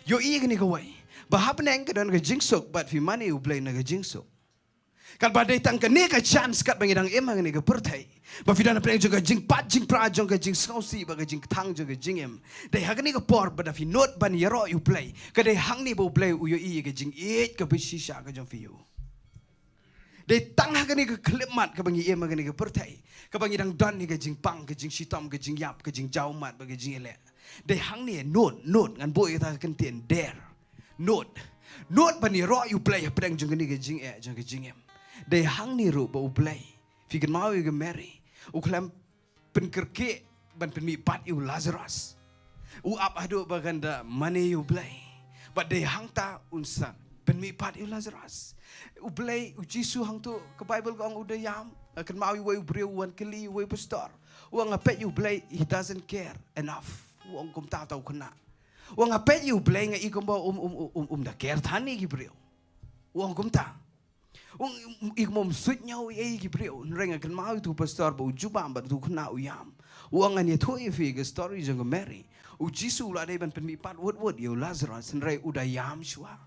ïohi kane kawei, ba ha bneng ka don ka jingsuk bad phi mane ïa U Blei na ka jingsuk. Katba dei tang kane ka chance katba ngi dang im ha kane ka pyrthei, ba phi don hapdeng jong ka jingpait jingpra, jong ka jingsngewsih bad ka jingkthang jong ka jingim. Dei ha kane ka por ba da phi nud ban ïaroh ïa U Blei, ka dei hangne ba U Blei u ïohi ïa ka jingïeit kaba shisha ka jong phi ïa u. Dei tang ha kane ka khyllipmat kaba ngi im ha kane ka pyrthei, kaba ngi dang don ïa ka jingpang, ka jingshitom, ka jingïap, ka jingjaw mat bad ka jingïaleh. Dei hangne, nud, nud, ngan buh ïa kata ka kyntien, dare. Nud. Nud ban ïaroh ïa U Blei hapdeng jong kane ka jingeh jong ka jingim. Dei hangne ruh ba U Blei, phi kynmaw ïa ka Mary, u khlem pynkyrkieh ban pynmihpat ïa u Lazarus. U ap haduh ba kan da mane ïa U Blei. Bad dei hangta un sa pynmihpat ïa u Lazarus. U Blei, u Jisu hangto, ka Bible ka ong u da ïam. Nga kynmaw ïa uwei u briew u wan kylli uwei u pastor. U ong, nga peit ïa U Blei, he doesn't care enough. U ong kumta uta u khynnah. U ong, nga peit ïa U Blei, nga i kumba um, um, um, um, um da care than ïa ki briew. U ong kumta. U ong, um, i kumba um suidñiew ïa ki briew. Hynrei nga kynmaw ïa utu u pastor ba u jubab bad utu u khynnah u ïam. U ong, ngan ïathuh ïa phi ka story jong ka Mary. U Jisu u la dei ban pynmihpat wut wut ïa u Lazarus, hynrei u da ïam shuwa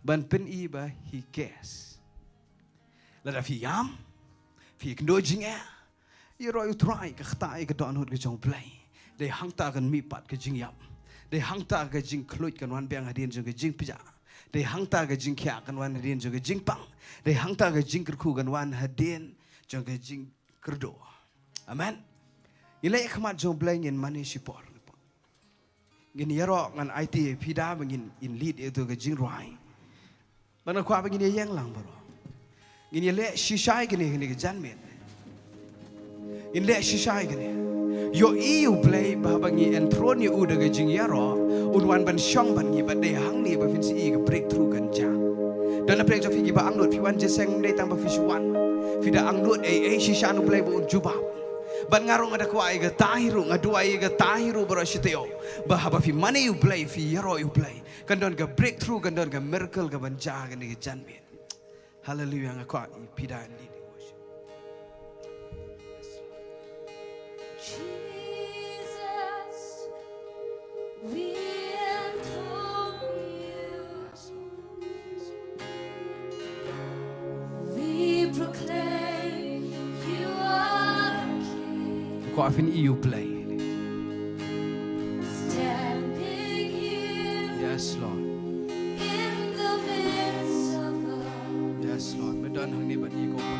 ban pyni ba he cares. Lada phi ïam, phi ïakynduh jingeh, ïaroh ïa U Trai, ka ktah ïa ka dohnud ka jong U Blei. Dei hangta kan mihpat ka jingïap. Dei hangta ka jingkhluit kan wan biang hadien jong ka jingpjah. Dei hangta ka jingkhiah kan wan hadien jong ka jingpang. Dei hangta ka jingkyrkhu kan wan hadien jong ka jingkyrduh. Amen. Ngin leit ha khmat jong U Blei, ngin mane shipor. Ngin ïaroh, ngan aiti ïa phi da ba ngin, ngin lead ïa uto ka jingrwai. Bad nga kwah ba ngin ïa ïeng lang baroh. Ngin ïa leh shisha ïa kane, kane ka janmiet. Ngin leh shisha ïa kane. Ïohi ïa U Blei ba haba ngi enthrone ïa u da ka jingïaroh, un wan ban shong bad ngi, bad dei hangne ba phin sa ïohi ka breakthrough kan jia. Don hapdeng jong phi kiba angnud, phi wan jingïaseng, ym dei tang ba phi shu wan. Phi da angnud ei ei shisha na U Blei ba un jubab. Bad nga ruh nga da kwah ïa kata hi ruh, nga duwai ïa kata hi ruh baroh shi taïew, ba haba phi mane ïa U Blei, phi ïaroh ïa U Blei, kan don ka breakthrough, kan don ka miracle kaban jia ha kane ka janmiet. Hallelujah, nga kwah ïa phi da lead worship. Jesus, we enthrone you. We proclaim you are King. Kwah phin ïohi U Blei. Standing here, yes, Lord, in the midst of us. Yes, Lord. Me don hangne bad ngi ko Pa.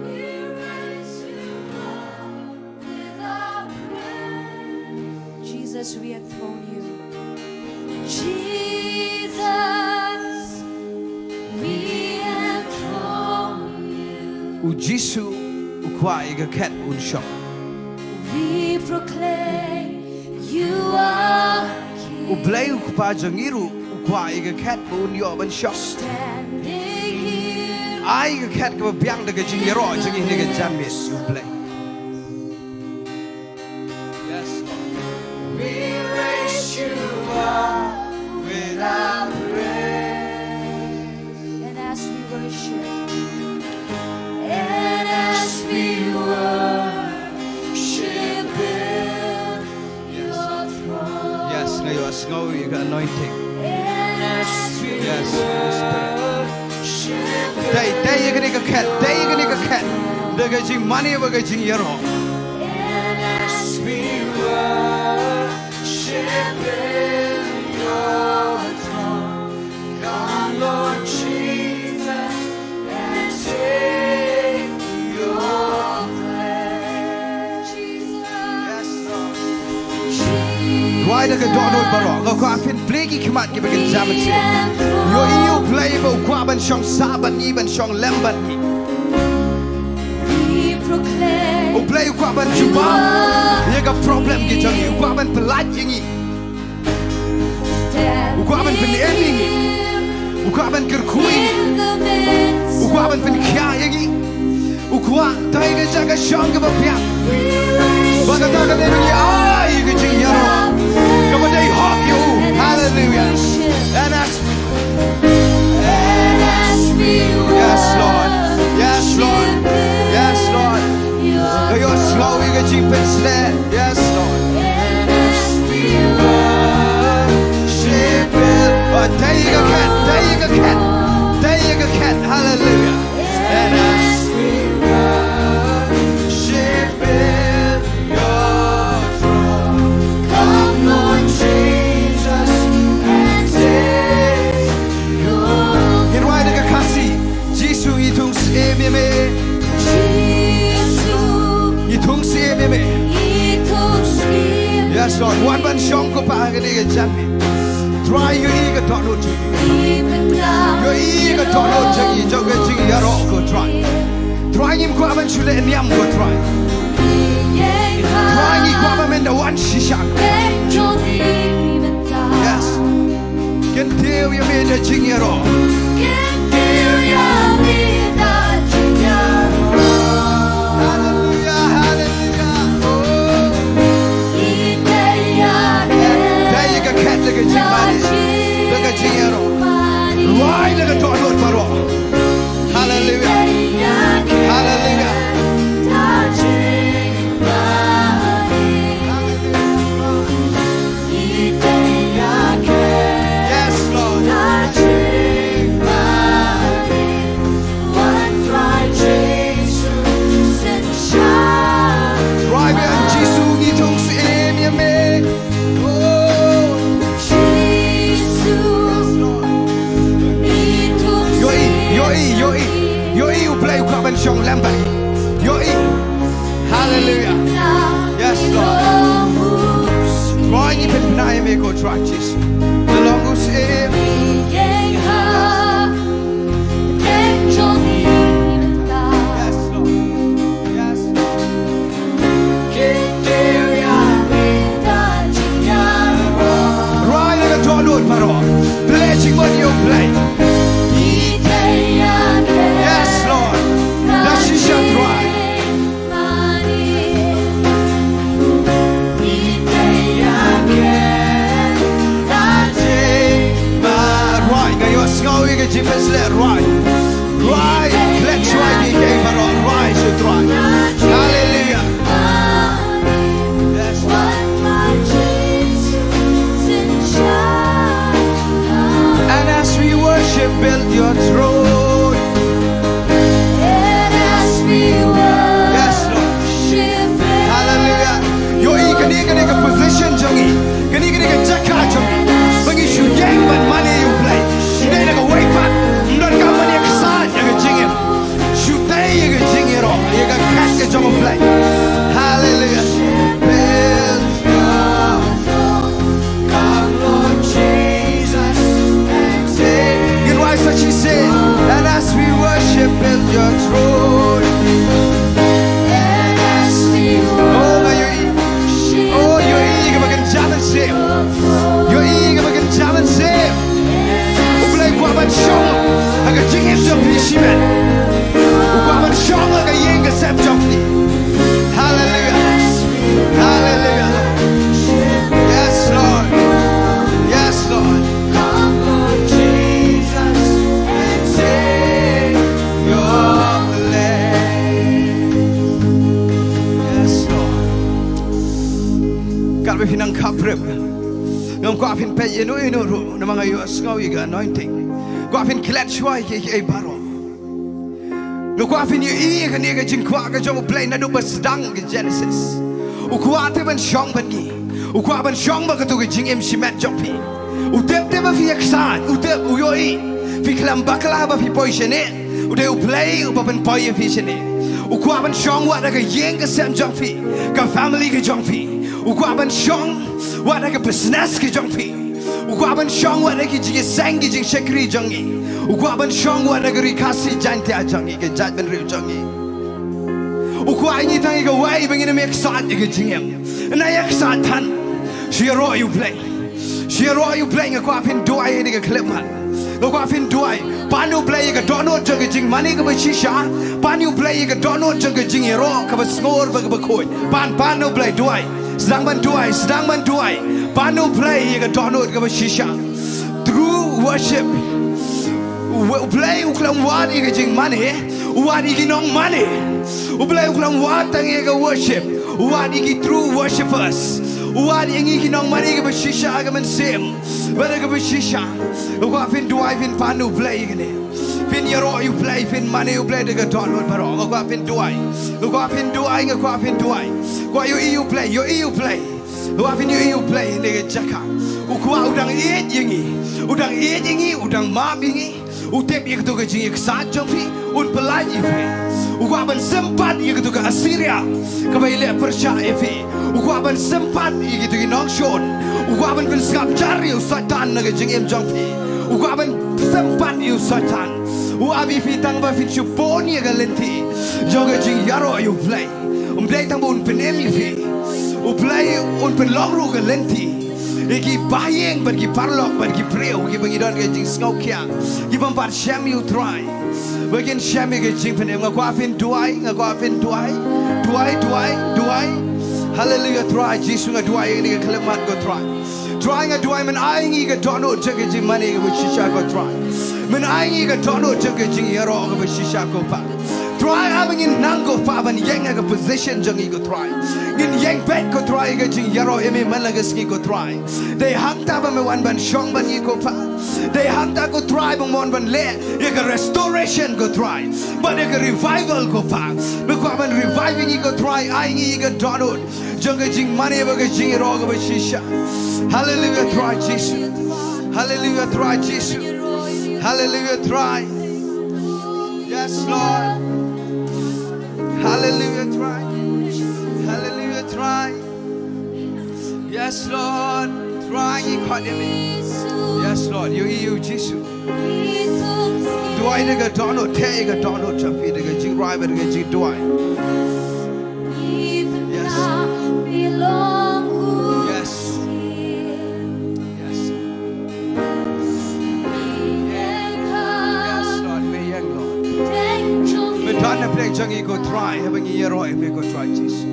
We raise you up with our praise. Jesus, we enthrone you. Jesus, we enthrone you. U Jisu u kwah ïa ka khet un shong. We proclaim you are King. U Blei u Kpa jong ngi ruh u kwah ïa ka khet ba un ïoh ban shong. Ai ka khet kaba biang da ka jingïaroh jong ngi ha kane ka janmiet, U Blei. Yes, Lord. We raise you up with our praise. And as we worship, and as we worship in your throne. Yes, nga ïohsngew ïa ka anointing. And as we Yes, Holy Spirit. Worship Dei, dei ïa kane ka khet, dei ïa kane ka khet. Da ka jingmane bad ka jingïaroh. And as we worship in your throne. Come, Lord Jesus, and take your place. Yes, Lord. Ruai da ka dohnud baroh, nga kwah phin plie ki khmat kiba kynja mynsiem. Ïohi U Blei ba u kwah ban shong sah bad ngi, ban shong lem bad ngi. U Blei u kwah ban jubab ïa ka problem ki jong ngi, u kwah ban pyllait ïa ngi. U kwah ban pynim ïa ngi. U kwah ban kyrkhu ïa ngi. U kwah ban pynkhiah ïa ngi. U kwah dei ka jaka shong kaba biang. Ba kata ka dei ba ngi ai ka jingïaroh kaba dei hok ïa u. Hallelujah. And as Yes, Lord. Yes, Lord. Yes, Lord. Nga ïohsngew ïa ka jingpynshlur. Yes, Lord. Worship Him. Oh, dei ka khet, dei ka khet, dei ka khet. Hallelujah. And as we worship in your throne. Come, Lord Jesus, and take your Ngin ruai da ka Khasi. Jisu ngi thung syiem ïa me. Jisu. Ngi thung syiem ïa me. Ngi thung syiem. Yes, Lord. Wan ban shong ko pa ha kane ka janmiet. Trai ïohi ka dohnud jong ngi. Ïohi ka dohnud jong ngi jong ka jingïaroh ko Trai. Trai ngim kwah ban shu leh niam ko Trai. Trai ngi kwah ba men da wan shisha. Yes. Kyntiew ïa me da jingïaroh. Kyntiew ïa me da jingïaroh. Hallelujah, hallelujah. Oh. Dei ïa ka khet da ka jingmane, da ka jingïaroh. Ruai da ka dohnud baroh. Hallelujah. Hallelujah. Hallelujah. Yes, Lord. Ruai biang Jisu ngi thung syiem ïa me. Oh. Yes, Lord. Ïohi, ïohi, ïohi. Ïohi U Blei u kwah ban shong lem bad ngi. Ïohi. Hallelujah. Yes, Lord. Ruai ngi pynbna ïa me ko Trai Jisu. Te long u syiem. Yes, Lord. Yes, Lord. Ruai da ka dohnud baroh. Blessing on you, Blei. Yes, Lord. Da shisha Trai. Ruai, nga ïohsngew ïa ka jingpynshlur, ruai. Ruai, let's ruai, ki kei baroh, ruai, shu ruai. Hallelujah. Yes. And as we worship, build your throne. Yes, Lord. Hallelujah. Ïohi kane, kane ka position jong ngi. Kane, kane ka jaka jong ngi. Ba ngi shu ïeng ban mane ïa U Blei. Ym dei na kawei pat. Ym don kaba mane Khaprip. Ngam kwah phin peit ïa no ïa no ruh namar nga ïohsngew ïa ka anointing. Kwah phin klet shuwa ïa kiei kiei baroh. Nga kwah phin ïohi ïa kane ka jingkwah ka jong U Blei naduh ba sdang ka Genesis. U kwah te ban shong bad ngi. U kwah ban shong bad kato ka jingim shimet jong phi. U tip te ba phi ïa ksat, u tip, u ïohi. Phi khlem bakla ba phi poi shane. U dei U Blei uba pynpoi ïa phi shane. U kwah ban shong wat ha ka ïing ka sem jong phi, ka family ka jong phi. U kwah ban shong wat ha ka business ka jong phi. U kwah ban shong wat ha ki jingïaseng ki jingshakri jong ngi. U kwah ban shong wat ha ka Ri Khasi Jaiñtia jong ngi, ka jaitbynriew jong ngi. U kwah ïa ngi tang ïa kawei ba ngin ym ïa ksat ïa ka jingim. Ym ïa ksat than. Shu ïaroh ïa U Blei. Shu ïaroh ïa U Blei, nga kwah phin duwai ïa kane ka khyllipmat. Nga kwah phin duwai. Pan ïa U Blei ïa ka dohnud jong ka jingmane kaba shisha. Pan ïa U Blei ïa ka dohnud jong ka jingïaroh kaba sngur bad kaba khuid. Pan, pan ïa U Blei, duwai. Sdang ban duwai, sdang ban duwai. Pan ïa U Blei ïa ka dohnud kaba shisha. True worship. U Blei u khlem wad ïa ka jingmane, u wad ïa ki nongmane. U Blei u khlem wad tang ïa ka worship, u wad ïa ki true worshippers. U wad ïa ngi ki nongmane kaba shisha ha ka mynsiem bad kaba shisha. Nga kwah phin duwai, phin pan ïa U Blei ïa kane. Phin ïaroh ïa U Blei, phin mane ïa U Blei da ka dohnud baroh. Nga kwah phin duwai. Nga kwah phin duwai, nga kwah phin duwai. Kwah ïohi ïa U Blei, ïohi ïa U Blei. Nga kwah phin ïohi ïa U Blei ha kane ka jaka. U kwah, u dang ïeit ïa ngi. U dang ïeit ïa ngi, u dang map ïa ngi. U tip ïa kato ka jingïaksat jong phi, un pyllait ïa phi. U kwah ban sympat ïa kato ka Assyria kaba ïaleh pyrshah ïa phi. U kwah ban sympat ïa kito ki nongshun. U kwah ban pynsngap jar ïa u Soitan na ka jingim jong phi. U kwah ban sympat ïa u Soitan. U ap ïa phi tang ba phin shu bun ïa ka lynti jong ka jingïaroh ïa U Blei. Um dei tang ba un pynim ïa phi. U Blei un pynlong ruh ka lynti ïa ki bahaïing bad ki paralok bad ki briew kiba ngi don ka jingsngewkhia, ki bym pat shem ïa U Trai. Ba kin shem ïa ka jingpynim. Nga kwah phin duwai, nga kwah phin duwai. Duwai, duwai, duwai. Haleluia, Trai Jisu, nga duwai ïa kane ka khyllipmat, ko Trai. Trai, nga duwai, men ai ïa ngi ka dohnud jong ka jingmane kaba shisha, ko Trai. Men ai ïa ngi ka dohnud jong ka jingïaroh kaba shisha, ko Pa. Trai, ai ba ngin nang, ko Pa, ban ïeng ha ka position jong ngi, ko Trai. Ngin ïeng beit, ko Trai, ha ka jingïaroh ïa me man la ka sngi, ko Trai. Dei hangta ba me wan ban shong bad ngi, ko Pa. Dei hangta, ko Trai, ba me wan ban leh ïa ka restoration, ko Trai, bad ïa ka revival, ko Pa. Me kwah ban revive ïa ngi, ko Trai, ai ïa ngi ïa ka dohnud jong ka jingmane bad ka jingïaroh kaba shisha. Haleluia, Trai Jisu. Haleluia, Trai Jisu. Haleluia, Trai. Yes, Lord. Haleluia, Trai. Haleluia, Trai. Yes, Lord. Trai, ngi khot ïa me. Yes, Lord. Ïohi ïa u Jisu. Duwai da ka dohnud, theh ïa ka dohnud jong phi da ka jingrwai bad da ka jingduwai. Yes. Yes. Yes. Yes, Lord, me ïeng, Lord. Me don na pdeng jong ngi, ko Trai, haba ngi ïaroh ïa me, ko Trai Jisu.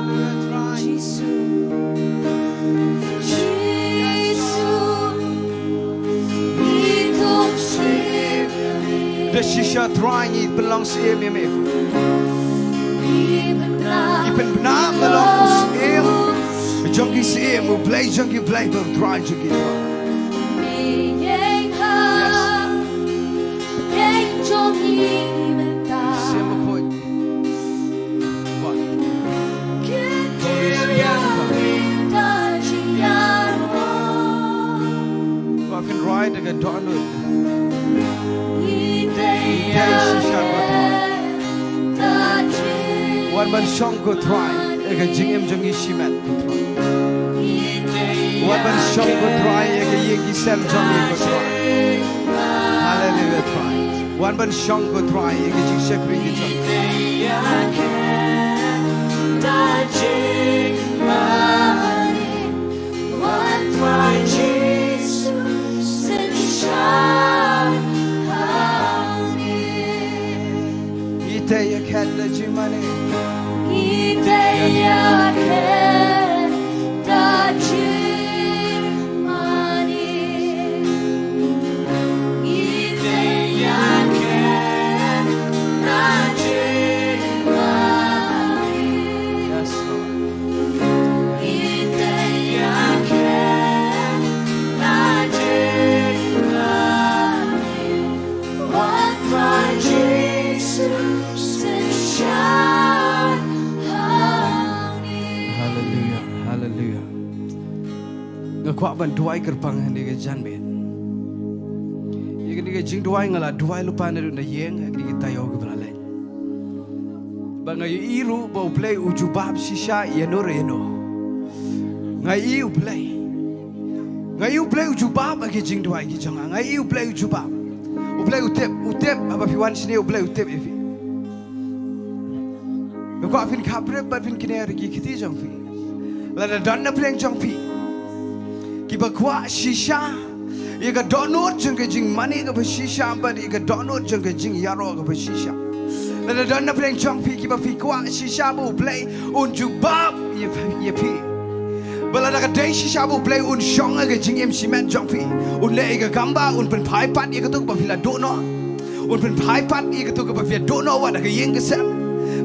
Haleluia, Trai. Da shisha, Trai, ngi pynlong syiem ïa me. Ngi pynbna me long u syiem jong ki syiem, u Blei jong ki blei, u Trai jong ki trai. Yes. Syiem bakhuid. Kwah phin rwai da ka dohnud. Ïeit shisha, ko Trai. Wan ban shong, ko Trai, ïa ka jingim jong ngi shimet, ko Trai. Wan ban shong, ko Trai, ïa ka ïing ki sem jong ngi, ko Trai. Haleluia, Trai. Wan ban shong, ko Trai, ïa ka jingshakri ki jong ngi. Ngi tei ïa khet da jingmane. Ngi tei ïa khet da jingmane. Ngi tei ïa khet da jingmane. Nga kwah ban duwai kyrpang ha kane ka janmiet. Ïa kane ka jingduwai nga la duwai lypa naduh na ïing ha kine ki taïew kiba la leit. Ba nga ïohi ruh ba U Blei u jubab shisha ïano re ïano. Nga ïohi U Blei. Nga ïohi U Blei u jubab ha ki jingduwai ki jong nga. Nga ïohi U Blei u jubab. U Blei u tip, u tip, haba phi wan shane U Blei u tip ïa phi. Nga kwah phin khaprip bad phin kner ïa ki kti jong phi. Lada don na pdeng jong phi kiba kwah shisha ïa ka dohnud jong ka jingmane kaba shisha bad ïa ka dohnud jong ka jingïaroh kaba shisha. Lada don na pdeng jong phi kiba phi kwah shisha ba U Blei un jubab ïa phi, ïa phi. Ba lada ka dei shisha ba U Blei un shong ha ka jingim shimet jong phi, un leh ïa ka kam ba un pynphai pat ïa kato kaba phi la duh noh. Un pynphai pat ïa kato kaba phi ïa duh noh wat ha ka ïing ka sem.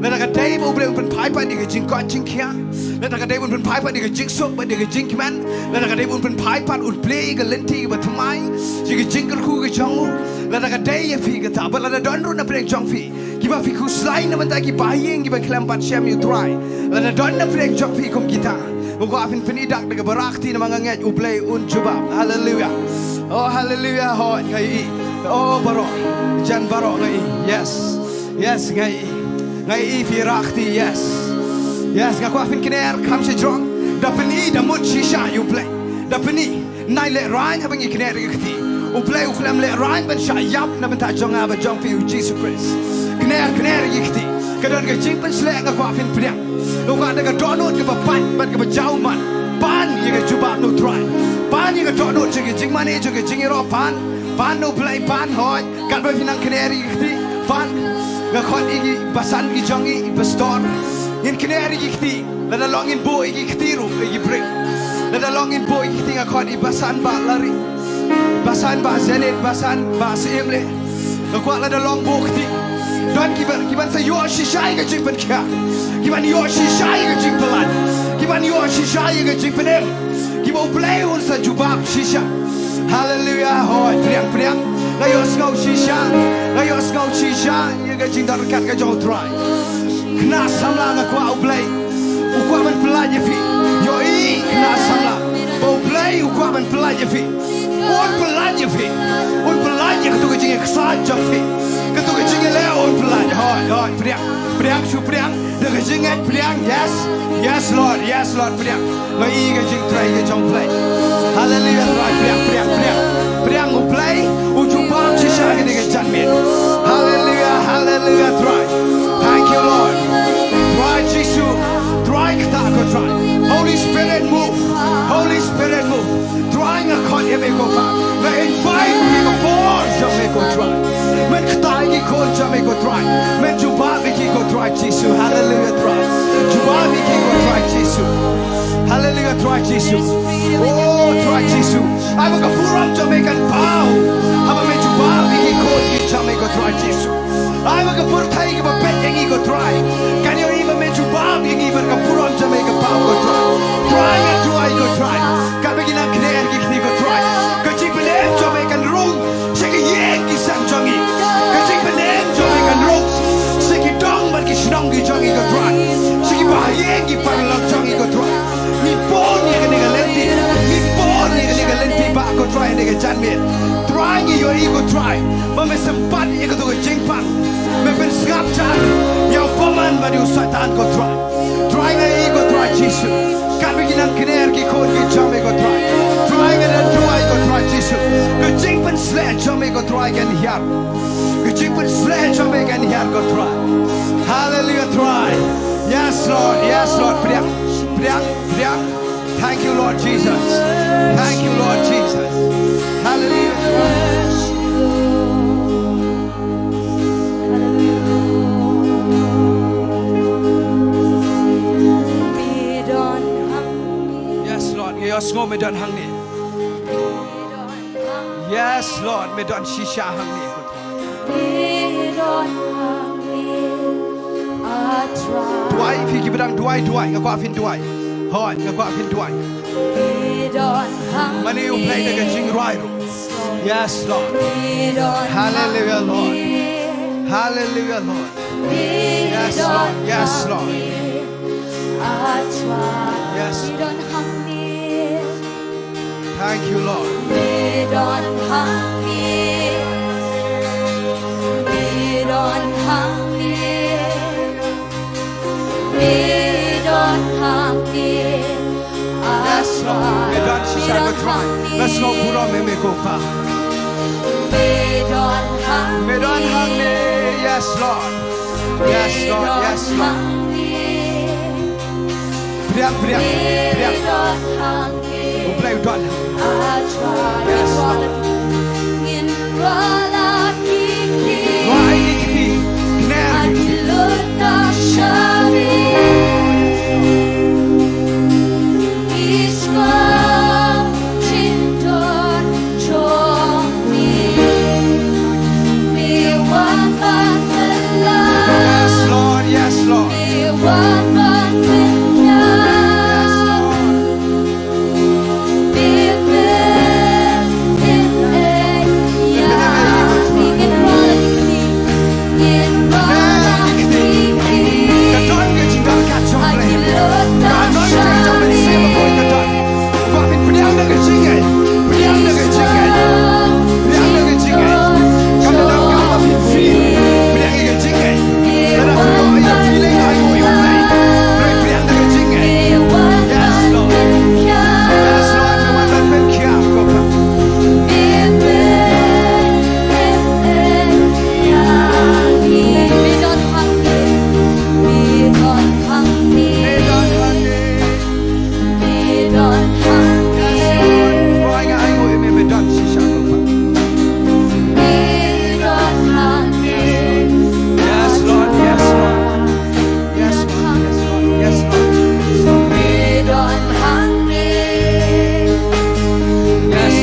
Lada ka dei ba U Blei un pynphai pat ïa ka jingkoit jingkhiah. Lada ka dei ba un pynphai pat ïa ka jingsuk bad ïa ka jingkmen. Lada ka dei ba un pynphai pat, un plie ïa ka lynti kaba thymmai, ïa ka jingkyrkhu ka jong u. Lada ka dei ïa phi kata, bad lada don ruh na pdeng jong phi kiba phi khuslai na bynta ki bahaïing kiba khlem pat shem ïa U Trai. Lada don na pdeng jong phi kum kita, nga kwah phin pyni dak da kaba rah kti namar nga ngeit U Blei un jubab. Haleluia. Oh, haleluia. Hooid, nga ïohi. Oh, baroh. Jan baroh nga ïohi. Yes. Yes, nga ïohi. Nga ïohi phi rah kti. Yes. Yes, nga kwah phin kner kham shajrong. Da pyni da mut shisha ïa U Blei. Da pyni. Nai lehraiñ haba ngi kner ïa ki kti. U Blei u khlem lehraiñ ban shah ïap na bynta jong nga bad jong phi, U Jisu Khrist. Kner, kner ïa ki kti. Ka don ka jingpynsleh, nga kwah phin pdiang. Nga kwah da ka dohnud kaba pait bad kaba jaw man. Pan ïa ka jubab na U Trai. Pan ïa ka dohnud jong ka jingmane, jong ka jingïaroh, pan. Pan na U Blei, pan, hooid. Katba phi nang kner ïa ki kti, pan. Nga khot ïa ki basan ki jong ngi, i pastor. Ngin kner ïa ki kti. Lada long ngin buh ïa ki kti ruh ïa ki briew. Lada long ngin buh ïa ki kti, nga khot i basan Bah Lari, basan Bah Zenit, basan Bah Syiemlieh. Nga kwah lada long buh kti. Don kiba, kiban sa ïoh shisha ïa ka jingpynkhiah. Kiban ïoh shisha ïa ka jingpyllait. Kiban ïoh shisha ïa ka jingpynim. Kiba U Blei un sa jubab shisha. Haleluia. Hooid, pdiang, pdiang. Nga ïohsngew shisha. Nga ïohsngew shisha ïa ka jingdon ryngkat ka jong U Trai. Khynnah samla, nga kwah U Blei u kwah ban pyllait ïa phi. Ïohi, khynnah samla, ba U Blei u kwah ban pyllait ïa phi. Un pyllait ïa phi. Un pyllait ïa kato ka jingïaksaid jong phi. Kato ka jingïaleh un pyllait. Hooid, hooid, pdiang, pdiang, shu pdiang. Da ka jingngeit pdiang. Yes. Yes, Lord. Yes, Lord. Pdiang. Nga ïohi ka jingtrei ka jong U Blei. Haleluia, Trai. Pdiang, pdiang, pdiang. Pdiang, U Blei u jubab shisha ha kane ka janmiet. Haleluia, haleluia, Trai. Thank you, Lord. Trai Jisu. Trai, kata ko Trai. Holy Spirit, move. Holy Spirit, move. Trai, nga khot ïa me ko Pa. Nga invite ïa ka bor jong me ko Trai. Men kta ïa ki khun jong me ko Trai. Men jubab ïa ki ko Trai Jisu. Haleluia, Trai. Jubab ïa ki ko Trai Jisu. Haleluia, Trai Jisu. Oh, Trai Jisu. Ai ba ka burom jong me kan paw haba me jubab ïa ki khun ki jong me ko Trai Jisu. Ai ba ka pyrthei kaba peit ïa ngi ko Trai kan ïohi ba me jubab ïa ngi bad ka burom jong me ka paw ko Trai. Trai, nga duwai ko Trai, katba ngi nang kner ïa ki kti ko Trai, ka jingpynim jong me kan rung sha ki ïing ki sem jong ngi. Ka jingpynim jong me kan rung sha ki dong bad ki shnong ki jong ngi ko Trai, sha ki bahaïing ki paralok jong ngi ko Trai. Ngi pun ïa kane ka lynti, ngi pun ïa kane ka lynti Bah ko Trai ha kane ka janmiet. Trai, ngi ïohi ko Trai ba me sympat ïa kato ka jingpang. Me pynsngap jan ïa u bymman bad ïa u Soitan ko Trai. Trai, nga ïohi ko Trai Jisu, katba ngi nang kner ki khun ki jong me ko Trai. Trai, nga da duwai ko Trai Jisu, ka jingpynshlur jong me ko Trai kan hiar. Ka jingpynshlur jong me kan hiar ko Trai. Haleluia, Trai. Yes, Lord. Yes, Lord. Pdiang, pdiang, pdiang. Thank you, Lord Jesus. Thank you, Lord Jesus. Hallelujah. Yes, Lord. Ngi ïohsngew me don hangne. Yes, Lord. Me don shisha hangne. Duwai, phi kiba dang duwai, duwai. Nga kwah phin duwai. Hooid, nga kwah phin duwai. Mane u Blei da ka jingrwai ruh. Yes, Lord. Hallelujah, Lord. Hallelujah, Lord. Yes, Lord. Yes, Lord. Yes. Let's go, burom ïa me ko Pa. Me don hangne. Yes, Lord. Yes, Lord. Yes, Lord. Pdiang, pdiang, pdiang. U Blei u don. Yes, Lord. Wai ni ki, kner ki. Yes, Lord, yes, Lord. Yes, Lord. Yes, Lord. Yes, Lord. Yes, Lord. Yes, Lord. Yes, Lord. Yes, Lord. Yes, Lord. Yes,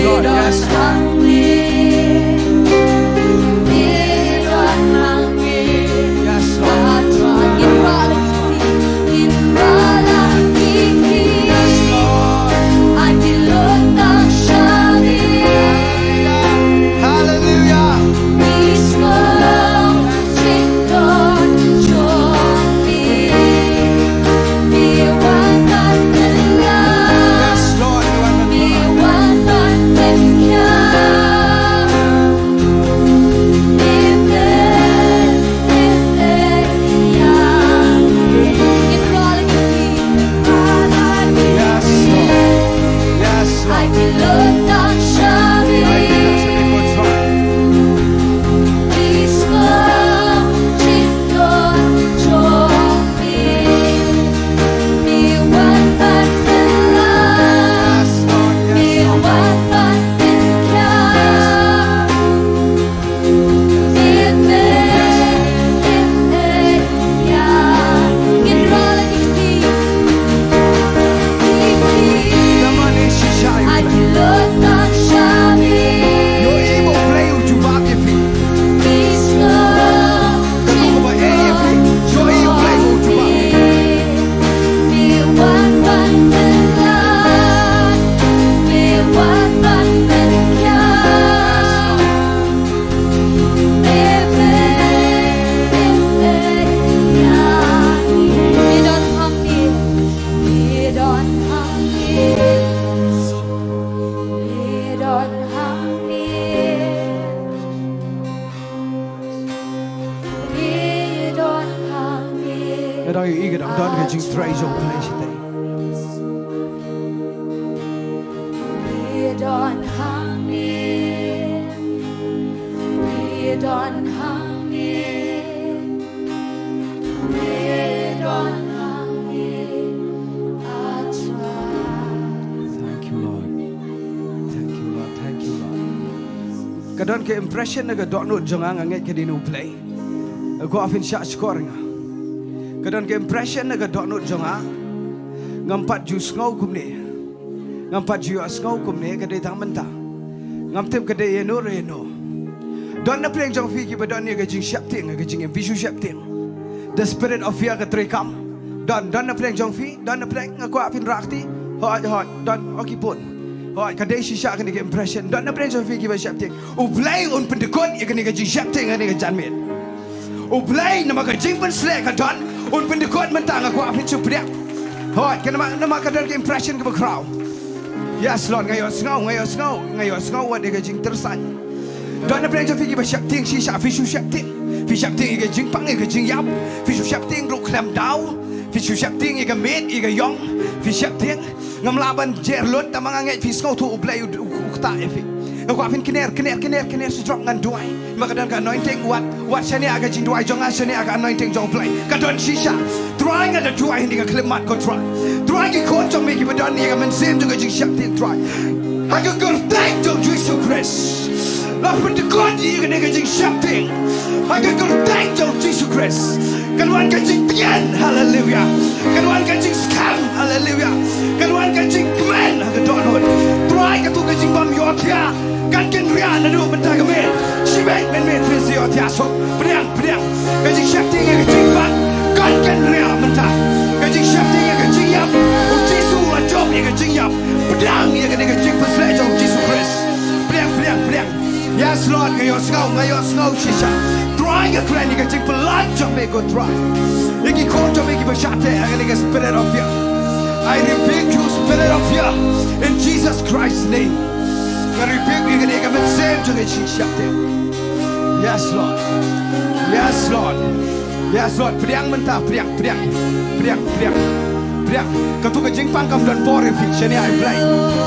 Lord. Yes, Lord. Hallelujah. Hallelujah. Yes, Lord, you are the Lord. Yes, Lord. Yes, Lord. Yes, Lord. Yes, Lord. Nga dang ïohi ka dang don ka jingtrei jong U Blei shatei. Thank you, Lord. Thank you, Lord. Thank you, Lord. Ka don ka impression na ka dohnud jong nga, nga ngeit ka dei na U Blei. Nga kwah phin shah shkor ïa nga. Ka don ka impression na ka dohnud jong nga. Ngam pat ju sngew kumne. Ngam pat ju ïohsngew kumne, ka dei tang mynta. Ngam tip ka dei ïano re ïano. Don na pdeng jong phi kiba don ïa ka jingsheptieng, ka jingim, phi shu sheptieng. The spirit of fear ka trei kam. Don, don na pdeng jong phi, don na pdeng, nga kwah phin rah kti. Hooid, hooid, don, oh, ki pun. Hooid, ka dei shisha kane ka impression. Don na pdeng jong phi kiba sheptieng. U Blei un pyndkut ïa kane ka jingsheptieng, kane ka janmiet. U Blei namar ka jingpynsleh ka don, un pyndkut mynta, nga kwah phin shu pdiang. Hooid, ka namar, namar ka don ka impression kaba khraw. Yes, Lord, nga ïohsngew, nga ïohsngew, nga ïohsngew wat ïa ka jingtyrsan. Don na pdeng jong phi kiba sheptieng shisha, phi shu sheptieng. Phi sheptieng ïa ka jingpang, ïa ka jingïap. Phi shu sheptieng ruh khlem daw. Phi shu sheptieng ïa ka miet, ïa ka ïong. Phi sheptieng. Ngam lah ban jer lut, tang ma nga ngeit phi sngewthuh U Blei u, u, u ktah ïa phi. Nga kwah phin kner, kner, kner, kner shi jrok, ngan duwai. Ma ka don ka anointing, wat, wat shaniah ka jingduwai jong nga, shaniah ka anointing jong U Blei. Ka don shisha. Trai, nga da duwai ha kane ka khyllipmat ko Trai. Trai, ki khun jong me kiba don ïa ka mynsiem jong ka jingsheptieng Trai. Ha ka kyrteng jong U Jisu Khrist. La pyndkut ïa kane ka jingsheptieng. Ha ka kyrteng jong U Jisu Khrist. Kan wan ka jingtngen, haleluya. Kan wan ka jingskhem, haleluya. Kan wan ka jingkmen ha ka dohnud. Trai, kato ka jingbym ïohthiah kan kynriah naduh mynta ka miet. Shibit mynmiet phin sa ïohthiah suk. Pdiang, pdiang. Ka jingsheptieng ïa ka jingpang kan kynriah mynta. Ka jingsheptieng ïa ka jingïap. U Jisu u la jop ïa ka jingïap. Pdiang ïa kane ka jingpynshlur jong U Jisu Khrist. Pdiang, pdiang, pdiang. Yes, Lord, nga ïohsngew, nga ïohsngew shisha. Trai, nga kren ïa ka jingpyllait jong me ko Trai. Ïa ki khun jong me kiba shah teh ha kane ka spirit of fear. I rebuke you, spirit of fear, in Jesus Christ's name. Nga rebuke ïa kane ka mynsiem jong ka jingsheptieng. Yes, Lord. Yes, Lord. Yes, Lord. Pdiang mynta, pdiang, pdiang. Pdiang, pdiang. Pdiang. Kato ka jingpang kam don bor ïa phi, shaniah U Blei.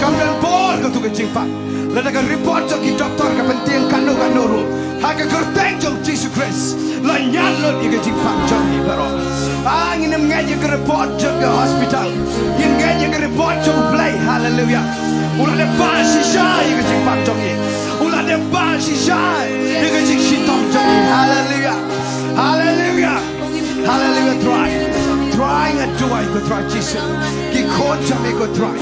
Kam don bor kato ka jingpang. Lada ka report jong ki doktor ka pyntieng katno katno ruh, ha ka kyrteng jong U Jisu Khrist, la ñiad lut ïa ka jingpang jong ngi baroh. Ah, ngim ngeit ïa ka report jong ka hospital. Ngin ngeit ïa ka report jong U Blei. Haleluya. U la dep bah shisha ïa ka jingpang jong ngi. U la dep bah shisha ïa ka jingshitom jong ngi. Haleluya. Haleluya. Haleluya, Trai. Trai, nga duwai ko Trai Jisu. Ki khun jong me ko Trai,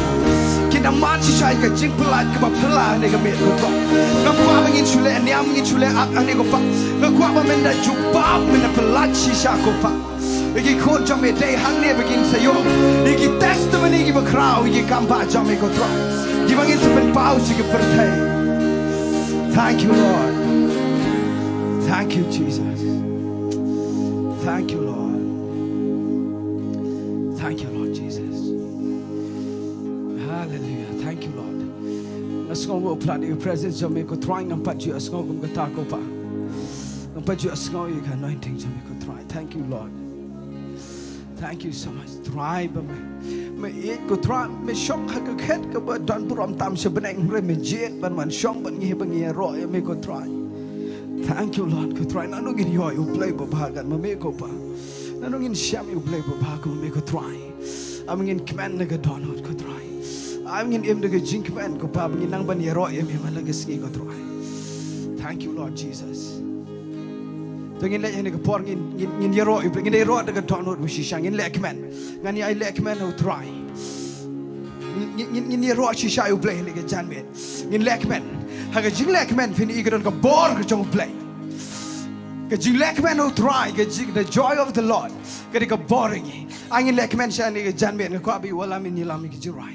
kin da mad shisha ïa ka jingpyllait kaba phylla ha kane ka miet ko Trai. Nga kwah ba ngin shu leh niam, ngin shu leh ak ha kane ko Kpa. Nga kwah ba men da jubab, men da pyllait shisha ko Kpa. Ïa ki khun jong me dei hangne ba kin sa ïoh ïa ki testimony kiba khraw, ïa ki kam bah jong me ko Trai, kiba ngin sa pynpaw sha ki pyrthei. Thank you, Lord. Thank you, Jesus. Thank you, Lord. Thank you, Lord Jesus. Hallelujah. Thank you, Lord. Nga sngew ba u pynlait ïa ka presence jong me ko Trai, ngam pat ju sngew kum kata ko Kpa. Ngam pat ju sngew ïa ka anointing jong me ko Trai. Thank you, Lord. Thank you so much, Trai, ba me, me ïeit ko Trai, me shong ha ka khet kaba don burom tam sha bneng, hynrei me jied ban wan shong bad ngi ba ngi ïaroh ïa me ko Trai. Thank you, Lord, ko Trai. Nangno ngin ïoh ïa u Blei babha kat ma me ko Kpa? Nangno ngin shem ïa u Blei babha kat ma me ko Trai? Ai ba ngin kmen na ka dohnud ko Trai. Ai ba ngin im da ka jingkmen ko Kpa ba ngin nang ban ïaroh ïa me man la ka sngi ko Trai. Thank you, Lord Jesus. To ngin leit ha kane ka por ngin, ngin, ngin ïaroh, ngin ïaroh da ka dohnud ba shisha, ngin leh kmen. Ngan ïai leh kmen ha u Trai. Ngin, ngin, ngin, ngin ïaroh shisha ïa u Blei ha kane ka janmiet. Ngin leh kmen. Ha ka jingleh kmen phin i ka don ka bor ka jong u Blei. Ka jingleh kmen ha u Trai, ka jing, the joy of the Lord. Ka dei ka bor ïa ngi. Ai ngin leh kmen sha kane ka janmiet, nga kwah ba u wallam un ïalam ïa ka jingrwai.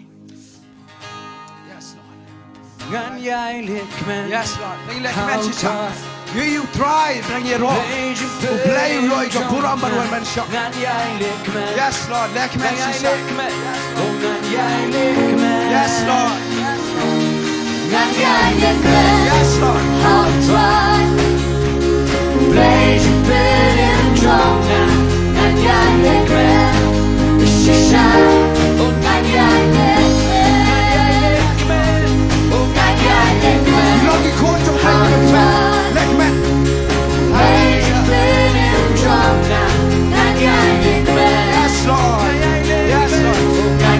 Yes, Lord. Ngan ïai leh kmen. Yes, Lord. Ngan ïai leh kmen shisha. Ïa u Trai, ngan ïaroh. U Blei u ïoh ïa ka burom ban wan ban shong. Ngan ïai leh kmen. Yes, Lord. Leh kmen shisha. Oh, ngan ïai leh kmen. Yes, Lord. Ngan ïai leh kmen. Yes, Lord. Ha u Trai. U Blei jingpynim jong nga. Ngan ïai leh kmen. Shisha. Oh, ngan ïai leh kmen. Ngan ïai leh kmen. Ïa ki khun jong u Blei, leh kmen. Hallelujah. Yes, Lord. Yes, Lord. Leh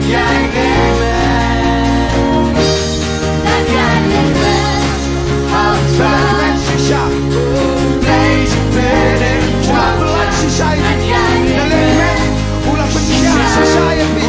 kmen shisha. U la pynlait shisha ïa phi. U la pynlait shisha ïa phi.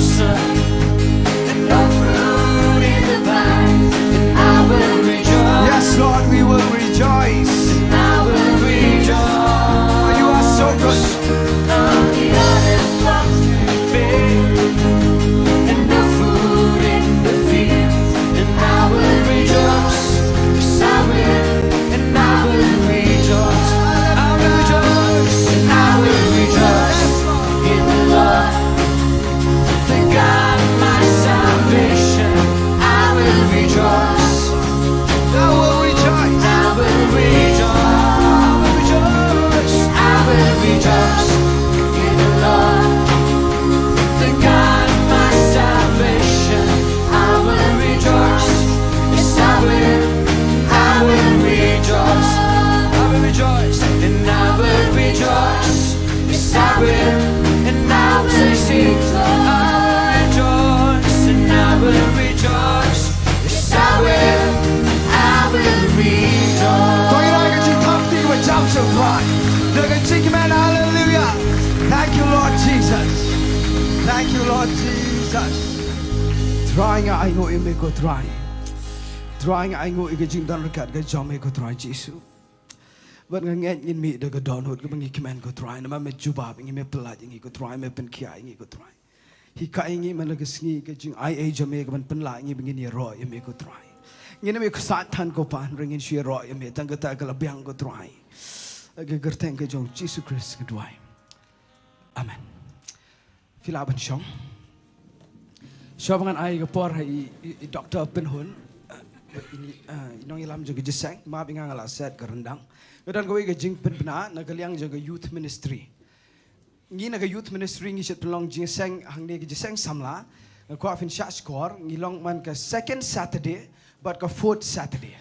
And no fruit in the vines, and I will rejoice. Yes, Lord, we will rejoice. And I will rejoice. You are so good. All the olive plants to bear, and no fruit in the fields, and I will rejoice. Yes, I will, and I will rejoice. I will rejoice, and I will rejoice in the Lord. The God of my salvation, I will rejoice. I will rejoice. I will rejoice. I will rejoice. I will rejoice in the Lord. The God of my salvation, I will rejoice. Yes, I will. I will rejoice. I will rejoice. And I will rejoice. Yes, I will, and I will sing. I will rejoice, and I will rejoice. Yes, I will, I will rejoice. To ïa ka jingthap kti ba jam sha u Trai. Da ka jingkmen, hallelujah. Thank you, Lord Jesus. Thank you, Lord Jesus. Trai, nga ainguh ïa me ko Trai. Trai, nga ainguh ïa ka jingdon ryngkat ka jong me ko Trai Jisu. Bad nga ngeit ngin mih da ka dohnud kaba ngi kmen ko Trai, namar me jubab ïa ngi, me pyllait ïa ngi ko Trai, me pynkhiah ïa ngi ko Trai. Hikai ïa ngi man la ka sngi ka jingaiei jong me kaban pynlah ïa ngi ba ngin ïaroh ïa me ko Trai. Ngin ym ïaksaid than ko Pa, hynrei ngin shu ïaroh ïa me tang kata ka la biang ko Trai. Ha ka kyrteng ka jong Jisu Khrist nga duwai. Amen. Phi lah ban shong. Shuwa ba ngan ai ka por ha i, i, i Doctor Pynhun. Uh, i, uh, i nongïalam jong ka jingïaseng, map ïa nga, nga la set ka ryndang. Nga don kawei ka jingpynbna na ka liang jong ka youth ministry. Ngi na ka youth ministry ngi shait pynlong jingïaseng hangne ka jingïaseng samla. Nga kwah phin shah shkor, ngi long man ka second Saturday bad ka fourth Saturday.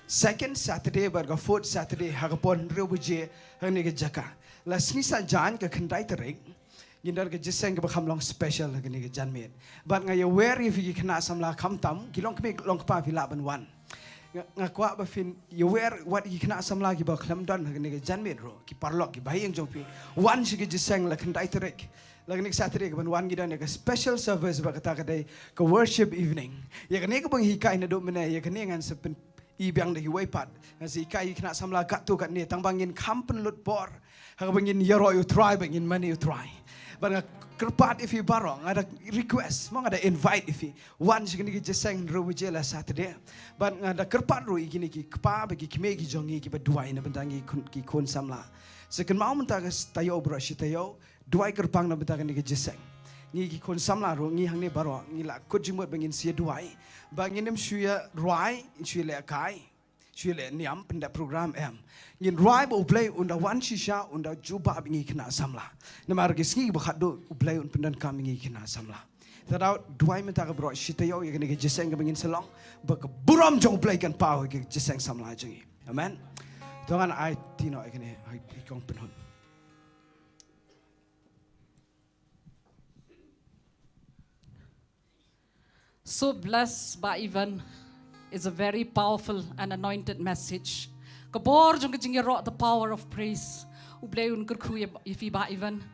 Second Saturday bad ka fourth Saturday ha ka por hynriew baje hangne ka jaka. La sngi Saitjaiñ ka khyndai tarik. Ngin don ka jingïaseng kaba kham long special ha kane ka janmiet. Bad nga ïawer ïa phi ki khynnah samla khamtam, ki longkmie longkpa phi lah ban wan. Nga, nga kwah ba phin ïawer wat ïa ki khynnah samla kiba khlem don ha kane ka janmiet ruh, ki paralok kiba ha ïing jong phi. Wan sha ka jingïaseng la khyndai tarik. La kane ka Saturday kaban wan ngi don ïa ka special service bad kata ka dei ka worship evening. Ïa kane kaba ngi hikai naduh mynne, ïa kane ngan sa pyn i biang da kiwei pat. Ngan sa hikai ïa ki khynnah samla katto katne tang ba ngin kham pynlut por. Ha kaba ngin ïaroh ïa u Trai bad ngin mane ïa u Trai. Bad nga kyrpad ïa phi baroh, nga da request, mo nga da invite ïa phi. Wan sha kane ka jingïaseng hynriew baje la Saturday. Bad nga da kyrpad ruh ïa kine ki kpa bad ki kmie ki jong ngi kiba duwai na bynta ngi khun, ki khun samla. Sa kynmaw mynta ka taïew baroh shi taïew, duwai kyrpang na bynta kane ka jingïaseng. Ngi ki khun samla ruh, ngi hangne baroh, ngi la kut jingmut ba ngin sa ïa duwai. Ba ngin ym shu ïa rwai, shu ïa lehkai, shu ïa leh niam, pyndep program em. Ngin rwai ba U Blei un da wan shisha, un da jubab ïa ngi khynnah samla. Namar ki sngi ba khatduh U Blei un pyndonkam ïa ngi khynnah samla. Te dei duwai mynta ka baroh shi taïew ïa kane ka jingïaseng kaba ngin sa long. Ba ka burom jong U Blei kan paw ïa ka jingïaseng samla jong ngi. Amen. To ngan ai ti noh ïa kane, ai i kong Pynhun. So blessed, Bah Evan. It's a very powerful and anointed message. Ka bor jong ka jingïaroh, the power of praise. U Blei un kyrkhu ïa, ïa phi Bah Evan.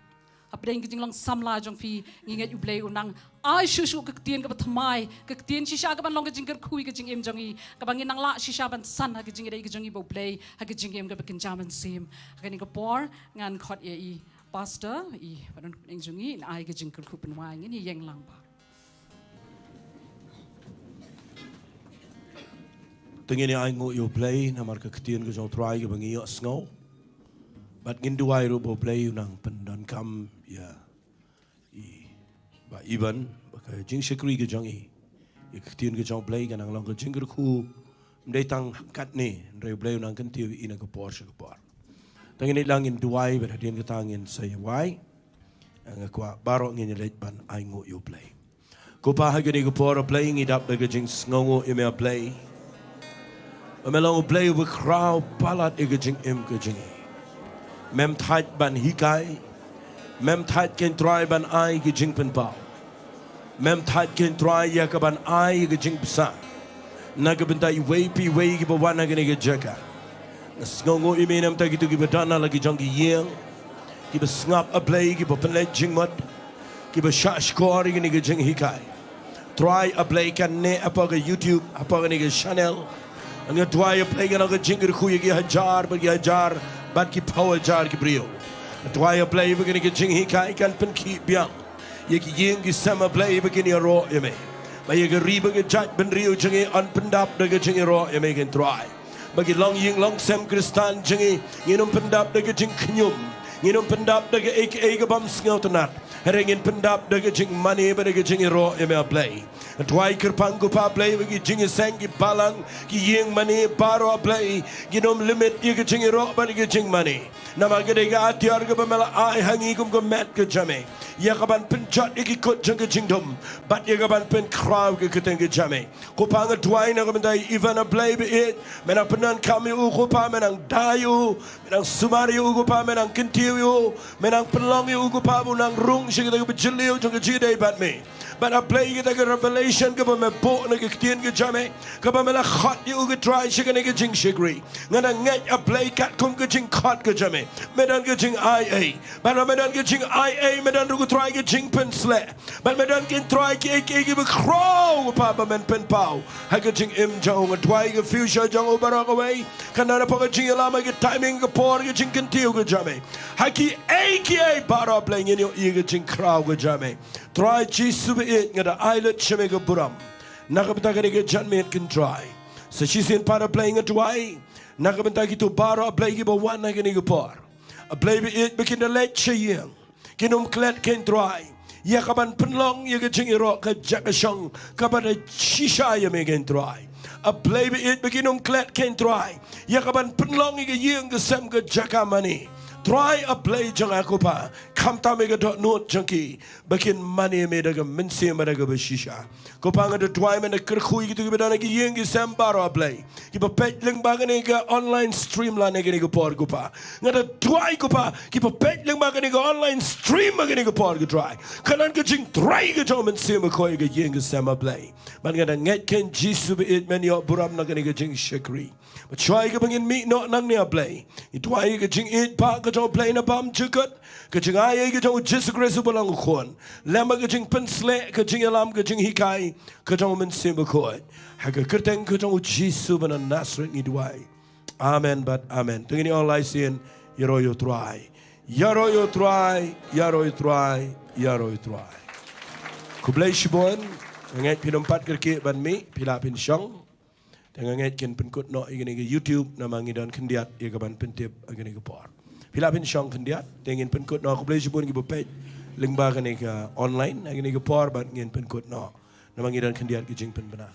Hapdeng ka jinglong samla jong phi, ngi ngeit U Blei un nang ai shuh shuh ka ktien kaba thymmai, ka ktien shisha kaban long ka jingkyrkhu ïa ka jingim jong ngi, kaba ngin nang lah shisha ban san ha ka jingïadei ka jong ngi bad U Blei ha ka jingim kaba kynja mynsiem. Ha kane ka por ngan khot ïa i Pastor, i Bah Don Kming jong ngi, in ai ka jingkyrkhu pynwai, ngin ïa ïeng lang Bah. Te ngin ïa ainguh ïa U Blei namar ka ktien ka jong U Trai kaba ngi ïohsngew. Bad ngin duwai ruh ba U Blei un nang pyndonkam ïa i Bah Evan, ba ka jingshakri ka jong i, ïa ka ktien ka jong U Blei kan nang long ka jingkyrkhu, ym dei tang katne, hynrei U Blei un nang kyntiew ïa i na ka por sha ka por. Te ngin ïa lang ngin duwai, bad hadien kata ngin sa ïa wai. Nga kwah baroh ngin ïa leit ban ainguh ïa U Blei. Ko Pa, ha kane ka por A Blei ngi dap da ka jingsngewnguh ïa me A Blei. Ba me long U Blei uba khraw palat ïa ka jingim ka jong ngi. Mem thait ban hikai. Mem thait kein Trai ban ai ka jingpynpaw. Mem thait kein Trai ïa ka ban ai ka jingbsa na ka bynta iwei pa iwei kiba wan ha kane ka jaka. Nga sngewnguh ïa me namar kito kiba don ha la ki jong ki ïing, kiba sngap A Blei, kiba pynleit jingmut. kiba shah shkor ïa kane ka jinghikai. Trai A Blei, kan neh hapoh ka YouTube, hapoh kane ka channel. Nga duwai A Blei, kan long ka jingkyrkhu ïa ki hajar bad ki hajar bad ki phew hajar ki briew. Nga duwai A Blei ba kane ka jinghikai kan pynkhih biang ïa ki ïing ki sem A Blei ba kin ïaroh ïa me, ba ïa ka ri bad ka jaitbynriew jong ngi yn pyndap da ka jingïaroh ïa me, ko Trai. Ba ki longïing longsem Khristan jong ngi, ngin ym pyndap da ka jingkhñium, ngin ym pyndap da kaei kaei ka bym sngewtynnat. Hynrei ngin pyndap da ka jingmane bad da ka jingïaroh ïa me, A Blei. Nga duwai kyrpang, ko Pa Blei, ba ki jingïaseng, ki balang, ki ïing mane baroh, A Blei, kin ym limit ïa ka jingïaroh bad ïa ka jingmane. Namar ka dei ka atiar kaba me la ai ha ngi kum ka met ka jong me, ïa kaban pynjot ïa ki kut jong ka jingdum bad ïa kaban pynkhraw ïa ka kyrteng ka jong me. Ko Pa, nga duwai na ka bynta i Evan, A Blei ba ïeit, me nang pyndonkam ïa u, ko Pa, me nang da ïa u, me nang sumar ïa u, ko Pa, me nang kyntiew ïa u, me nang pynlong ïa u, ko Pa, ba u nang rung sha kita kiba jylliew jong ka jingïadei bad me. Bad A Blei, kita ki revelation kiba me buh na ka ktien ka jong me, kaba me la khot ïa u, ko Trai, sha kane ka jingshakri, nga nang ngeit, A Blei, katkum ka jingkhot ka jong me, me don ka jingai ei. Bad ba me don ka jingai ei, me don ruh, ko Trai, ka jingpynsleh. Bad me don, ko Trai, kiei kiei kiba khraw, ko Pa, ba men pynpaw ha ka jingim jong u. Nga duwai ka future jong u baroh kawei, kan don hapoh ka jingïalam, ha ka timing, ka por, ka jingkyntiew ka jong me. Ha kiei kiei baroh, Blei, ngin ïohi ïa ka jingkhraw ka jong me. Trai Jisu ba ïeit, nga da ai lut sha me ka burom na ka bynta kane ka janmiet, ko Trai. Sa shisien pat, A Blei, nga duwai na ka bynta kito baroh, A Blei, kiba wan ha kane ka por, A Blei ba ïeit, ba kin da leit sha ïing, kin ym klet, ko Trai, ïa kaban pynlong ïa ka jingïaroh ka jaka shong kaba da shisha ïa me, ko Trai. A Blei ba ïeit, ba kin ym klet, ko Trai, ïa kaban pynlong ïa ka ïing ka sem ka jaka mane. Trai A Blei jong nga, ko Pa, khamtam ïa ka dohnud jong ki, ba kin mane ïa me da ka mynsiem bad da kaba shisha. Ko Pa, nga da duwai, me da kyrkhu ïa kito kiba don ha ki ïing ki sem baroh, A Blei, kiba peit lyngba kane ka online stream lane kane ka por, ko Pa. Nga da duwai, ko Pa, kiba peit lyngba kane ka online stream ha kane ka por, ko Trai, kan don ka jingtrei ka jong u Mynsiem Bakhuid ha ka ïing ka sem, A Blei. Bad nga da ngeit, ko Jisu ba ïeit, men ïoh burom na kane ka jingshakri. Bad shuwa ïa kaba ngin mih noh nangne, A Blei, ngi duwai ïa ka jingïeit ba ka jong U Blei na bymjukut, ka jingai ei ka jong U Jisu Khrist uba long U Khun, lem bad ka jingpynsleh, ka jingïalam, ka jinghikai ka jong U Mynsiem Bakhuid. Ha ka kyrteng ka jong U Jisu ba na Nasareth ngi duwai. Amen bad amen. To ngin ïa ong lai sien: Ïaroh ïa U Trai, ïaroh ïa U Trai, ïaroh ïa U Trai, ïaroh ïa U Trai. Khublei shibun. Nga ngeit phin ym pat kyrkieh ban mih, phi lah phin shong. Te nga ngeit kin pynkut noh ïa kane ka YouTube, namar ngi don khyndiat ïa kaban pyntip ha kane ka por. Phi lah phin shong khyndiat, te ngin pynkut noh. Khublei shibun kiba peit lyngba kane ka online ha kane ka por, bad ngin pynkut noh namar ngi don khyndiat ki jingpynbna.